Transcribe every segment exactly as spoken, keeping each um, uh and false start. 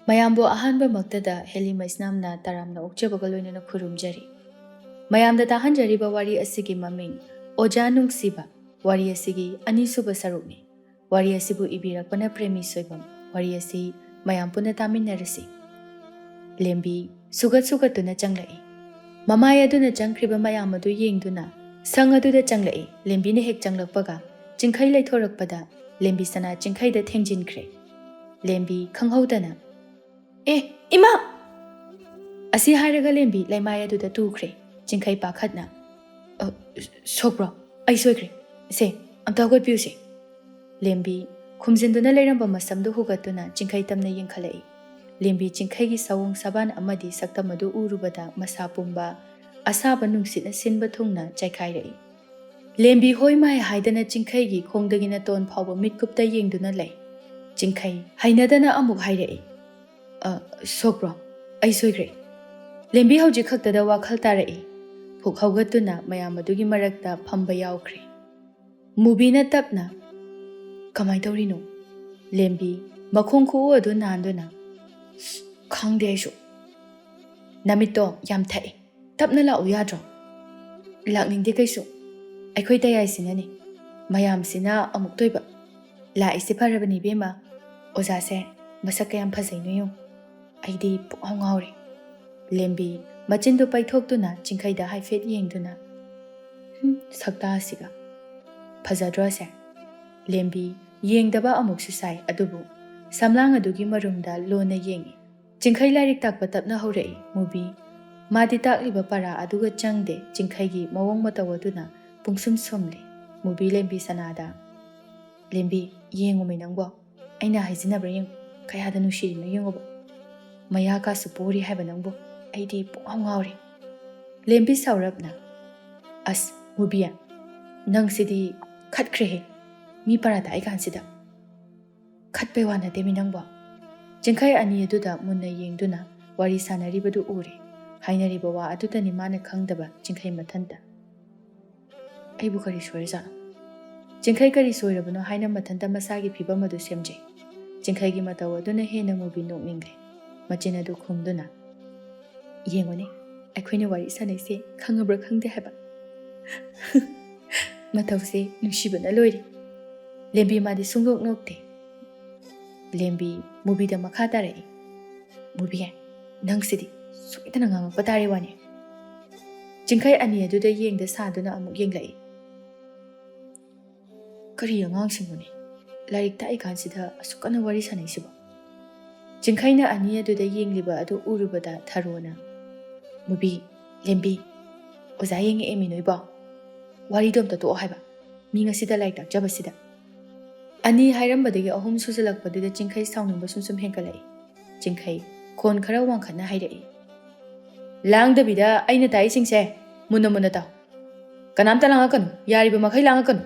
ꯃꯌꯥꯝꯕꯨ ꯑꯍꯥꯟꯕꯃꯛꯇꯗ ꯍꯦꯂꯤ ꯃꯩꯁꯅꯥꯝꯅ ꯇꯔꯥꯝꯅ ꯑꯣꯛꯆꯕꯒ ꯂꯣꯏꯅꯅ ꯈꯨꯔꯨꯝꯖꯔꯤ꯫ ꯃꯌꯥꯝꯗ ꯇꯥꯍꯟꯖꯔꯤꯕ ꯋꯥꯔꯤ ꯑꯁꯤꯒꯤ ꯃꯃꯤꯡ ꯑꯣꯖꯥ ꯅꯨꯡꯁꯤꯕ꯫ ꯋꯥꯔꯤ ꯑꯁꯤꯒꯤ ꯑꯅꯤꯁꯨꯕ ꯁꯔꯨꯛꯅꯤ꯫ ꯋꯥꯔꯤ ꯑꯁꯤꯕꯨ ꯏꯕꯤꯔꯛꯄꯅ ꯄ꯭ꯔꯦꯃꯤ ꯁꯣꯏꯕꯝ꯫ ꯋꯥꯔꯤ ꯑꯁꯤ ꯃꯌꯥꯝ ꯄꯨꯟꯅ ꯇꯥꯃꯤꯟꯅꯔꯁꯤ꯫ ꯂꯦꯝꯕꯤ ꯁꯨꯒꯠ ꯁꯨꯒꯠꯇꯨꯅ ꯆꯪꯂꯛꯏ꯫ ꯃꯃꯥꯏ ꯑꯗꯨꯅ ꯆꯪꯈ꯭ꯔꯤꯕ ꯃꯌꯥꯝ ꯑꯗꯨ ꯌꯦꯡꯗꯨꯅ ꯁꯪ ꯑꯗꯨꯗ ꯆꯪꯂꯛꯏ꯫ ꯂꯦꯝꯕꯤꯅ ꯍꯦꯛ ꯆꯪꯂꯛꯄꯒ ꯆꯤꯡꯈꯩ ꯂꯩꯊꯣꯔꯛꯄꯗ ꯂꯦꯝꯕꯤ ꯁꯅꯥ ꯆꯤꯡꯈꯩꯗ ꯊꯦꯡꯖꯤꯟꯈ꯭ꯔꯦ꯫ ꯂꯦꯝꯕꯤ ꯈꯪꯍꯧꯗꯅ, "ꯑꯦ, ꯏꯃꯥ!" ꯑꯁꯤ ꯍꯥꯏꯔꯒ ꯂꯦꯝꯕꯤ ꯂꯩꯃꯥꯏ ꯑꯗꯨꯗ ꯇꯨꯈ꯭ꯔꯦ꯫ ꯆꯤꯡꯈꯩ ꯄꯥꯈꯠꯅ, "ꯑ, ꯁꯣꯛꯄ꯭ꯔꯣ? ꯑꯩ ꯁꯣꯏꯈ꯭ꯔꯦ꯫ ꯁꯦ, ꯑꯝꯇ ꯍꯧꯒꯠꯄꯤꯌꯨꯁꯦ꯫" ꯂꯦꯝꯕꯤ ꯈꯨꯝꯖꯤꯟꯗꯨꯅ ꯂꯩꯔꯝꯕ ꯃꯁꯝꯗꯨ ꯍꯨꯒꯠꯇꯨꯅ ꯆꯤꯡꯈꯩ ꯇꯝꯅ ꯌꯦꯡꯈꯠꯂꯛꯏ꯫ ꯂꯦꯝꯕꯤ ꯆꯤꯡꯈꯩꯒꯤ ꯁꯑꯣꯡ ꯁꯥꯕꯥꯟ ꯑꯃꯗꯤ ꯁꯛꯇꯝ ꯑꯗꯨ ꯎꯔꯨꯕꯗ ꯃꯁꯥ ꯄꯨꯝꯕ ꯑꯁꯥꯕ ꯅꯨꯡꯁꯤꯠꯅ ꯁꯤꯟꯕ ꯊꯨꯡꯅ ꯆꯥꯏꯈꯥꯏꯔꯛꯏ꯫ ꯂꯦꯝꯕꯤ ꯍꯣꯏ ꯃꯥꯏ ꯍꯥꯏꯗꯅ ꯆꯤꯡꯈꯩꯒꯤ ꯈꯣꯡꯗꯒꯤ ꯅꯥꯇꯣꯟ ꯐꯥꯎꯕ ꯃꯤꯠꯀꯨꯞꯇ ꯌꯦꯡꯗꯨꯅ ꯂꯩ꯫ ꯆꯤꯡꯈꯩ ꯍꯩꯅꯗꯅ ꯑꯃꯨꯛ ꯍꯥꯏꯔꯛꯏ, "ꯑ, ꯁꯣꯛꯄ꯭ꯔꯣ? ꯑꯩ ꯁꯣꯏꯈ꯭ꯔꯦ꯫" ꯂꯦꯝꯕꯤ ꯍꯧꯖꯤꯛ ꯈꯛꯇꯗ ꯋꯥꯈꯜ ꯇꯥꯔꯛꯏ꯫ ꯐꯨꯛ ꯍꯧꯒꯠꯇꯨꯅ ꯃꯌꯥꯝ ꯑꯗꯨꯒꯤ ꯃꯔꯛꯇ ꯐꯝꯕ ꯌꯥꯎꯈ꯭ꯔꯦ꯫ ꯃꯨꯕꯤꯅ ꯇꯞꯅ, "ꯀꯃꯥꯏ ꯇꯧꯔꯤꯅꯣ?" ꯂꯦꯝꯕꯤ ꯃꯈꯣꯡ ꯈꯨꯎ ꯑꯗꯨ ꯅꯥꯟꯗꯨꯅ, "ꯈꯪꯗꯦ ꯑꯩꯁꯨ꯫ ꯅꯃꯤꯠꯇꯣ ꯌꯥꯝ ꯊꯛꯏ꯫ ꯇꯞꯅ ꯂꯥꯛꯎ ꯌꯥꯗ꯭ꯔꯣ?" "ꯂꯥꯛꯅꯤꯡꯗꯦ ꯀꯩꯁꯨ꯫ ꯑꯩꯈꯣꯏ ꯇꯌꯥꯏꯁꯤꯅꯅꯤ꯫ ꯃꯌꯥꯝꯁꯤꯅ ꯑꯃꯨꯛ ꯇꯣꯏꯕ꯫ ꯂꯥꯛꯏꯁꯦ ꯐꯔꯕꯅꯤ ꯏꯕꯦꯝꯃ꯫ ꯑꯣꯖꯥꯁꯦ ꯃꯁꯛ ꯀꯌꯥꯝ ꯐꯖꯩꯅꯣ ꯌꯦꯡꯉꯨ꯫ ꯑꯩꯗꯤ ꯄꯨꯡꯉꯥꯎ ꯉꯥꯎꯔꯦ꯫" ꯂꯦꯝꯕꯤ ꯃꯆꯤꯟꯗꯨ ꯄꯩꯊꯣꯛꯇꯨꯅ ꯆꯤꯡꯈꯩꯗ ꯍꯥꯏꯐꯦꯠ ꯌꯦꯡꯗꯨꯅ, "ꯍꯨꯝ, ꯁꯛꯇꯥꯁꯤꯒ꯫ ꯐꯖꯗ꯭ꯔꯣ ꯑꯁꯦ?" ꯂꯦꯝꯕꯤ ꯌꯦꯡꯗꯕ ꯑꯃꯨꯛꯁꯨ ꯁꯥꯏ, ꯑꯗꯨꯕꯨ ꯁꯝꯂꯥꯡ ꯑꯗꯨꯒꯤ ꯃꯔꯨꯝꯗ ꯂꯣꯟꯅ ꯌꯦꯡꯏ꯫ ꯆꯤꯡꯈꯩ ꯂꯥꯏꯔꯤꯛ ꯇꯥꯛꯄ ꯇꯞꯅ ꯍꯧꯔꯛꯏ꯫ ꯃꯨꯕꯤ ꯃꯥꯗꯤ ꯇꯥꯛꯂꯤꯕ ꯄꯔꯥ ꯑꯗꯨꯒ ꯆꯪꯗꯦ꯫ ꯆꯤꯡꯈꯩꯒꯤ ꯃꯑꯣꯡ ꯃꯇꯧ ꯑꯗꯨꯅ ꯄꯨꯡꯁꯨꯝ ꯁꯨꯝꯂꯤ꯫ ꯃꯨꯕꯤ ꯂꯦꯝꯕꯤ ꯁꯅꯥꯗ, "ꯂꯦꯝꯕꯤ, ꯌꯦꯡꯉꯨꯃꯤ ꯅꯪꯕꯣ꯫ ꯑꯩꯅ ꯍꯥꯏꯖꯤꯟꯅꯕ꯭ꯔꯥ ꯌꯦꯡꯉꯨ꯫ ꯀꯌꯥꯗ ꯅꯨꯡꯁꯤꯔꯤꯅꯣ ꯌꯦꯡꯉꯨꯕ꯫ ꯃꯌꯥ ꯀꯥꯁꯨ ꯄꯣꯔꯤ ꯍꯥꯏꯕ ꯅꯪꯕꯨ꯫ ꯑꯩꯗꯤ ꯄꯨꯡꯉꯥꯎ ꯉꯥꯎꯔꯦ꯫" ꯂꯦꯝꯕꯤ ꯁꯥꯎꯔꯞꯅ, "ꯑꯁ, ꯃꯨꯕꯤ, ꯅꯪꯁꯤꯗꯤ ꯈꯠꯈ꯭ꯔꯦꯍꯦ꯫ ꯃꯤ ꯄꯔꯥ ꯇꯥꯛꯏ ꯀꯥꯟꯁꯤꯗ꯫ ꯈꯠꯄꯩ ꯋꯥ ꯅꯠꯇꯦꯃꯤ ꯅꯪꯕꯣ꯫" ꯆꯤꯡꯈꯩ ꯑꯅꯤ ꯑꯗꯨꯗ ꯃꯨꯟꯅ ꯌꯦꯡꯗꯨꯅ ꯋꯥꯔꯤ ꯁꯥꯟꯅꯔꯤꯕꯗꯨ ꯎꯔꯦ꯫ ꯍꯥꯏꯅꯔꯤꯕ ꯋꯥ ꯑꯗꯨꯗꯅꯤ ꯃꯥꯅ ꯈꯪꯗꯕ ꯆꯤꯡꯈꯩ ꯃꯊꯟꯇ꯫ "ꯑꯩꯕꯨ ꯀꯔꯤ ꯁꯣꯏꯔꯖꯥꯠꯅꯣ?" ꯆꯤꯡꯈꯩ ꯀꯔꯤ ꯁꯣꯏꯔꯕꯅꯣ ꯍꯥꯏꯅ ꯃꯊꯟꯇ ꯃꯁꯥꯒꯤ ꯐꯤꯕꯝ ꯑꯗꯨ ꯁꯦꯝꯖꯩ꯫ ꯆꯤꯡꯈꯩꯒꯤ ꯃꯇꯧ ꯑꯗꯨꯅ ꯍꯦꯟꯅ ꯃꯨꯕꯤ ꯅꯣꯛꯅꯤꯡꯂꯦ꯫ ꯃꯆꯤꯟ ꯑꯗꯨ ꯈꯨꯝꯗꯨꯅ, "ꯌꯦꯡꯉꯨꯅꯦ, ꯑꯩꯈꯣꯏꯅ ꯋꯥꯔꯤ ꯁꯥꯟꯅꯩꯁꯦ ꯈꯪꯉꯕ꯭ꯔꯥ ꯈꯪꯗꯦ ꯍꯥꯏꯕ?" ꯃꯇꯧꯁꯦ ꯅꯨꯡꯁꯤꯕꯅ ꯂꯣꯏꯔꯦ꯫ ꯂꯦꯝꯕꯤ ꯃꯥꯗꯤ ꯁꯨꯡꯅꯣꯛ ꯅꯣꯛꯇꯦ꯫ ꯂꯦꯝꯕꯤ ꯃꯨꯕꯤꯗ ꯃꯈꯥ ꯇꯥꯔꯛꯏ, "ꯃꯨꯕꯤ, ꯅꯪꯁꯤꯗꯤ ꯁꯣꯏꯗꯅ ꯉꯥꯡꯉꯛꯄ ꯇꯥꯔꯦ ꯋꯥꯅꯤ꯫" ꯆꯤꯡꯈꯩ ꯑꯅꯤ ꯑꯗꯨꯗ ꯌꯦꯡꯗ ꯁꯥꯗꯨꯅ ꯑꯃꯨꯛ ꯌꯦꯡꯂꯛꯏ꯫ "ꯀꯔꯤ ꯑꯉꯥꯡꯁꯤꯡꯅꯣꯅꯦ? ꯂꯥꯏꯔꯤꯛ ꯇꯥꯛꯏꯀꯥꯟꯁꯤꯗ ꯑꯁꯨꯛ ꯀꯟꯅ ꯋꯥꯔꯤ ꯁꯥꯟꯅꯩꯁꯤꯕꯣ?" ꯆꯤꯡꯈꯩꯅ ꯑꯅꯤ ꯑꯗꯨꯗ ꯌꯦꯡꯂꯤꯕ ꯑꯗꯨ ꯎꯔꯨꯕꯗ ꯊꯔꯣꯅ, "ꯃꯨꯕꯤ, ꯂꯦꯝꯕꯤ, ꯑꯣꯖꯥ ꯌꯦꯡꯉꯛꯑꯦꯃꯤ ꯅꯣꯏꯕꯣ꯫ ꯋꯥꯔꯤꯗꯣ ꯑꯝꯇ ꯇꯣꯛꯑꯣ ꯍꯥꯏꯕ꯫ ꯃꯤ ꯉꯁꯤꯗ ꯂꯥꯏꯔꯤꯛ ꯇꯥꯛꯆꯕꯁꯤꯗ꯫" ꯑꯅꯤ ꯍꯥꯏꯔꯝꯕꯗꯒꯤ ꯑꯍꯨꯝ ꯁꯨꯖꯜꯂꯛꯄꯗꯨꯗ ꯆꯤꯡꯈꯩ ꯁꯥꯎꯅꯤꯡꯕ ꯁꯨꯝ ꯁꯨꯝ ꯍꯦꯟꯒꯠꯂꯛꯏ꯫ ꯆꯤꯡꯈꯩ ꯈꯣꯟ ꯈꯔ ꯋꯥꯡꯈꯠꯅ ꯍꯥꯏꯔꯛꯏ, "ꯂꯥꯡꯗꯕꯤꯗ ꯑꯩꯅ ꯇꯥꯛꯏꯁꯤꯡꯁꯦ ꯃꯨꯟꯅ ꯃꯨꯟꯅ ꯇꯥꯎ꯫ ꯀꯅꯥꯝꯇ ꯂꯥꯡꯉꯛꯀꯅꯨ, ꯌꯥꯔꯤꯕ ꯃꯈꯩ ꯂꯥꯡꯉꯛꯀꯅꯨ꯫"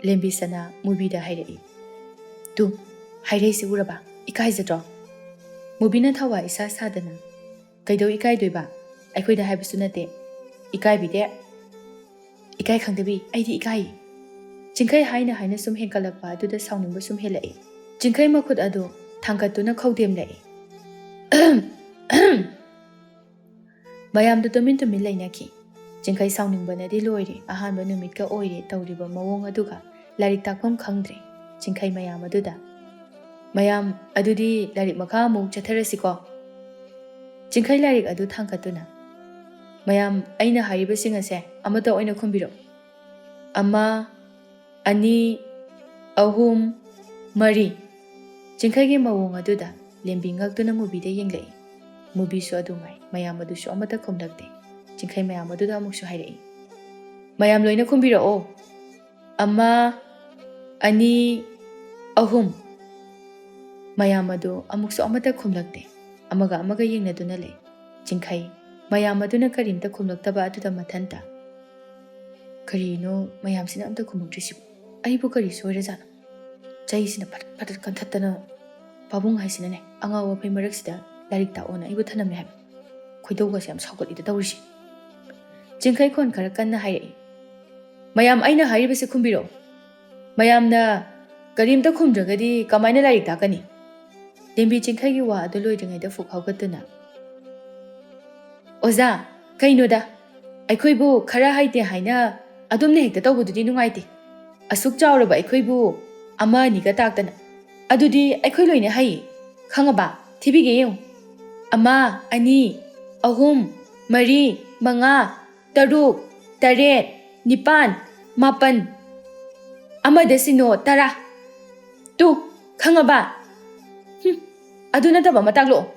ꯂꯦꯝꯕꯤ ꯁꯅꯥ ꯃꯨꯕꯤꯗ ꯍꯥꯏꯔꯛꯏ꯫ "ꯇꯨ, ꯍꯥꯏꯔꯛꯏꯁꯤ ꯎꯔꯕ? ꯏꯀꯥꯏꯖꯗ꯭ꯔꯣ?" ꯃꯨꯕꯤꯅ ꯊꯋꯥ ꯏꯁꯥ ꯁꯥꯗꯅ, "ꯀꯩꯗꯧ ꯏꯀꯥꯏꯗꯣꯏꯕ? ꯑꯩꯈꯣꯏꯗ ꯍꯥꯏꯕꯁꯨ ꯅꯠꯇꯦ꯫ ꯏꯀꯥꯏꯕꯤꯗꯦ꯫ ꯏꯀꯥꯏ ꯈꯪꯗꯕꯤ, ꯑꯩꯗꯤ ꯏꯀꯥꯏ꯫" ꯆꯤꯡꯈꯩ ꯍꯥꯏꯅ ꯍꯥꯏꯅ ꯁꯨꯝ ꯍꯦꯟꯀꯠꯂꯛꯄ ꯑꯗꯨꯗ ꯁꯥꯎꯅꯤꯡꯕ ꯁꯨꯝ ꯍꯦꯜꯂꯛꯏ꯫ ꯆꯤꯡꯈꯩ ꯃꯈꯨꯠ ꯑꯗꯨ ꯊꯥꯡꯒꯠꯇꯨꯅ ꯈꯧꯗꯦꯝꯂꯛꯏ꯫ ꯃꯌꯥꯝꯗꯨ ꯇꯨꯃꯤꯟ ꯇꯨꯃꯤꯟ ꯂꯩꯅꯈꯤ꯫ ꯆꯤꯡꯈꯩ ꯁꯥꯎꯅꯤꯡꯕꯅꯗꯤ ꯂꯣꯏꯔꯦ꯫ ꯑꯍꯥꯟꯕ ꯅꯨꯃꯤꯠꯀ ꯑꯣꯏꯔꯦ ꯇꯧꯔꯤꯕ ꯃꯑꯣꯡ ꯑꯗꯨꯒ ꯂꯥꯏꯔꯤꯛ ꯇꯥꯛꯐꯝ ꯈꯪꯗ꯭ꯔꯦ꯫ ꯆꯤꯡꯈꯩ ꯃꯌꯥꯝ ꯑꯗꯨꯗ, "ꯃꯌꯥꯝ, ꯑꯗꯨꯗꯤ ꯂꯥꯏꯔꯤꯛ ꯃꯈꯥ ꯑꯃꯨꯛ ꯆꯠꯊꯔꯁꯤꯀꯣ?" ꯆꯤꯡꯈꯩ ꯂꯥꯏꯔꯤꯛ ꯑꯗꯨ ꯊꯥꯡꯒꯠꯇꯨꯅ, "ꯃꯌꯥꯝ, ꯑꯩꯅ ꯍꯥꯏꯔꯤꯕꯁꯤꯡ ꯑꯁꯦ ꯑꯃꯠꯇ ꯑꯣꯏꯅ ꯈꯨꯝꯕꯤꯔꯛꯎ꯫ ꯑꯃ, ꯑꯅꯤ, ꯑꯍꯨꯝ, ꯃꯔꯤ꯫" ꯆꯤꯡꯈꯩꯒꯤ ꯃꯑꯣꯡ ꯑꯗꯨꯗ ꯂꯦꯝꯕꯤ ꯉꯛꯇꯨꯅ ꯃꯨꯕꯤꯗ ꯌꯦꯡꯂꯛꯏ꯫ ꯃꯨꯕꯤꯁꯨ ꯑꯗꯨ ꯉꯥꯏ꯫ ꯃꯌꯥꯝ ꯑꯗꯨꯁꯨ ꯑꯃꯠꯇ ꯈꯨꯝꯂꯛꯇꯦ꯫ ꯆꯤꯡꯈꯩ ꯃꯌꯥꯝ ꯑꯗꯨꯗ ꯑꯃꯨꯛꯁꯨ ꯍꯥꯏꯔꯛꯏ, "ꯃꯌꯥꯝ ꯂꯣꯏꯅ ꯈꯨꯝꯕꯤꯔꯛꯑꯣ꯫ ꯑꯃ, ꯑꯅꯤ, ꯑꯍꯨꯝ꯫" ꯃꯌꯥꯝ ꯑꯗꯨ ꯑꯃꯨꯛꯁꯨ ꯑꯃꯠꯇ ꯈꯨꯝꯂꯛꯇꯦ꯫ ꯑꯃꯒ ꯑꯃꯒ ꯌꯦꯡꯅꯗꯨꯅ ꯂꯩ꯫ ꯆꯤꯡꯈꯩ ꯃꯌꯥꯝ ꯑꯗꯨꯅ ꯀꯔꯤꯝꯇ ꯈꯨꯝꯂꯛꯇꯕ ꯑꯗꯨꯗ ꯃꯊꯟꯇ, "ꯀꯔꯤꯅꯣ ꯃꯌꯥꯝꯁꯤꯅ ꯑꯝꯇ ꯈꯨꯝꯃꯛꯇ꯭ꯔꯤꯁꯤꯕꯨ? ꯑꯩꯕꯨ ꯀꯔꯤ ꯁꯣꯏꯔꯖꯥꯠꯅꯣ? ꯆꯩꯁꯤꯅ ꯐꯠ ꯐꯠ ꯀꯟꯊꯠꯇꯅ ꯄꯥꯕꯨꯡ ꯍꯥꯏꯁꯤꯅꯅꯦ ꯑꯉꯥꯎ ꯑꯐꯩ ꯃꯔꯛꯁꯤꯗ ꯂꯥꯏꯔꯤꯛ ꯇꯥꯛꯑꯣꯅ ꯑꯩꯕꯨ ꯊꯅꯝꯃꯦ ꯍꯥꯏꯕ꯫ ꯈꯣꯏꯗꯧꯒꯁꯦ ꯌꯥꯝ ꯁꯥꯎꯒꯠꯂꯤꯗ ꯇꯧꯔꯤꯁꯦ꯫" ꯆꯤꯡꯈꯩ ꯈꯣꯟ ꯈꯔ ꯀꯟꯅ ꯍꯥꯏꯔꯛꯏ, "ꯃꯌꯥꯝ, ꯑꯩꯅ ꯍꯥꯏꯔꯤꯕꯁꯤ ꯈꯨꯝꯕꯤꯔꯛꯑꯣ꯫ ꯃꯌꯥꯝꯅ ꯀꯔꯤꯝꯇ ꯈꯨꯝꯗ꯭ꯔꯒꯗꯤ ꯀꯃꯥꯏꯅ ꯂꯥꯏꯔꯤꯛ ꯇꯥꯛꯀꯅꯤ? ꯂꯦꯝꯕꯤ ꯆꯤꯡꯈꯩꯒꯤ ꯋꯥ ꯑꯗꯨ ꯂꯣꯏꯗ꯭ꯔꯤꯉꯩꯗ ꯐꯨꯛ ꯍꯧꯒꯠꯇꯨꯅ, "ꯑꯣꯖꯥ, ꯀꯩꯅꯣꯗ, ꯑꯩꯈꯣꯏꯕꯨ ꯈꯔ ꯍꯩꯇꯦ ꯍꯥꯏꯅ ꯑꯗꯨꯝꯅ ꯍꯦꯛꯇ ꯇꯧꯕꯗꯨꯗꯤ ꯅꯨꯡꯉꯥꯏꯇꯦ꯫ ꯑꯁꯨꯛ ꯆꯥꯎꯔꯕ ꯑꯩꯈꯣꯏꯕꯨ ꯑꯃ ꯑꯅꯤꯒ ꯇꯥꯛꯇꯅ꯫ ꯑꯗꯨꯗꯤ ꯑꯩꯈꯣꯏ ꯂꯣꯏꯅ ꯍꯩ, ꯈꯪꯉꯕ? ꯊꯤꯕꯤꯒꯦ ꯌꯦꯡꯉꯨ꯫ ꯑꯃ, ꯑꯅꯤ, ꯑꯍꯨꯝ, ꯃꯔꯤ, ꯃꯉꯥ, ꯇꯔꯨꯛ, ꯇꯔꯦꯠ, ꯅꯤꯄꯥꯟ, ꯃꯥꯄꯟ, ꯑꯃꯗ ꯁꯤꯅꯣ ꯇꯔꯥ꯫ ꯇꯨ, ꯈꯪꯉꯕ? ꯍꯨꯝ, ꯑꯗꯨ ꯅꯠꯇꯕ ꯑꯃ ꯇꯥꯛꯂꯛꯑꯣ꯫"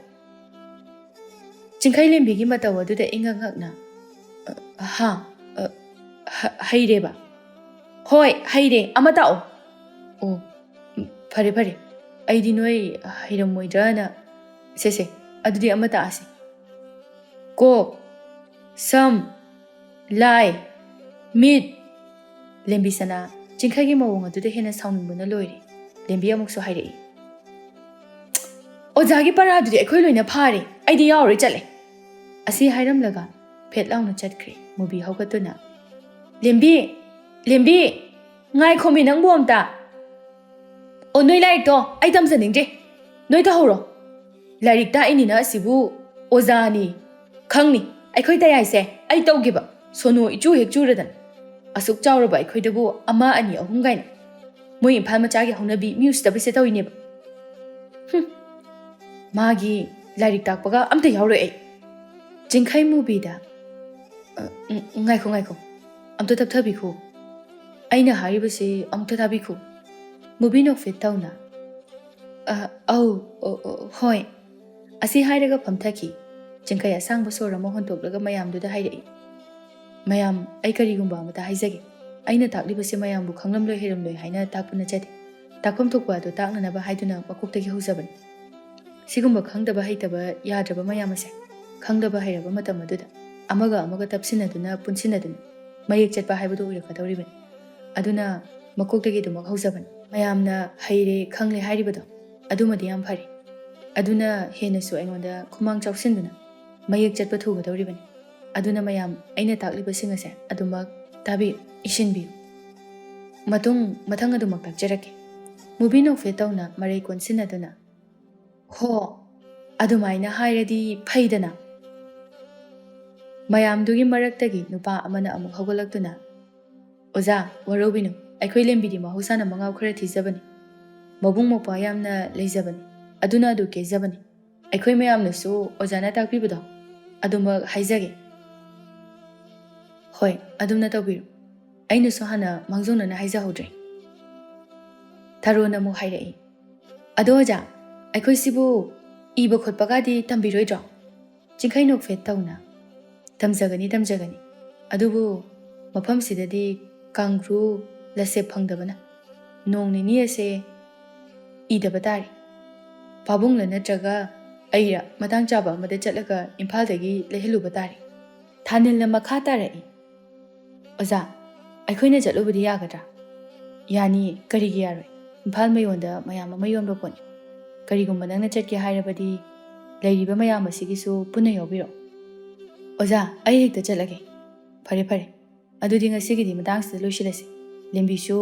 ꯆꯤꯡꯈꯩ ꯂꯦꯝꯕꯤꯒꯤ ꯃꯇꯧ ꯑꯗꯨꯗ ꯏꯉꯛ ꯉꯛꯅ, "ꯑ, ꯍꯥ? ꯑ, ꯍ-, ꯍꯩꯔꯦꯕ?" "ꯍꯣꯏ, ꯍꯩꯔꯦ꯫ ꯑꯃ ꯇꯥꯛꯑꯣ꯫" "ꯑꯣ, ꯐꯔꯦ, ꯐꯔꯦ꯫ ꯑꯩꯗꯤ ꯅꯣꯏ ꯍꯩꯔꯝꯃꯣꯏꯗ꯭ꯔꯅ꯫" "ꯁꯦ, ꯁꯦ, ꯑꯗꯨꯗꯤ ꯑꯃ ꯇꯥꯛꯑꯁꯤ꯫ ꯀꯣꯛ, ꯁꯝ, ꯂꯥꯏ, ꯃꯤꯠ꯫" ꯂꯦꯝꯕꯤ ꯁꯅꯥ ꯆꯤꯡꯈꯩꯒꯤ ꯃꯑꯣꯡ ꯑꯗꯨꯗ ꯍꯦꯟꯅ ꯁꯥꯎꯅꯤꯡꯕꯅ ꯂꯣꯏꯔꯦ꯫ ꯂꯦꯝꯕꯤ ꯑꯃꯨꯛꯁꯨ ꯍꯥꯏꯔꯛꯏ, "ꯑꯣꯖꯥꯒꯤ ꯄꯔꯥꯗꯨꯗꯤ ꯑꯩꯈꯣꯏ ꯂꯣꯏꯅ ꯐꯥꯔꯦ, ꯑꯩꯗꯤ ꯌꯥꯎꯔꯣꯏ, ꯆꯠꯂꯦ꯫" ꯑꯁꯤ ꯍꯥꯏꯔꯝꯂꯒ ꯐꯦꯠ ꯂꯥꯎꯅ ꯆꯠꯈ꯭ꯔꯦ ꯃꯨꯕꯤ ꯍꯧꯒꯠꯇꯨꯅ꯫ "ꯂꯦꯝꯕꯤ, ꯂꯦꯝꯕꯤ, ꯉꯥꯏꯈꯣꯃꯤ ꯅꯪꯕꯨ ꯑꯝꯇ꯫ ꯑꯣ, ꯅꯣꯏ ꯂꯥꯏꯔꯤꯛꯇꯣ ꯑꯩ ꯇꯝꯖꯅꯤꯡꯗ꯭ꯔꯦ, ꯅꯣꯏ ꯇꯧꯍꯧꯔꯣ꯫ ꯂꯥꯏꯔꯤꯛ ꯇꯥꯛꯏꯅꯤꯅ ꯑꯁꯤꯕꯨ ꯑꯣꯖꯥꯅꯤ, ꯈꯪꯅꯤ꯫ ꯑꯩꯈꯣꯏ ꯇꯌꯥꯏꯁꯦ ꯑꯩ ꯇꯧꯒꯦꯕ, ꯁꯣꯅꯣ ꯏꯆꯨ ꯍꯦꯛ ꯆꯨꯔꯗꯅ꯫ ꯑꯁꯨꯛ ꯆꯥꯎꯔꯕ ꯑꯩꯈꯣꯏꯗꯕꯨ ꯑꯃ, ꯑꯅꯤ, ꯑꯍꯨꯝ ꯀꯥꯏꯅ꯫ ꯃꯣꯏ ꯏꯝꯐꯥꯜ ꯃꯆꯥꯒꯤ ꯍꯧꯅꯕꯤ ꯃꯤ ꯎꯁꯤꯠꯇꯕꯁꯦ ꯇꯧꯔꯤꯅꯦꯕ꯫ ꯍꯨꯝ, ꯃꯥꯒꯤ ꯂꯥꯏꯔꯤꯛ ꯇꯥꯛꯄꯒ ꯑꯝꯇ ꯌꯥꯎꯔꯣꯏ ꯑꯩ꯫" ꯆꯤꯡꯈꯩ ꯃꯨꯕꯤꯗ, "ꯑ, ꯎꯝ, ꯉꯥꯏꯈꯣ, ꯉꯥꯏꯈꯣ, ꯑꯝꯇ ꯇꯞꯊꯕꯤꯈꯣ꯫ ꯑꯩꯅ ꯍꯥꯏꯔꯤꯕꯁꯤ ꯑꯃꯨꯛꯇ ꯇꯥꯕꯤꯈꯣ꯫" ꯃꯨꯕꯤ ꯅꯣꯛꯐꯦꯠ ꯇꯧꯅ, "ꯑ, ꯑꯧ, ꯑꯣ, ꯑꯣ, ꯍꯣꯏ꯫" ꯑꯁꯤ ꯍꯥꯏꯔꯒ ꯐꯝꯊꯈꯤ꯫ ꯆꯤꯡꯈꯩ ꯑꯁꯥꯡꯕ ꯁꯣꯔ ꯑꯃ ꯍꯣꯟꯇꯣꯛꯂꯒ ꯃꯌꯥꯝꯗꯨꯗ ꯍꯥꯏꯔꯛꯏ, "ꯃꯌꯥꯝ, ꯑꯩ ꯀꯔꯤꯒꯨꯝꯕ ꯑꯃꯇ ꯍꯥꯏꯖꯒꯦ꯫ ꯑꯩꯅ ꯇꯥꯛꯂꯤꯕꯁꯦ ꯃꯌꯥꯝꯕꯨ ꯈꯪꯂꯝꯂꯣꯏ ꯍꯩꯔꯝꯂꯣꯏ ꯍꯥꯏꯅ ꯇꯥꯛꯄ ꯅꯠꯆꯗꯦ꯫ ꯇꯥꯛꯐꯝ ꯊꯣꯛꯄ ꯑꯗꯨ ꯇꯥꯛꯅꯅꯕ ꯍꯥꯏꯗꯨꯅ ꯃꯀꯣꯛꯇꯒꯤ ꯍꯧꯖꯕꯅꯤ꯫ ꯁꯤꯒꯨꯝꯕ ꯈꯪꯗꯕ ꯍꯩꯇꯕ ꯌꯥꯗ꯭ꯔꯕ ꯃꯌꯥꯝ ꯑꯁꯦ ꯈꯪꯗꯕ ꯍꯩꯔꯕ ꯃꯇꯝ ꯑꯗꯨꯗ ꯑꯃꯒ ꯑꯃꯒ ꯇꯞꯁꯤꯟꯅꯗꯨꯅ ꯄꯨꯟꯁꯤꯟꯅꯗꯨꯅ ꯃꯌꯦꯛ ꯆꯠꯄ ꯍꯥꯏꯕꯗꯨ ꯑꯣꯏꯔꯛꯀꯗꯧꯔꯤꯕꯅꯤ꯫ ꯑꯗꯨꯅ ꯃꯀꯣꯛꯇꯒꯤ ꯑꯗꯨꯃꯛ ꯍꯧꯖꯕꯅꯤ꯫ ꯃꯌꯥꯝꯅ ꯍꯩꯔꯦ, ꯈꯪꯂꯦ ꯍꯥꯏꯔꯤꯕꯗꯣ ꯑꯗꯨꯃꯗꯤ ꯌꯥꯝ ꯐꯔꯦ꯫ ꯑꯗꯨꯅ ꯍꯦꯟꯅꯁꯨ ꯑꯩꯉꯣꯟꯗ ꯈꯨꯃꯥꯡ ꯆꯥꯎꯁꯤꯟꯗꯨꯅ ꯃꯌꯦꯛ ꯆꯠꯄ ꯊꯨꯒꯗꯧꯔꯤꯕꯅꯤ꯫ ꯑꯗꯨꯅ ꯃꯌꯥꯝ ꯑꯩꯅ ꯇꯥꯛꯂꯤꯕꯁꯤꯡ ꯑꯁꯦ ꯑꯗꯨꯃꯛ ꯇꯥꯕꯤꯌꯨ, ꯏꯁꯤꯟꯕꯤꯌꯨ꯫ ꯃꯇꯨꯡ ꯃꯊꯪ ꯑꯗꯨꯃꯛ ꯇꯥꯛꯆꯔꯛꯀꯦ꯫" ꯃꯨꯕꯤ ꯅꯣꯛꯐꯦꯠ ꯇꯧꯅ ꯃꯔꯩ ꯀꯣꯟꯁꯤꯟꯅꯗꯨꯅ, "ꯍꯣ, ꯑꯗꯨꯃꯥꯏꯅ ꯍꯥꯏꯔꯗꯤ ꯐꯩꯗꯅ?" ꯃꯌꯥꯝꯗꯨꯒꯤ ꯃꯔꯛꯇꯒꯤ ꯅꯨꯄꯥ ꯑꯃꯅ ꯑꯃꯨꯛ ꯍꯧꯒꯠꯂꯛꯇꯨꯅ, "ꯑꯣꯖꯥ, ꯋꯥꯔꯧꯕꯤꯅꯨ, ꯑꯩꯈꯣꯏ ꯂꯦꯝꯕꯤꯗꯤ ꯃꯍꯧꯁꯥꯅ ꯃꯉꯥꯎ ꯈꯔ ꯊꯤꯖꯕꯅꯤ, ꯃꯕꯨꯡ ꯃꯧꯄ꯭ꯋꯥ ꯌꯥꯝꯅ ꯂꯩꯖꯕꯅꯤ, ꯑꯗꯨꯅ ꯑꯗꯨ ꯀꯦꯖꯕꯅꯤ꯫ ꯑꯩꯈꯣꯏ ꯃꯌꯥꯝꯅꯁꯨ ꯑꯣꯖꯥꯅ ꯇꯥꯛꯄꯤꯕꯗꯣ ꯑꯗꯨꯃꯛ ꯍꯥꯏꯖꯒꯦ꯫" "ꯍꯣꯏ, ꯑꯗꯨꯝꯅ ꯇꯧꯕꯤꯔꯣ꯫ ꯑꯩꯅꯁꯨ ꯍꯥꯟꯅ ꯃꯥꯡꯖꯧꯅꯅ ꯍꯥꯏꯖꯍꯧꯗ꯭ꯔꯦ꯫" ꯊꯔꯣꯅ ꯑꯃꯨꯛ ꯍꯥꯏꯔꯛꯏ, "ꯑꯗꯣ ꯑꯣꯖꯥ, ꯑꯩꯈꯣꯏꯁꯤꯕꯨ ꯏꯕ ꯈꯣꯠꯄꯒꯗꯤ ꯇꯝꯕꯤꯔꯣꯏꯗ꯭ꯔꯣ?" ꯆꯤꯡꯈꯩ ꯅꯣꯛꯐꯦꯠ ꯇꯧꯅ, "ꯇꯝꯖꯒꯅꯤ, ꯇꯝꯖꯒꯅꯤ꯫ ꯑꯗꯨꯕꯨ ꯃꯐꯝꯁꯤꯗꯗꯤ ꯀꯥꯡꯒ꯭ꯔꯨ ꯂꯁꯦꯞ ꯐꯪꯗꯕꯅ ꯅꯣꯡ ꯅꯤꯅꯤ ꯑꯁꯦ ꯏꯗꯕ ꯇꯥꯔꯦ꯫ ꯄꯥꯕꯨꯡꯂ ꯅꯠꯇ꯭ꯔꯒ ꯑꯩꯔ ꯃꯇꯥꯡ ꯆꯥꯕ ꯑꯃꯗ ꯆꯠꯂꯒ ꯏꯝꯐꯥꯜꯗꯒꯤ ꯂꯩꯍꯜꯂꯨꯕ ꯇꯥꯔꯦ꯫" ꯊꯥꯅꯤꯜꯅ ꯃꯈꯥ ꯇꯥꯔꯛꯏ, "ꯑꯣꯖꯥ, ꯑꯩꯈꯣꯏꯅ ꯆꯠꯂꯨꯕꯗꯤ ꯌꯥꯒꯗ꯭ꯔꯥ?" "ꯌꯥꯅꯤꯌꯦ, ꯀꯔꯤꯒꯤ ꯌꯥꯔꯣꯏ? ꯏꯝꯐꯥꯜ ꯃꯌꯣꯟꯗ ꯃꯌꯥꯝ ꯑꯃ ꯌꯣꯟꯕ ꯄꯣꯠꯅꯤ꯫ ꯀꯔꯤꯒꯨꯝꯕ ꯅꯪꯅ ꯆꯠꯀꯦ ꯍꯥꯏꯔꯕꯗꯤ ꯂꯩꯔꯤꯕ ꯃꯌꯥꯝ ꯑꯁꯤꯒꯤꯁꯨ ꯄꯨꯟꯅ ꯌꯥꯎꯕꯤꯔꯣ꯫" "ꯑꯣꯖꯥ, ꯑꯩ ꯍꯦꯛꯇ ꯆꯠꯂꯒꯦ꯫" "ꯐꯔꯦ, ꯐꯔꯦ꯫ ꯑꯗꯨꯗꯤ ꯉꯁꯤꯒꯤꯗꯤ ꯃꯇꯥꯡꯁꯤꯗ ꯂꯣꯏꯁꯤꯜꯂꯁꯤ꯫ ꯂꯦꯝꯕꯤꯁꯨ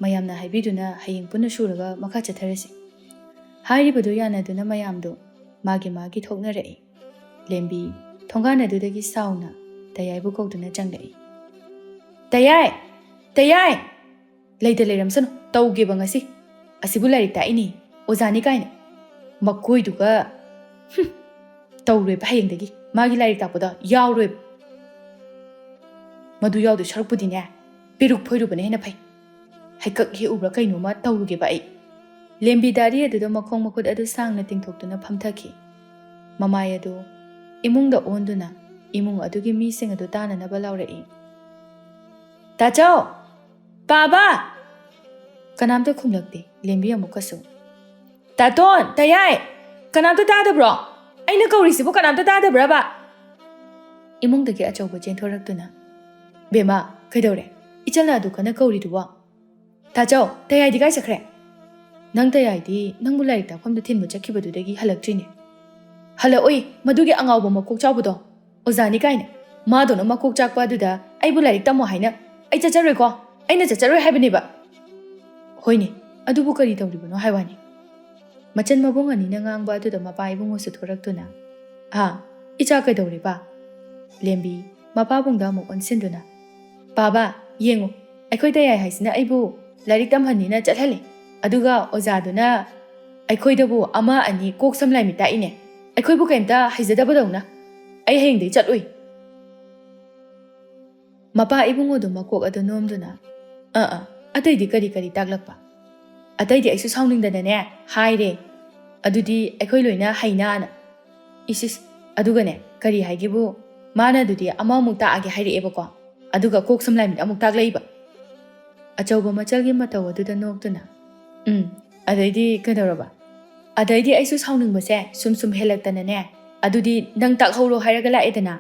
ꯃꯌꯥꯝꯅ ꯍꯥꯏꯕꯤꯗꯨꯅ ꯍꯌꯦꯡ ꯄꯨꯟꯅ ꯁꯨꯔꯒ ꯃꯈꯥ ꯆꯠꯊꯔꯁꯤ꯫" ꯍꯥꯏꯔꯤꯕꯗꯨ ꯌꯥꯅꯗꯨꯅ ꯃꯌꯥꯝꯗꯨ ꯃꯥꯒꯤ ꯃꯥꯒꯤ ꯊꯣꯛꯅꯔꯛꯏ꯫ ꯂꯦꯝꯕꯤ ꯊꯣꯡꯒꯥꯟ ꯑꯗꯨꯗꯒꯤ ꯁꯥꯎꯅ ꯇꯌꯥꯏꯕꯨ ꯀꯧꯗꯨꯅ ꯆꯪꯂꯛꯏ꯫ "ꯇꯌꯥꯏ! ꯇꯌꯥꯏ! ꯂꯩꯇ ꯂꯩꯔꯝꯁꯅꯨ, ꯇꯧꯒꯦꯕ ꯉꯁꯤ꯫ ꯑꯁꯤꯕꯨ ꯂꯥꯏꯔꯤꯛ ꯇꯥꯛꯏꯅꯤ, ꯑꯣꯖꯥꯅꯤ ꯀꯥꯏꯅ꯫ ꯃꯀꯣꯏꯗꯨꯒ, ꯍꯨꯝ, ꯇꯧꯔꯣꯏꯕ ꯍꯌꯦꯡꯗꯒꯤ꯫ ꯃꯥꯒꯤ ꯂꯥꯏꯔꯤꯛ ꯇꯥꯛꯄꯗꯣ ꯌꯥꯎꯔꯣꯏꯕ꯫ ꯃꯗꯨ ꯌꯥꯎꯗꯣꯏ ꯁꯔꯨꯛꯄꯨꯗꯤꯅꯦ, ꯄꯦꯔꯨꯛ ꯐꯣꯏꯔꯨꯕꯅ ꯍꯦꯟꯅ ꯐꯩ꯫ ꯍꯩꯀꯛ ꯍꯦꯛꯎꯕ꯭ꯔꯥ ꯀꯩꯅꯣꯝꯃ ꯇꯧꯔꯨꯒꯦꯕ ꯑꯩ꯫" ꯂꯦꯝꯕꯤ ꯗꯥꯔꯤ ꯑꯗꯨꯗ ꯃꯈꯣꯡ ꯃꯈꯨꯠ ꯑꯗꯨ ꯁꯥꯡꯅ ꯇꯤꯡꯊꯣꯛꯇꯨꯅ ꯐꯝꯊꯈꯤ꯫ ꯃꯃꯥꯏ ꯑꯗꯨ ꯏꯃꯨꯡꯗ ꯑꯣꯟꯗꯨꯅ ꯏꯃꯨꯡ ꯑꯗꯨꯒꯤ ꯃꯤꯁꯤꯡ ꯑꯗꯨ ꯇꯥꯅꯅꯕ ꯂꯥꯎꯔꯛꯏ꯫ "ꯇꯥꯆꯧ! ꯄꯥꯕ!" ꯀꯅꯥꯝꯇ ꯈꯨꯝꯂꯛꯇꯦ꯫ ꯂꯦꯝꯕꯤ ꯑꯃꯨꯛꯀꯁꯨ, "ꯇꯥꯇꯣꯟ! ꯇꯌꯥꯏ! ꯀꯅꯥꯝꯇ ꯇꯥꯗꯕ꯭ꯔꯣ? ꯑꯩꯅ ꯀꯧꯔꯤꯁꯤꯕꯨ ꯀꯅꯥꯝꯇ ꯇꯥꯗꯕ꯭ꯔꯕ?" ꯏꯃꯨꯡꯗꯒꯤ ꯑꯆꯧꯕ ꯆꯦꯟꯊꯣꯔꯛꯇꯨꯅ, "ꯕꯦꯝꯃ, ꯀꯩꯗꯧꯔꯦ? ꯏꯆꯜꯅ ꯑꯗꯨ ꯀꯟꯅ ꯀꯧꯔꯤꯗꯨꯕꯣ?" "ꯇꯥꯆꯧ, ꯇꯌꯥꯏꯗꯤ ꯀꯥꯏ ꯆꯠꯈ꯭ꯔꯦ?" "ꯅꯪ ꯇꯌꯥꯏꯗꯤ ꯅꯪꯕꯨ ꯂꯥꯏꯔꯤꯛ ꯇꯥꯛꯐꯝꯗ ꯊꯤꯟꯕ ꯆꯠꯈꯤꯕꯗꯨꯗꯒꯤ ꯍꯜꯂꯛꯇ꯭ꯔꯤꯅꯦ꯫" "ꯍꯜꯂꯛꯑꯣꯏ, ꯃꯗꯨꯒꯤ ꯑꯉꯥꯎꯕ ꯃꯀꯣꯛ ꯆꯥꯎꯕꯗꯣ꯫ ꯑꯣꯖꯥꯅꯤ ꯀꯥꯏꯅ꯫ ꯃꯥꯗꯧꯅ ꯃꯀꯣꯛ ꯆꯥꯛꯄ ꯑꯗꯨꯗ ꯑꯩꯕꯨ ꯂꯥꯏꯔꯤꯛ ꯇꯝꯃꯣ ꯍꯥꯏꯅ꯫ ꯑꯩ ꯆꯠꯆꯔꯣꯏꯀꯣ꯫ ꯑꯩꯅ ꯆꯠꯆꯔꯣꯏ ꯍꯥꯏꯕꯅꯦꯕ꯫" "ꯍꯣꯏꯅꯦ, ꯑꯗꯨꯕꯨ ꯀꯔꯤ ꯇꯧꯔꯤꯕꯅꯣ ꯍꯥꯏ ꯋꯥꯅꯤ꯫ ꯃꯆꯟ ꯃꯕꯨꯡ ꯑꯅꯤꯅ ꯉꯥꯡꯕ ꯑꯗꯨꯗ ꯃꯄꯥ ꯏꯕꯨꯡꯉꯣꯁꯨ ꯊꯣꯔꯛꯇꯨꯅ, "ꯑꯥ, ꯏꯆꯥ ꯀꯩꯗꯧꯔꯤꯕ?" ꯂꯦꯝꯕꯤ ꯃꯄꯥꯕꯨꯡꯗ ꯑꯃꯨꯛ ꯑꯣꯟꯁꯤꯟꯗꯨꯅ, "ꯄꯥꯕ, ꯌꯦꯡꯉꯨ, ꯑꯩꯈꯣꯏ ꯇꯌꯥꯏ ꯍꯥꯏꯁꯤꯅ ꯑꯩꯕꯨ ꯂꯥꯏꯔꯤꯛ ꯇꯝꯍꯟꯅꯤꯅ ꯆꯠꯍꯜꯂꯦ, ꯑꯗꯨꯒ ꯑꯣꯖꯥꯗꯨꯅ ꯑꯩꯈꯣꯏꯗꯕꯨ ꯑꯃ ꯑꯅꯤ ꯀꯣꯛ ꯁꯝ ꯂꯥꯏ ꯃꯤꯠ ꯇꯥꯛꯏꯅꯦ꯫ ꯑꯩꯈꯣꯏꯕꯨ ꯀꯩꯝꯇ ꯍꯩꯖꯗꯕꯗꯧꯅ꯫ ꯑꯩ ꯍꯌꯦꯡꯗꯩ ꯆꯠꯂꯣꯏ꯫" ꯃꯄꯥ ꯏꯕꯨꯡꯉꯣꯗꯨ ꯃꯀꯣꯛ ꯑꯗꯨ ꯅꯣꯝꯗꯨꯅ, "ꯑꯥ, ꯑꯥ, ꯑꯇꯩꯗꯤ ꯀꯔꯤ ꯀꯔꯤ ꯇꯥꯛꯂꯛꯄ? ꯑꯇꯩꯗꯤ ꯑꯩꯁꯨ ꯁꯥꯎꯅꯤꯡꯗꯅꯅꯦ ꯍꯥꯏꯔꯦ, ꯑꯗꯨꯗꯤ ꯑꯩꯈꯣꯏ ꯂꯣꯏꯅ ꯍꯩꯅꯥꯅ꯫ ꯏꯁ, ꯏꯁ, ꯑꯗꯨꯒꯅꯦ, ꯀꯔꯤ ꯍꯥꯏꯒꯦꯕꯨ, ꯃꯥꯅ ꯑꯗꯨꯗꯤ ꯑꯃꯃꯨꯛ ꯇꯥꯛꯑꯒꯦ ꯍꯥꯏꯔꯛꯑꯦꯕꯀꯣ, ꯑꯗꯨꯒ ꯀꯣꯛ ꯁꯝ ꯂꯥꯏ ꯃꯤꯠ ꯑꯃꯨꯛ ꯇꯥꯛꯂꯛꯏꯕ꯫" ꯑꯆꯧꯕ ꯃꯆꯜꯒꯤ ꯃꯇꯧ ꯑꯗꯨꯗ ꯅꯣꯛꯇꯨꯅ, "ꯎꯝ, ꯑꯗꯩꯗꯤ ꯀꯩꯗꯧꯔꯕ?" "ꯑꯗꯩꯗꯤ ꯑꯩꯁꯨ ꯁꯥꯎꯅꯤꯡꯕꯁꯦ ꯁꯨꯝ ꯁꯨꯝ ꯍꯦꯜꯂꯛꯇꯅꯅꯦ, ꯑꯗꯨꯗꯤ ꯅꯪ ꯇꯥꯛꯍꯧꯔꯣ ꯍꯥꯏꯔꯒ ꯂꯥꯛꯑꯦꯗꯅ꯫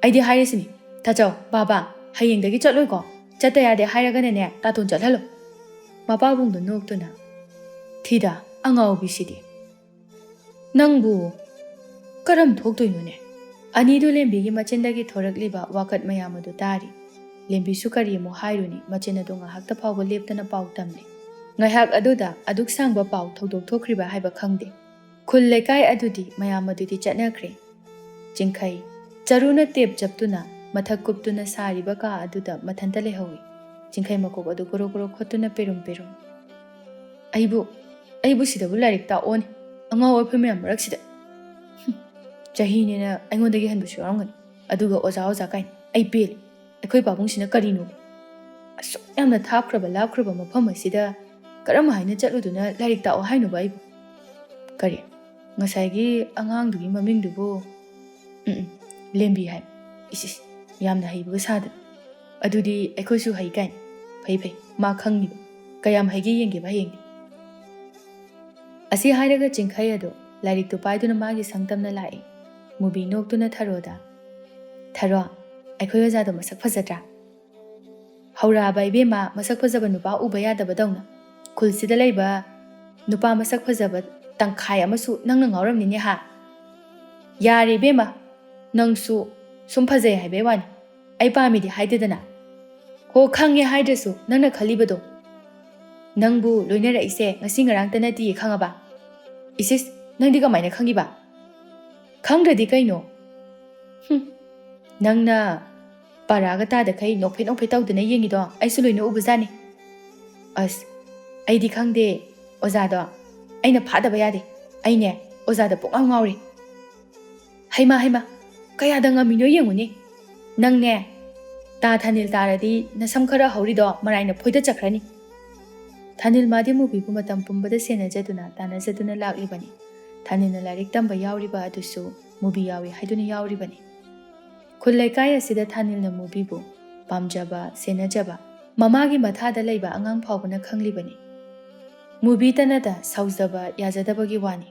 ꯑꯩꯗꯤ ꯍꯥꯏꯔꯤꯁꯤꯅꯤ, ꯇꯥꯆꯧ, ꯕꯥꯕꯥ, ꯍꯌꯦꯡꯗꯒꯤ ꯆꯠꯂꯣꯏꯀꯣ, ꯆꯠꯇ ꯌꯥꯗꯦ ꯍꯥꯏꯔꯒꯅꯅꯦ ꯇꯥꯇꯣꯟ ꯆꯠꯍꯜꯂꯣ꯫" ꯃꯄꯥꯕꯨꯡꯗꯣ ꯅꯣꯛꯇꯨꯅ, "ꯊꯤꯗ, ꯑꯉꯥꯎꯕꯤꯁꯤꯗꯤ꯫ ꯅꯪꯕꯨ ꯀꯔꯝ ꯊꯣꯛꯇꯣꯏꯅꯣꯅꯦ?" ꯑꯅꯤꯗꯨ ꯂꯦꯝꯕꯤꯒꯤ ꯃꯆꯤꯟꯗꯒꯤ ꯊꯣꯔꯛꯂꯤꯕ ꯋꯥꯀꯠ ꯃꯌꯥꯝ ꯑꯗꯨ ꯇꯥꯔꯤ꯫ ꯂꯦꯝꯕꯤꯁꯨ ꯀꯔꯤ ꯑꯃꯨꯛ ꯍꯥꯏꯔꯨꯅꯤ, ꯃꯆꯤꯟ ꯑꯗꯨ ꯉꯥꯏꯍꯥꯛꯇ ꯐꯥꯎꯕ ꯂꯦꯞꯇꯅ ꯄꯥꯎ ꯇꯝꯂꯤ꯫ ꯉꯥꯏꯍꯥꯛ ꯑꯗꯨꯗ ꯑꯗꯨꯛ ꯁꯥꯡꯕ ꯄꯥꯎ ꯊꯧꯗꯣꯛ ꯊꯣꯛꯈ꯭ꯔꯤꯕ ꯍꯥꯏꯕ ꯈꯪꯗꯦ꯫ ꯈꯨꯜ ꯂꯩꯀꯥꯏ ꯑꯗꯨꯗꯤ ꯃꯌꯥꯝ ꯑꯗꯨꯗꯤ ꯆꯠꯅꯈ꯭ꯔꯦ꯫ ꯆꯤꯡꯈꯩ, ꯆꯔꯨꯅ ꯇꯦꯞ ꯆꯞꯇꯨꯅ ꯃꯊꯛ ꯀꯨꯞꯇꯨꯅ ꯁꯥꯔꯤꯕ ꯀꯥ ꯑꯗꯨꯗ ꯃꯊꯟꯇ ꯂꯩꯍꯧꯏ꯫ ꯆꯤꯡꯈꯩ ꯃꯀꯣꯛ ꯑꯗꯨ ꯒꯣꯔꯣ ꯒꯣꯔꯣ ꯈꯣꯠꯇꯨꯅ ꯄꯦꯔꯨꯝ ꯄꯦꯔꯨꯝ꯫ "ꯑꯩꯕꯨ, ꯑꯩꯕꯨ ꯁꯤꯗꯕꯨ ꯂꯥꯏꯔꯤꯛ ꯇꯥꯛꯑꯣꯅꯦ, ꯑꯉꯥꯎ ꯑꯐꯩ ꯃꯌꯥꯝ ꯃꯔꯛꯁꯤꯗ꯫ ꯍꯨꯝ, ꯆꯍꯤꯅꯦꯅ ꯑꯩꯉꯣꯟꯗꯒꯤ ꯍꯟꯕꯁꯨ ꯌꯥꯎꯔꯝꯒꯅꯤ, ꯑꯗꯨꯒ ꯑꯣꯖꯥ, ꯑꯣꯖꯥ ꯀꯥꯏꯅ꯫ ꯑꯩ ꯄꯦꯜꯂꯦ꯫ ꯑꯩꯈꯣꯏ ꯄꯥꯕꯨꯡꯁꯤꯅ ꯀꯔꯤꯅꯣ? ꯑꯁꯨꯛ ꯌꯥꯝꯅ ꯊꯥꯞꯈ꯭ꯔꯕ ꯂꯥꯞꯈ꯭ꯔꯕ ꯃꯐꯝ ꯑꯁꯤꯗ ꯀꯔꯝ ꯍꯥꯏꯅ ꯆꯠꯂꯨꯗꯨꯅ ꯂꯥꯏꯔꯤꯛ ꯇꯥꯛꯑꯣ ꯍꯥꯏꯅꯣꯕ ꯑꯩꯕꯨ? ꯀꯔꯤ? ꯉꯁꯥꯏꯒꯤ ꯑꯉꯥꯡꯗꯨꯒꯤ ꯃꯃꯤꯡꯗꯨꯕꯨ?" "ꯎꯝ, ꯎꯝ, ꯂꯦꯝꯕꯤ ꯍꯥꯏ꯫ ꯏꯁ, ꯏꯁ, ꯌꯥꯝꯅ ꯍꯩꯕꯒ ꯁꯥꯗꯅ꯫ ꯑꯗꯨꯗꯤ ꯑꯩꯈꯣꯏꯁꯨ ꯍꯩ ꯀꯥꯏꯅ꯫ ꯐꯩ, ꯐꯩ, ꯃꯥ ꯈꯪꯅꯤꯕ꯫ ꯀꯌꯥꯝ ꯍꯩꯒꯦ ꯌꯦꯡꯒꯦꯕ ꯍꯌꯦꯡꯗꯤ꯫" ꯑꯁꯤ ꯍꯥꯏꯔꯒ ꯆꯤꯡꯈꯩ ꯑꯗꯨ ꯂꯥꯏꯔꯤꯛꯇꯨ ꯄꯥꯏꯗꯨꯅ ꯃꯥꯒꯤ ꯁꯪ ꯇꯝꯅ ꯂꯥꯛꯏ꯫ ꯃꯨꯕꯤ ꯅꯣꯛꯇꯨꯅ ꯊꯔꯣꯗ, "ꯊꯔꯣ, ꯑꯩꯈꯣꯏ ꯑꯣꯖꯥꯗꯣ ꯃꯁꯛ ꯐꯖꯗ꯭ꯔꯥ? ꯍꯧꯔꯛꯑꯕ ꯏꯕꯦꯝꯃ, ꯃꯁꯛ ꯐꯖꯕ ꯅꯨꯄꯥ ꯎꯕ ꯌꯥꯗꯕꯗꯧꯅ꯫ ꯈꯨꯜꯁꯤꯗ ꯂꯩꯕ ꯅꯨꯄꯥ ꯃꯁꯛ ꯐꯖꯕ ꯇꯪꯈꯥꯏ ꯑꯃꯁꯨ ꯅꯪꯅ ꯉꯥꯎꯔꯝꯅꯤꯅꯦ ꯍꯥ? ꯌꯥꯔꯦ ꯏꯕꯦꯝꯃ, ꯅꯪꯁꯨ ꯁꯨꯝ ꯐꯖꯩ ꯍꯥꯏꯕꯩ ꯋꯥꯅꯤ꯫ ꯑꯩ ꯄꯥꯝꯃꯤꯗꯤ ꯍꯥꯏꯗꯦꯗꯅ꯫ ꯍꯣ, ꯈꯪꯉꯦ ꯍꯥꯏꯗ꯭ꯔꯁꯨ ꯅꯪꯅ ꯈꯜꯂꯤꯕꯗꯣ꯫ "ꯅꯪꯕꯨ ꯂꯣꯏꯅꯔꯛꯏꯁꯦ ꯉꯁꯤ ꯉꯔꯥꯡꯇ ꯅꯠꯇꯤꯌꯦ, ꯈꯪꯉꯕ?" "ꯏꯁ ꯏꯁ, ꯅꯪꯗꯤ ꯀꯃꯥꯏꯅ ꯈꯪꯉꯤꯕ?" "ꯈꯪꯗ꯭ꯔꯗꯤ ꯀꯩꯅꯣ?" "ꯍꯨꯝ, ꯅꯪꯅ ꯄꯥꯔꯥꯒ ꯇꯥꯗꯈꯩ ꯅꯣꯛꯐꯦꯠ ꯅꯣꯛꯐꯦꯠ ꯇꯧꯗꯅ ꯌꯦꯡꯉꯤꯗꯣ ꯑꯩꯁꯨ ꯂꯣꯏꯅ ꯎꯕꯖꯥꯠꯅꯤ꯫ ꯑꯁ, ꯑꯩꯗꯤ ꯈꯪꯗꯦ, ꯑꯣꯖꯥꯗꯣ ꯑꯩꯅ ꯐꯥꯗꯕ ꯌꯥꯗꯦ꯫ ꯑꯩꯅꯦ, ꯑꯣꯖꯥꯗ ꯄꯨꯡꯉꯥꯎ ꯉꯥꯎꯔꯦ꯫ ꯍꯩꯃꯥ, ꯍꯩꯃꯥ, ꯀꯌꯥꯗ ꯉꯝꯃꯤꯅꯣ ꯌꯦꯡꯉꯨꯅꯦ꯫ ꯅꯪꯅꯦ, ꯇꯥ ꯊꯥꯅꯤꯜ ꯇꯥꯔꯗꯤ ꯅꯁꯝ ꯈꯔ ꯍꯧꯔꯤꯗꯣ ꯃꯔꯥꯏꯅ ꯐꯣꯏꯗ ꯆꯠꯈ꯭ꯔꯅꯤ꯫" ꯊꯥꯅꯤꯜ ꯃꯥꯗꯤ ꯃꯨꯕꯤꯕꯨ ꯃꯇꯝ ꯄꯨꯝꯕꯗ ꯁꯦꯟꯅꯖꯗꯨꯅ, ꯇꯥꯟꯅꯖꯗꯨꯅ ꯂꯥꯛꯂꯤꯕꯅꯤ꯫ ꯊꯥꯅꯤꯜꯅ ꯂꯥꯏꯔꯤꯛ ꯇꯝꯕ ꯌꯥꯎꯔꯤꯕ ꯑꯗꯨꯁꯨ ꯃꯨꯕꯤ ꯌꯥꯎꯏ ꯍꯥꯏꯗꯨꯅ ꯌꯥꯎꯔꯤꯕꯅꯤ꯫ ꯈꯨꯜ ꯂꯩꯀꯥꯏ ꯑꯁꯤꯗ ꯊꯥꯅꯤꯜꯅ ꯃꯨꯕꯤꯕꯨ ꯄꯥꯝꯖꯕ, ꯁꯦꯟꯅꯖꯕ ꯃꯃꯥꯒꯤ ꯃꯊꯥꯗ ꯂꯩꯕ ꯑꯉꯥꯡ ꯐꯥꯎꯕꯅ ꯈꯪꯂꯤꯕꯅꯤ꯫ ꯃꯨꯕꯤꯇ ꯅꯠꯇ ꯁꯥꯎꯖꯕ ꯌꯥꯖꯗꯕꯒꯤ ꯋꯥꯅꯤ꯫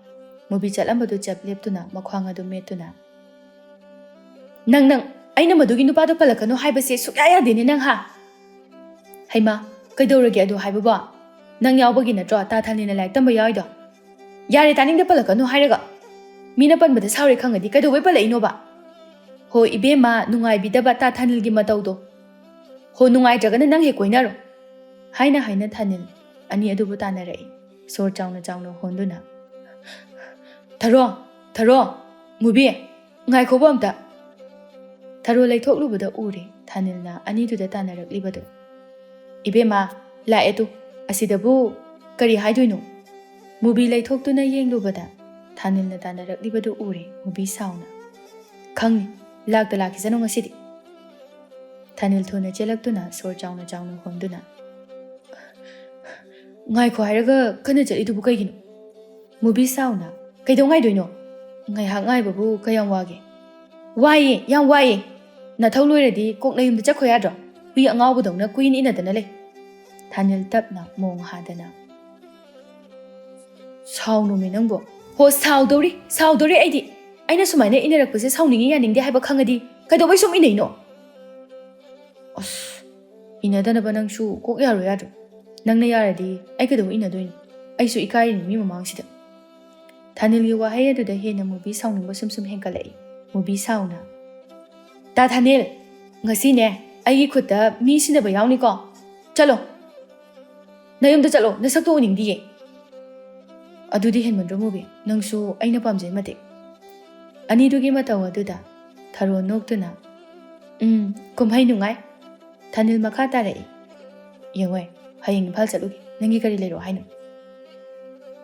ꯃꯨꯕꯤ ꯆꯠꯂꯝꯕꯗꯨ ꯆꯞ ꯂꯦꯞꯇꯨꯅ ꯃꯈ꯭ꯋꯥꯡ ꯑꯗꯨ ꯃꯦꯠꯇꯨꯅ, "ꯅꯪ, ꯅꯪ, ꯑꯩꯅ ꯃꯗꯨꯒꯤ ꯅꯨꯄꯥꯗꯣ ꯄꯜꯂꯛꯀꯅꯨ ꯍꯥꯏꯕꯁꯦ ꯁꯨꯛꯌꯥ ꯌꯥꯗꯦꯅꯦ ꯅꯪ, ꯍꯥ?" "ꯍꯩꯃꯥ, ꯀꯩꯗꯧꯔꯒꯦ ꯑꯗꯨ ꯍꯥꯏꯕꯕꯣ? ꯅꯪ ꯌꯥꯎꯕꯒꯤ ꯅꯠꯇ꯭ꯔꯣ ꯇꯥ ꯊꯥꯅꯤꯜꯅ ꯂꯥꯏꯔꯤꯛ ꯇꯝꯕ ꯌꯥꯎꯏꯗꯣ?" "ꯌꯥꯔꯦ, ꯇꯥꯅꯤꯡꯗꯦ, ꯄꯜꯂꯛꯀꯅꯨ ꯍꯥꯏꯔꯒ꯫ ꯃꯤꯅ ꯄꯟꯕꯗ ꯁꯥꯎꯔꯦ ꯈꯪꯉꯗꯤ ꯀꯩꯗꯧꯕꯩ ꯄꯜꯂꯛꯏꯅꯣꯕ?" "ꯍꯣ ꯏꯕꯦꯝꯃ, ꯅꯨꯡꯉꯥꯏꯕꯤꯗꯕ ꯇꯥ ꯊꯥꯅꯤꯜꯒꯤ ꯃꯇꯧꯗꯣ꯫ ꯍꯣ, ꯅꯨꯡꯉꯥꯏꯇ꯭ꯔꯒꯅ ꯅꯪ ꯍꯦꯛ ꯀꯣꯏꯅꯔꯣ꯫" ꯍꯥꯏꯅ ꯍꯥꯏꯅ ꯊꯥꯅꯤꯜ ꯑꯅꯤ ꯑꯗꯨꯕꯨ ꯇꯥꯟꯅꯔꯛꯏ, ꯁꯣꯔ ꯆꯥꯎꯅ ꯆꯥꯎꯅ ꯍꯣꯟꯗꯨꯅ꯫ "ꯊꯔꯣ, ꯊꯔꯣ, ꯃꯨꯕꯤ, ꯉꯥꯏꯈꯣꯕ ꯑꯝꯇ꯫" ꯊꯔꯣ ꯂꯩꯊꯣꯛꯂꯨꯕꯗ ꯎꯔꯦ ꯊꯥꯅꯤꯜꯅ ꯑꯅꯤꯗꯨꯗ ꯇꯥꯟꯅꯔꯛꯂꯤꯕꯗꯨ꯫ "ꯏꯕꯦꯝꯃ, ꯂꯥꯛꯑꯦ ꯇꯨ, ꯑꯁꯤꯗꯕꯨ ꯀꯔꯤ ꯍꯥꯏꯗꯣꯏꯅꯣ?" ꯃꯨꯕꯤ ꯂꯩꯊꯣꯛꯇꯨꯅ ꯌꯦꯡꯂꯨꯕꯗ ꯊꯥꯅꯤꯜꯅ ꯇꯥꯟꯅꯔꯛꯂꯤꯕꯗꯨ ꯎꯔꯦ ꯃꯨꯕꯤ ꯁꯥꯎꯅ꯫ "ꯈꯪꯅꯤ, ꯂꯥꯛꯇ ꯂꯥꯛꯈꯤꯁꯅꯨ ꯉꯁꯤꯗꯤ꯫" ꯊꯥꯅꯤꯜ ꯊꯨꯅ ꯆꯦꯜꯂꯛꯇꯨꯅ ꯁꯣꯔ ꯆꯥꯎꯅ ꯆꯥꯎꯅ ꯍꯣꯟꯗꯨꯅ, "ꯉꯥꯏꯈꯣ ꯍꯥꯏꯔꯒ ꯀꯟꯅ ꯆꯠꯂꯤꯗꯨꯕꯨ ꯀꯩꯒꯤꯅꯣ?" ꯃꯨꯕꯤ ꯁꯥꯎꯅ, "ꯀꯩꯗꯧ ꯉꯥꯏꯗꯣꯏꯅꯣ? ꯉꯥꯏꯍꯥꯛ ꯉꯥꯏꯕꯕꯨ ꯀꯌꯥꯝ ꯋꯥꯒꯦ?" "ꯋꯥꯏꯌꯦ, ꯌꯥꯝ ꯋꯥꯏꯌꯦ꯫ ꯅꯊꯧ ꯂꯣꯏꯔꯗꯤ ꯀꯣꯛ ꯅꯌꯨꯝꯗ ꯆꯠꯈꯣ ꯌꯥꯗ꯭ꯔꯣ? ꯍꯨꯏ ꯑꯉꯥꯎꯕꯗꯧꯅ ꯀꯨꯏꯅ ꯏꯟꯅꯗꯅ ꯂꯩ꯫" ꯊꯥꯅꯤꯜ ꯇꯞꯅ ꯃꯣꯡ ꯍꯥꯗꯅ, "ꯁꯥꯎꯅꯨꯃꯦ ꯅꯪꯕꯣ꯫" "ꯍꯣ, ꯁꯥꯎꯗꯧꯔꯤ, ꯁꯥꯎꯗꯧꯔꯤ ꯑꯩꯗꯤ꯫ ꯑꯩꯅ ꯁꯨꯃꯥꯏꯅ ꯏꯟꯅꯔꯛꯄꯁꯦ ꯁꯥꯎꯅꯤꯡꯉꯤ ꯌꯥꯅꯤꯡꯗꯦ ꯍꯥꯏꯕ ꯈꯪꯉꯗꯤ ꯀꯩꯗꯧꯕꯩ ꯁꯨꯝ ꯏꯟꯅꯩꯅꯣ?" "ꯑꯁ, ꯏꯟꯅꯗꯅꯕ ꯅꯪꯁꯨ ꯀꯣꯛ ꯌꯥꯔꯣ ꯌꯥꯗ꯭ꯔꯣ? ꯅꯪꯅ ꯌꯥꯔꯗꯤ ꯑꯩ ꯀꯩꯗꯧꯕꯩ ꯏꯟꯅꯗꯣꯏꯅꯣ? ꯑꯩꯁꯨ ꯏꯀꯥꯏꯔꯤꯅꯤ ꯃꯤ ꯃꯃꯥꯡꯁꯤꯗ꯫" ꯊꯥꯅꯤꯜꯒꯤ ꯋꯥꯍꯩ ꯑꯗꯨꯗ ꯍꯦꯟꯅ ꯃꯨꯕꯤ ꯁꯥꯎꯅꯤꯡꯕ ꯁꯨꯝ ꯁꯨꯝ ꯍꯦꯟꯒꯠꯂꯛꯏ꯫ ꯃꯨꯕꯤ ꯁꯥꯎꯅ, "ꯇꯥ ꯊꯥꯅꯤꯜ, ꯉꯁꯤꯅꯦ ꯑꯩꯒꯤ ꯈꯨꯠꯇ ꯃꯤ ꯁꯤꯟꯅꯕ ꯌꯥꯎꯅꯤꯀꯣ꯫ ꯆꯠꯂꯣ!" "ꯅꯌꯨꯝꯗ ꯆꯠꯂꯣ, ꯅꯁꯛꯇꯣ ꯎꯅꯤꯡꯗꯤꯌꯦ꯫" "ꯑꯗꯨꯗꯤ ꯍꯦꯟꯃꯟꯗ꯭ꯔꯣ ꯃꯨꯕꯤ? ꯅꯪꯁꯨ ꯑꯩꯅ ꯄꯥꯝꯖꯩ ꯃꯇꯤꯛ꯫" ꯑꯅꯤꯗꯨꯒꯤ ꯃꯇꯧ ꯑꯗꯨꯗ ꯊꯔꯣ ꯅꯣꯛꯇꯨꯅ, "ꯎꯝ, ꯀꯨꯝꯍꯩ ꯅꯨꯡꯉꯥꯏ꯫" ꯊꯥꯅꯤꯜ ꯃꯈꯥ ꯇꯥꯔꯛꯏ, "ꯌꯦꯡꯉꯣꯏ, ꯍꯌꯦꯡ ꯏꯝꯐꯥꯜ ꯆꯠꯂꯨꯒꯦ꯫ ꯅꯪꯒꯤ ꯀꯔꯤ ꯂꯩꯔꯛꯑꯣ ꯍꯥꯏꯅꯣ?"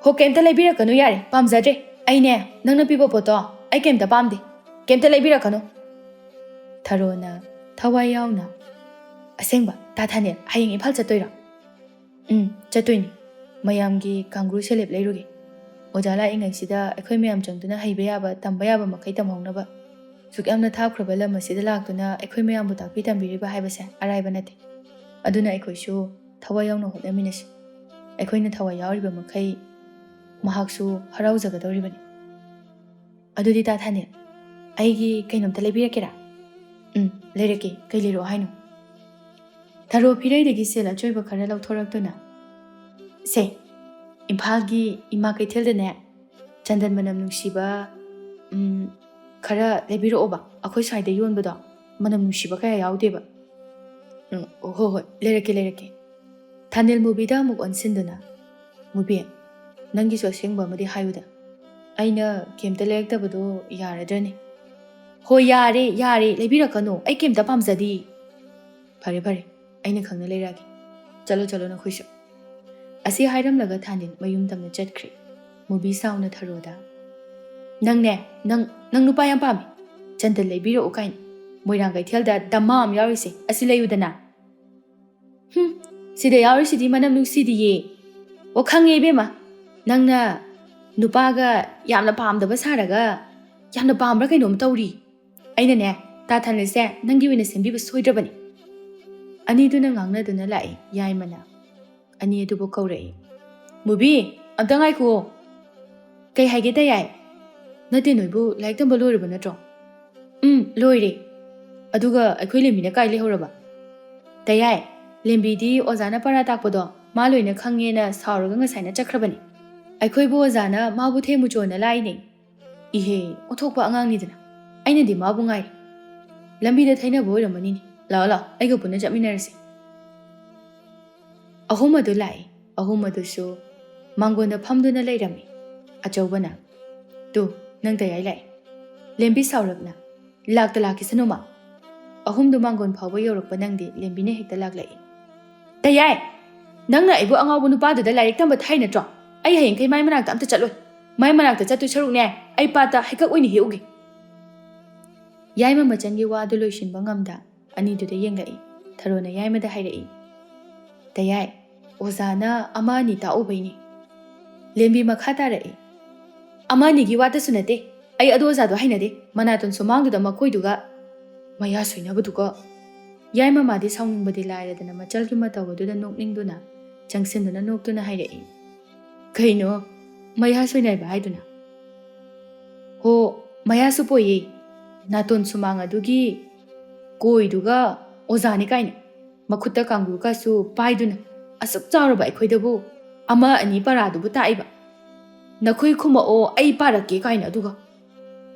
"ꯍꯣ, ꯀꯩꯝꯇ ꯂꯩꯕꯤꯔꯛꯀꯅꯨ ꯌꯥꯔꯦ, ꯄꯥꯝꯖꯗ꯭ꯔꯦ꯫ ꯑꯩꯅꯦ, ꯅꯪꯅ ꯄꯤꯕ ꯄꯣꯠꯇꯣ ꯑꯩ ꯀꯩꯝꯇ ꯄꯥꯝꯗꯦ꯫ ꯀꯩꯝꯇ ꯂꯩꯕꯤꯔꯛꯀꯅꯨ꯫" ꯊꯔꯣꯅ ꯊꯋꯥꯏ ꯌꯥꯎꯅ, "ꯑꯁꯦꯡꯕ, ꯇꯥ ꯊꯥꯅꯤꯜ, ꯍꯌꯦꯡ ꯏꯝꯐꯥꯜ ꯆꯠꯇꯣꯏꯔꯣ?" "ꯎꯝ, ꯆꯠꯇꯣꯏꯅꯤ꯫ ꯃꯌꯥꯝꯒꯤ ꯀꯥꯡꯒ꯭ꯔꯨ ꯁꯦꯂꯦꯞ ꯂꯩꯔꯨꯒꯦ꯫ ꯑꯣꯖꯥ ꯂꯥꯛꯏꯉꯩꯁꯤꯗ ꯑꯩꯈꯣꯏ ꯃꯌꯥꯝ ꯆꯪꯗꯨꯅ ꯍꯩꯕ ꯌꯥꯕ, ꯇꯝꯕ ꯌꯥꯕ ꯃꯈꯩ ꯇꯝꯍꯧꯅꯕ꯫ ꯁꯨꯛ ꯌꯥꯝꯅ ꯊꯥꯞꯈ꯭ꯔꯕ ꯂꯝ ꯑꯁꯤꯗ ꯂꯥꯛꯇꯨꯅ ꯑꯩꯈꯣꯏ ꯃꯌꯥꯝꯕꯨ ꯇꯥꯛꯄꯤ ꯇꯝꯕꯤꯔꯤꯕ ꯍꯥꯏꯕꯁꯦ ꯑꯔꯥꯏꯕ ꯅꯠꯇꯦ꯫ ꯑꯗꯨꯅ ꯑꯩꯈꯣꯏꯁꯨ ꯊꯋꯥꯏ ꯌꯥꯎꯅ ꯍꯣꯠꯅꯃꯤꯟꯅꯁꯤ꯫ ꯑꯩꯈꯣꯏꯅ ꯊꯋꯥꯏ ꯌꯥꯎꯔꯤꯕ ꯃꯈꯩ ꯃꯍꯥꯛꯁꯨ ꯍꯔꯥꯎꯖꯒꯗꯧꯔꯤꯕꯅꯤ꯫ ꯑꯗꯨꯗꯤ ꯇꯥ ꯊꯥꯅꯤꯜ, ꯑꯩꯒꯤ ꯀꯩꯅꯣꯝꯇ ꯂꯩꯕꯤꯔꯛꯀꯦꯔꯥ?" "ꯎꯝ, ꯂꯩꯔꯛꯀꯦ꯫ ꯀꯩ ꯂꯩꯔꯛꯑꯣ ꯍꯥꯏꯅꯣ?" ꯊꯔꯣ ꯐꯤꯔꯩꯗꯒꯤ ꯁꯦꯜ ꯑꯆꯣꯏꯕ ꯈꯔ ꯂꯧꯊꯣꯔꯛꯇꯨꯅ, "ꯁꯦ, ꯏꯝꯐꯥꯜꯒꯤ ꯏꯃꯥ ꯀꯩꯊꯦꯜꯗꯅꯦ, ꯆꯟꯗꯟ ꯃꯅꯝ ꯅꯨꯡꯁꯤꯕ, ꯎꯝ, ꯈꯔ ꯂꯩꯕꯤꯔꯛꯑꯣꯕ꯫ ꯑꯩꯈꯣꯏ ꯁ꯭ꯋꯥꯏꯗ ꯌꯣꯟꯕꯗꯣ ꯃꯅꯝ ꯅꯨꯡꯁꯤꯕ ꯀꯌꯥ ꯌꯥꯎꯗꯦꯕ꯫" "ꯎꯝ, ꯍꯣꯏ, ꯍꯣꯏ, ꯂꯩꯔꯛꯀꯦ, ꯂꯩꯔꯛꯀꯦ꯫" ꯊꯥꯅꯤꯜ ꯃꯨꯕꯤꯗ ꯑꯃꯨꯛ ꯑꯣꯟꯁꯤꯟꯗꯨꯅ, "ꯃꯨꯕꯤ, ꯅꯪꯒꯤꯁꯨ ꯑꯁꯦꯡꯕ ꯑꯃꯗꯤ ꯍꯥꯏꯌꯨꯗ꯫ ꯑꯩꯅ ꯀꯩꯝꯇ ꯂꯩꯔꯛꯇꯕꯗꯣ ꯌꯥꯔꯗ꯭ꯔꯅꯦ?" "ꯍꯣꯏ, ꯌꯥꯔꯦ, ꯌꯥꯔꯦ, ꯂꯩꯕꯤꯔꯛꯀꯅꯨ꯫ ꯑꯩ ꯀꯩꯝꯇ ꯄꯥꯝꯖꯗꯦ꯫" "ꯐꯔꯦ, ꯐꯔꯦ, ꯑꯩꯅ ꯈꯪꯅ ꯂꯩꯔꯛꯑꯒꯦ꯫ ꯆꯠꯂꯣ, ꯆꯠꯂꯣ ꯅꯈꯣꯏꯁꯨ꯫" ꯑꯁꯤ ꯍꯥꯏꯔꯝꯂꯒ ꯊꯥꯅꯤꯜ ꯃꯌꯨꯝ ꯇꯝꯅ ꯆꯠꯈ꯭ꯔꯦ꯫ ꯃꯨꯕꯤ ꯁꯥꯎꯅ ꯊꯔꯣꯗ, "ꯅꯪꯅꯦ, ꯅꯪ, ꯅꯪ ꯅꯨꯄꯥ ꯌꯥꯝ ꯄꯥꯝꯃꯤ꯫ ꯆꯟꯗꯟ ꯂꯩꯕꯤꯔꯛꯎ ꯀꯥꯏꯅ꯫ ꯃꯣꯏꯔꯥꯡ ꯀꯩꯊꯦꯜꯗ ꯗꯃꯥ ꯑꯃ ꯌꯥꯎꯔꯤꯁꯦ, ꯑꯁꯤ ꯂꯩꯌꯨꯗꯅ꯫" "ꯍꯨꯝ, ꯁꯤꯗ ꯌꯥꯎꯔꯤꯁꯤꯗꯤ ꯃꯅꯝ ꯅꯨꯡꯁꯤꯗꯤꯌꯦ꯫" "ꯑꯣ, ꯈꯪꯉꯦ ꯏꯕꯦꯝꯃ, ꯅꯪꯅ ꯅꯨꯄꯥꯒ ꯌꯥꯝꯅ ꯄꯥꯝꯗꯕ ꯁꯥꯔꯒ ꯌꯥꯝꯅ ꯄꯥꯝꯕ꯭ꯔꯥ ꯀꯩꯅꯣꯝ ꯇꯧꯔꯤ꯫ ꯑꯩꯅꯅꯦ, ꯇꯥ ꯊꯥꯅꯤꯜꯁꯦ ꯅꯪꯒꯤ ꯑꯣꯏꯅ ꯁꯦꯝꯕꯤꯕ ꯁꯣꯏꯗ꯭ꯔꯕꯅꯤ꯫" ꯑꯅꯤꯗꯨꯅ ꯉꯥꯡꯅꯗꯨꯅ ꯂꯥꯛꯏ꯫ ꯌꯥꯏꯃꯅ ꯑꯅꯤ ꯑꯗꯨꯕꯨ ꯀꯧꯔꯛꯏ꯫ "ꯃꯨꯕꯤ, ꯑꯝꯇ ꯉꯥꯏꯈꯨꯑꯣ꯫" "ꯀꯩ ꯍꯥꯏꯒꯦ ꯇꯌꯥꯏ?" "ꯅꯠꯇꯦ, ꯅꯣꯏꯕꯨ ꯂꯥꯏꯔꯤꯛ ꯇꯝꯕ ꯂꯣꯏꯔꯕ ꯅꯠꯇ꯭ꯔꯣ?" "ꯎꯝ, ꯂꯣꯏꯔꯦ꯫" "ꯑꯗꯨꯒ ꯑꯩꯈꯣꯏ ꯂꯦꯝꯕꯤꯅ ꯀꯥꯏ ꯂꯩꯍꯧꯔꯕ?" "ꯇꯌꯥꯏ, ꯂꯦꯝꯕꯤꯗꯤ ꯑꯣꯖꯥꯅ ꯄꯔꯥ ꯇꯥꯛꯄꯗꯣ ꯃꯥ ꯂꯣꯏꯅ ꯈꯪꯉꯦꯅ ꯁꯥꯎꯔꯒ ꯉꯁꯥꯏꯅ ꯆꯠꯈ꯭ꯔꯕꯅꯤ꯫ ꯑꯩꯈꯣꯏꯕꯨ ꯑꯣꯖꯥꯅ ꯃꯥꯕꯨ ꯊꯦꯝꯃꯨ ꯆꯣꯅ ꯂꯥꯛꯏꯅꯦ꯫ ꯏꯍꯦ, ꯑꯣꯟꯊꯣꯛꯄ ꯑꯉꯥꯡꯅꯤꯗꯅ꯫ ꯑꯩꯅꯗꯤ ꯃꯥꯕꯨ ꯉꯥꯏꯔꯤ꯫ ꯂꯝꯕꯤꯗ ꯊꯩꯅꯕ ꯑꯣꯏꯔꯝꯃꯅꯤꯅꯦ꯫ ꯂꯥꯛꯑꯣ, ꯂꯥꯛꯑꯣ, ꯑꯩꯒ ꯄꯨꯟꯅ ꯆꯠꯃꯤꯟꯅꯔꯁꯤ꯫" ꯑꯍꯨꯝ ꯑꯗꯨ ꯂꯥꯛꯏ꯫ ꯑꯍꯨꯝ ꯑꯗꯨꯁꯨ ꯃꯥꯡꯒꯣꯟꯗ ꯐꯝꯗꯨꯅ ꯂꯩꯔꯝꯃꯤ꯫ ꯑꯆꯧꯕꯅ, "ꯇꯨ, ꯅꯪ ꯇꯌꯥꯏ ꯂꯥꯛꯏ꯫" ꯂꯦꯝꯕꯤ ꯁꯥꯎꯔꯞꯅ, "ꯂꯥꯛꯇ ꯂꯥꯛꯈꯤꯁꯅꯨꯃ꯫ ꯑꯍꯨꯝꯗꯨ ꯃꯥꯡꯒꯣꯟ ꯐꯥꯎꯕ ꯌꯧꯔꯛꯄ ꯅꯪꯗꯤ ꯂꯦꯝꯕꯤꯅ ꯍꯦꯛꯇ ꯂꯥꯛꯂꯛꯏ꯫ ꯇꯌꯥꯏ! ꯅꯪꯅ ꯑꯩꯕꯨ ꯑꯉꯥꯎꯕ ꯅꯨꯄꯥꯗꯨꯗ ꯂꯥꯏꯔꯤꯛ ꯇꯝꯕ ꯊꯥꯏ ꯅꯠꯇ꯭ꯔꯣ? ꯑꯩ ꯍꯌꯦꯡꯈꯩ ꯃꯥꯏ ꯃꯅꯥꯛꯇ ꯑꯝꯇ ꯆꯠꯂꯣꯏ꯫ ꯃꯥꯏ ꯃꯅꯥꯛꯇ ꯆꯠꯇꯣꯏ ꯁꯔꯨꯛꯅꯦ, ꯑꯩ ꯄꯥꯠꯇ ꯍꯩꯀꯛ ꯑꯣꯏꯅ ꯍꯦꯛꯎꯒꯦ꯫" ꯌꯥꯏꯃ ꯃꯆꯟꯒꯤ ꯋꯥꯗꯨ ꯂꯣꯏꯁꯤꯟꯕ ꯉꯝꯗ ꯑꯅꯤꯗꯨꯗ ꯌꯦꯡꯂꯛꯏ꯫ ꯊꯔꯣꯅ ꯌꯥꯏꯃꯗ ꯍꯥꯏꯔꯛꯏ, "ꯇꯌꯥꯏ, ꯑꯣꯖꯥꯅ ꯑꯃ ꯑꯅꯤ ꯇꯥꯛꯎꯕꯩꯅꯤ꯫" ꯂꯦꯝꯕꯤ ꯃꯈꯥ ꯇꯥꯔꯛꯏ, "ꯑꯃ ꯑꯅꯤꯒꯤ ꯋꯥꯇꯁꯨ ꯅꯠꯇꯦ, ꯑꯩ ꯑꯗꯨ ꯑꯣꯖꯥꯗꯣ ꯍꯩꯅꯗꯦ, ꯃꯅꯥꯇꯣꯟ ꯁꯨꯃꯥꯡꯗꯨꯗ ꯃꯈꯣꯏꯗꯨꯒ꯫" "ꯃꯌꯥ ꯁꯣꯏꯅꯕꯗꯨꯒ꯫" ꯌꯥꯏꯃ ꯃꯥꯗꯤ ꯁꯥꯎꯅꯤꯡꯕꯗꯤ ꯂꯥꯏꯔꯗꯅ ꯃꯆꯜꯒꯤ ꯃꯇꯧ ꯑꯗꯨꯗ ꯅꯣꯛꯅꯤꯡꯗꯨꯅ ꯆꯪꯁꯤꯟꯗꯨꯅ ꯅꯣꯛꯇꯨꯅ ꯍꯥꯏꯔꯛꯏ, "ꯀꯩꯅꯣ ꯃꯌꯥ ꯁꯣꯏꯅꯥꯏꯕ ꯍꯥꯏꯗꯨꯅ?" "ꯍꯣ, ꯃꯌꯥꯁꯨ ꯄꯣꯏꯌꯦ꯫ ꯅꯥꯇꯣꯟ ꯁꯨꯃꯥꯡ ꯑꯗꯨꯒꯤ ꯀꯣꯏꯗꯨꯒ ꯑꯣꯖꯥꯅꯤ ꯀꯥꯏꯅ ꯃꯈꯨꯠꯇ ꯀꯥꯡꯒꯨꯒꯁꯨ ꯄꯥꯏꯗꯨꯅ ꯑꯁꯨꯛ ꯆꯥꯎꯔꯕ ꯑꯩꯈꯣꯏꯗꯕꯨ ꯑꯃ ꯑꯅꯤ ꯄꯔꯥꯗꯨꯕꯨ ꯇꯥꯛꯏꯕ꯫ ꯅꯈꯣꯏ ꯈꯨꯝꯃꯛꯑꯣ, ꯑꯩ ꯄꯥꯔꯛꯀꯦ ꯀꯥꯏꯅ ꯑꯗꯨꯒ꯫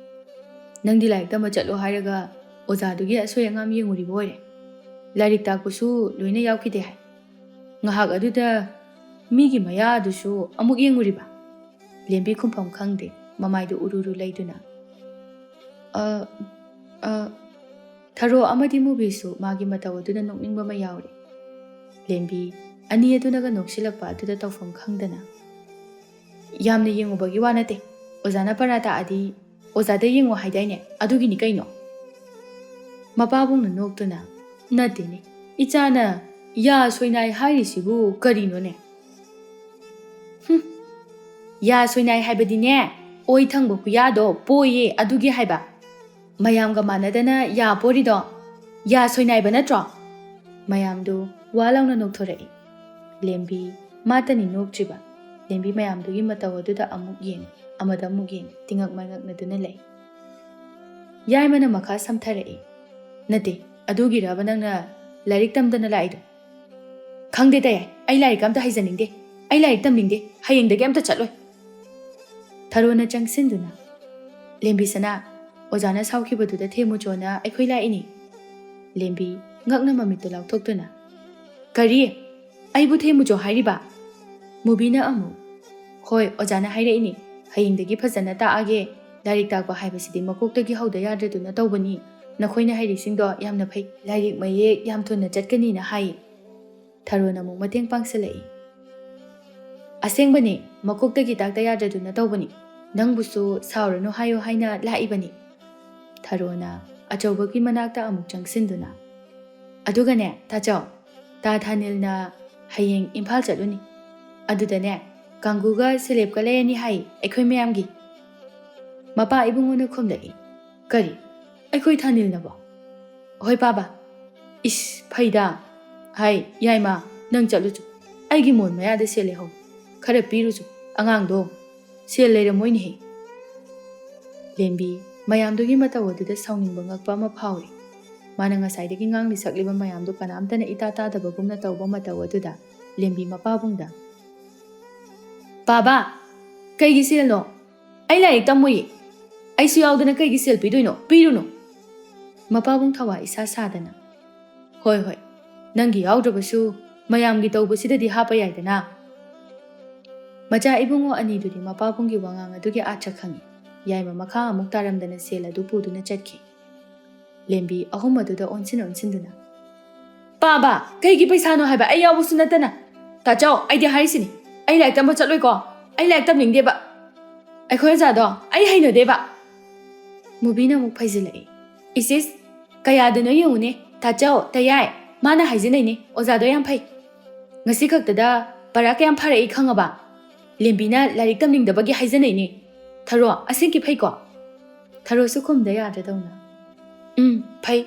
ꯅꯪꯗꯤ ꯂꯥꯏꯔꯤꯛ ꯇꯝꯕ ꯆꯠꯂꯣ ꯍꯥꯏꯔꯒ ꯑꯣꯖꯥꯗꯨꯒꯤ ꯑꯁꯣꯏ ꯑꯉꯥꯝ ꯌꯦꯡꯉꯨꯔꯤꯕ ꯑꯣꯏꯔꯦ꯫ ꯂꯥꯏꯔꯤꯛ ꯇꯥꯛꯄꯁꯨ ꯂꯣꯏꯅ ꯌꯥꯎꯈꯤꯗꯦ ꯍꯥꯏ꯫ ꯉꯥꯏꯍꯥꯛ ꯑꯗꯨꯗ ꯃꯤꯒꯤ ꯃꯌꯥ ꯑꯗꯨꯁꯨ ꯑꯃꯨꯛ ꯌꯦꯡꯉꯨꯔꯤꯕ?" ꯂꯦꯝꯕꯤ ꯈꯨꯝꯐꯝ ꯈꯪꯗꯦ, ꯃꯃꯥꯏꯗꯨ ꯎꯔꯨꯔꯨ ꯂꯩꯗꯨꯅ꯫ "ꯑ, ꯑ," ꯊꯔꯣ ꯑꯃꯗꯤ ꯃꯨꯕꯤꯁꯨ ꯃꯥꯒꯤ ꯃꯇꯧ ꯑꯗꯨꯗ ꯅꯣꯛꯅꯤꯡꯕ ꯑꯃ ꯌꯥꯎꯔꯦ꯫ ꯂꯦꯝꯕꯤ ꯑꯅꯤ ꯑꯗꯨꯅꯒ ꯅꯣꯛꯁꯤꯜꯂꯛꯄ ꯑꯗꯨꯗ ꯇꯧꯐꯝ ꯈꯪꯗꯅ, "ꯌꯥꯝꯅ ꯌꯦꯡꯉꯨꯕꯒꯤ ꯋꯥ ꯅꯠꯇꯦ꯫ ꯑꯣꯖꯥꯅ ꯄꯔꯥ ꯇꯥꯛꯑꯗꯤ ꯑꯣꯖꯥꯗ ꯌꯦꯡꯉꯣ ꯍꯥꯏꯗꯥꯏꯅꯦ? ꯑꯗꯨꯒꯤꯅꯤ ꯀꯩꯅꯣ?" ꯃꯄꯥꯕꯨꯡꯅ ꯅꯣꯛꯇꯨꯅ, "ꯅꯠꯇꯦꯅꯦ, ꯏꯆꯥꯅ ꯌꯥ ꯁꯣꯏꯅꯥꯏ ꯍꯥꯏꯔꯤꯁꯤꯕꯨ ꯀꯔꯤꯅꯣꯅꯦ?" "ꯍꯨꯝ, ꯌꯥ ꯁꯣꯏꯅꯥꯏ ꯍꯥꯏꯕꯗꯤꯅꯦ, ꯑꯣꯏ ꯊꯪꯕ ꯈꯨꯌꯥꯗꯣ ꯄꯣꯏꯌꯦ ꯑꯗꯨꯒꯤ ꯍꯥꯏꯕ꯫ ꯃꯌꯥꯝꯒ ꯃꯥꯟꯅꯗꯅ ꯌꯥ ꯄꯣꯔꯤꯗꯣ ꯌꯥ ꯁꯣꯏꯅꯥꯏꯕ ꯅꯠꯇ꯭ꯔꯣ?" ꯃꯌꯥꯝꯗꯨ ꯋꯥ ꯂꯥꯎꯅ ꯅꯣꯛꯊꯣꯔꯛꯏ꯫ ꯂꯦꯝꯕꯤ ꯃꯥꯇꯅꯤ ꯅꯣꯛꯇ꯭ꯔꯤꯕ꯫ ꯂꯦꯝꯕꯤ ꯃꯌꯥꯝꯗꯨꯒꯤ ꯃꯇꯧ ꯑꯗꯨꯗ ꯑꯃꯨꯛ ꯌꯦꯡ, ꯑꯃꯗ ꯑꯃꯨꯛ ꯌꯦꯡ, ꯇꯤꯉꯛ ꯃꯥꯏꯉꯛꯅꯗꯨꯅ ꯂꯩ꯫ ꯌꯥꯏꯃꯅ ꯃꯈꯥ ꯁꯝꯊꯔꯛꯏ꯫ "ꯅꯠꯇꯦ, ꯑꯗꯨꯒꯤꯔꯕ ꯅꯪꯅ ꯂꯥꯏꯔꯤꯛ ꯇꯝꯗꯅ ꯂꯥꯛꯏꯗꯣ?" "ꯈꯪꯗꯦ ꯇꯌꯥꯏ, ꯑꯩ ꯂꯥꯏꯔꯤꯛ ꯑꯝꯇ ꯍꯩꯖꯅꯤꯡꯗꯦ꯫ ꯑꯩ ꯂꯥꯏꯔꯤꯛ ꯇꯝꯅꯤꯡꯗꯦ, ꯍꯌꯦꯡꯗꯒꯤ ꯑꯝꯇ ꯆꯠꯂꯣꯏ꯫" ꯊꯔꯣꯅ ꯆꯪꯁꯤꯟꯗꯨꯅ, "ꯂꯦꯝꯕꯤ ꯁꯅꯥ, ꯑꯣꯖꯥꯅ ꯁꯥꯎꯈꯤꯕꯗꯨꯗ ꯊꯦꯝꯃꯨꯆꯣꯅ ꯑꯩꯈꯣꯏ ꯂꯥꯛꯏꯅꯤ꯫" ꯂꯦꯝꯕꯤ ꯉꯛꯅ ꯃꯃꯤꯠꯇꯨ ꯂꯥꯎꯊꯣꯛꯇꯨꯅ, "ꯀꯔꯤ?" "ꯑꯩꯕꯨ ꯊꯦꯝꯃꯨꯆꯣ ꯍꯥꯏꯔꯤꯕ?" ꯃꯨꯕꯤꯅ ꯑꯃꯨꯛ, "ꯍꯣꯏ, ꯑꯣꯖꯥꯅ ꯍꯥꯏꯔꯛꯏꯅꯤ, ꯍꯌꯦꯡꯗꯒꯤ ꯐꯖꯅ ꯇꯥꯛꯑꯒꯦ꯫ ꯂꯥꯏꯔꯤꯛ ꯇꯥꯛꯄ ꯍꯥꯏꯕꯁꯤꯗꯤ ꯃꯀꯣꯛꯇꯒꯤ ꯍꯧꯗ ꯌꯥꯗ꯭ꯔꯗꯨꯅ ꯇꯧꯕꯅꯤ꯫ ꯅꯈꯣꯏꯅ ꯍꯩꯔꯤꯁꯤꯡꯗꯣ ꯌꯥꯝꯅ ꯐꯩ꯫ ꯂꯥꯏꯔꯤꯛ ꯃꯌꯦꯛ ꯌꯥꯝ ꯊꯨꯅ ꯆꯠꯀꯅꯤꯅ ꯍꯥꯏ꯫" ꯊꯔꯣꯅ ꯑꯃꯨꯛ ꯃꯇꯦꯡ ꯄꯥꯡꯁꯤꯜꯂꯛꯏ꯫ "ꯑꯁꯦꯡꯕꯅꯤ, ꯃꯀꯣꯛꯇꯒꯤ ꯇꯥꯛꯇ ꯌꯥꯗ꯭ꯔꯗꯨꯅ ꯇꯧꯕꯅꯤ꯫ ꯅꯪꯕꯨꯁꯨ ꯁꯥꯎꯔꯅꯨ ꯍꯥꯏꯌꯨ ꯍꯥꯏꯅ ꯂꯥꯛꯏꯕꯅꯤ꯫" ꯊꯔꯣꯅ ꯑꯆꯧꯕꯒꯤ ꯃꯅꯥꯛꯇ ꯑꯃꯨꯛ ꯆꯪꯁꯤꯟꯗꯨꯅ, "ꯑꯗꯨꯒꯅꯦ, ꯇꯥꯆꯧ, ꯇꯥ ꯊꯥꯅꯤꯜꯅ ꯍꯌꯦꯡ ꯏꯝꯐꯥꯜ ꯆꯠꯂꯨꯅꯤ꯫ ꯑꯗꯨꯗꯅꯦ, ꯀꯥꯡꯒꯨꯒ ꯁꯦꯂꯦꯞꯀ ꯂꯩꯔꯅꯤ ꯍꯥꯏ, ꯑꯩꯈꯣꯏ ꯃꯌꯥꯝꯒꯤ꯫" ꯃꯄꯥ ꯏꯕꯨꯡꯉꯣꯅ ꯈꯨꯝꯂꯛꯏ, "ꯀꯔꯤ? ꯑꯩꯈꯣꯏ ꯊꯥꯅꯤꯜꯅꯕꯣ?" "ꯍꯣꯏ, ꯄꯥꯕ꯫" "ꯏꯁ, ꯐꯩꯗ꯫ ꯍꯥꯏ, ꯌꯥꯏꯃ, ꯅꯪ ꯆꯠꯂꯨꯆꯣ꯫ ꯑꯩꯒꯤ ꯃꯣꯟ ꯃꯌꯥꯗ ꯁꯦꯜ ꯂꯩꯍꯧ꯫ ꯈꯔ ꯄꯤꯔꯨꯆꯣ ꯑꯉꯥꯡꯗꯣ꯫ ꯁꯦꯜ ꯂꯩꯔꯝꯃꯣꯏꯅꯦꯍꯦ꯫" ꯂꯦꯝꯕꯤ ꯃꯌꯥꯝꯗꯨꯒꯤ ꯃꯇꯧ ꯑꯗꯨꯗ ꯁꯥꯎꯅꯤꯡꯕ ꯉꯛꯄ ꯑꯃ ꯐꯥꯎꯔꯤ꯫ ꯃꯥꯅ ꯉꯁꯥꯏꯗꯒꯤ ꯉꯥꯡꯂꯤ ꯁꯛꯂꯤꯕ ꯃꯌꯥꯝꯗꯨ ꯀꯅꯥꯝꯇꯅ ꯏꯇꯥ ꯇꯥꯗꯕꯒꯨꯝꯅ ꯇꯧꯕ ꯃꯇꯧ ꯑꯗꯨꯗ ꯂꯦꯝꯕꯤ ꯃꯄꯥꯕꯨꯡꯗ, "ꯄꯥꯕ, ꯀꯩꯒꯤ ꯁꯦꯜꯅꯣ? ꯑꯩ ꯂꯥꯏꯔꯤꯛ ꯇꯝꯃꯣꯏꯌꯦ꯫ ꯑꯩꯁꯨ ꯌꯥꯎꯗꯅ ꯀꯩꯒꯤ ꯁꯦꯜ ꯄꯤꯗꯣꯏꯅꯣ? ꯄꯤꯔꯨꯅꯨ꯫" ꯃꯄꯥꯕꯨꯡ ꯊꯋꯥ ꯏꯁꯥ ꯁꯥꯗꯅ, "ꯍꯣꯏ, ꯍꯣꯏ, ꯅꯪꯒꯤ ꯌꯥꯎꯗ꯭ꯔꯕꯁꯨ ꯃꯌꯥꯝꯒꯤ ꯇꯧꯕꯁꯤꯗꯗꯤ ꯍꯥꯞꯄ ꯌꯥꯏꯗꯅ꯫" ꯃꯆꯥ ꯏꯕꯨꯡꯉꯣ ꯑꯅꯤꯗꯨꯗꯤ ꯃꯄꯥꯕꯨꯡꯒꯤ ꯋꯥꯉꯥꯡ ꯑꯗꯨꯒꯤ ꯑꯥꯔꯊ ꯈꯪꯏ꯫ ꯌꯥꯏꯃ ꯃꯈꯥ ꯑꯃꯨꯛ ꯇꯥꯔꯝꯗꯅ ꯁꯦꯜ ꯑꯗꯨ ꯄꯨꯗꯨꯅ ꯆꯠꯈꯤ꯫ ꯂꯦꯝꯕꯤ ꯑꯍꯨꯝ ꯑꯗꯨꯗ ꯑꯣꯟꯁꯤꯟ ꯑꯣꯟꯁꯤꯟꯗꯨꯅ, "ꯄꯥꯕ, ꯀꯩꯒꯤ ꯄꯩꯁꯥꯅꯣ ꯍꯥꯏꯕ? ꯑꯩ ꯌꯥꯎꯕꯁꯨ ꯅꯠꯇꯅ꯫" "ꯇꯥꯆꯧ, ꯑꯩꯗꯤ ꯍꯥꯏꯔꯤꯁꯤꯅꯤ, ꯑꯩ ꯂꯥꯏꯔꯤꯛ ꯇꯝꯕ ꯆꯠꯂꯣꯏꯀꯣ꯫ ꯑꯩ ꯂꯥꯏꯔꯤꯛ ꯇꯝꯅꯤꯡꯗꯦꯕ꯫ ꯑꯩꯈꯣꯏ ꯑꯣꯖꯥꯗꯣ ꯑꯩ ꯍꯩꯅꯗꯦꯕ꯫" ꯃꯨꯕꯤꯅ ꯑꯃꯨꯛ ꯐꯩꯖꯤꯜꯂꯛꯏ꯫ "ꯏꯁꯤꯁ, ꯀꯌꯥꯗꯅꯣ ꯌꯦꯡꯉꯨꯅꯦ, ꯇꯥꯆꯧ, ꯇꯌꯥꯏ, ꯃꯥꯅ ꯍꯥꯏꯖꯤꯟꯅꯩꯅꯦ, ꯑꯣꯖꯥꯗꯣ ꯌꯥꯝ ꯐꯩ꯫ ꯉꯁꯤ ꯈꯛꯇꯗ ꯄꯔꯥ ꯀꯌꯥꯝ ꯐꯥꯔꯛꯏ ꯈꯪꯉꯕ? ꯂꯦꯝꯕꯤꯅ ꯂꯥꯏꯔꯤꯛ ꯇꯝꯅꯤꯡꯗꯕꯒꯤ ꯍꯥꯏꯖꯟꯅꯩꯅꯦ꯫ ꯊꯔꯣ, ꯑꯁꯦꯡꯀꯤ ꯐꯩꯀꯣ?" ꯊꯔꯣꯁꯨ ꯈꯨꯝꯗ ꯌꯥꯗ꯭ꯔꯗꯧꯅ, "ꯎꯝ, ꯐꯩ꯫"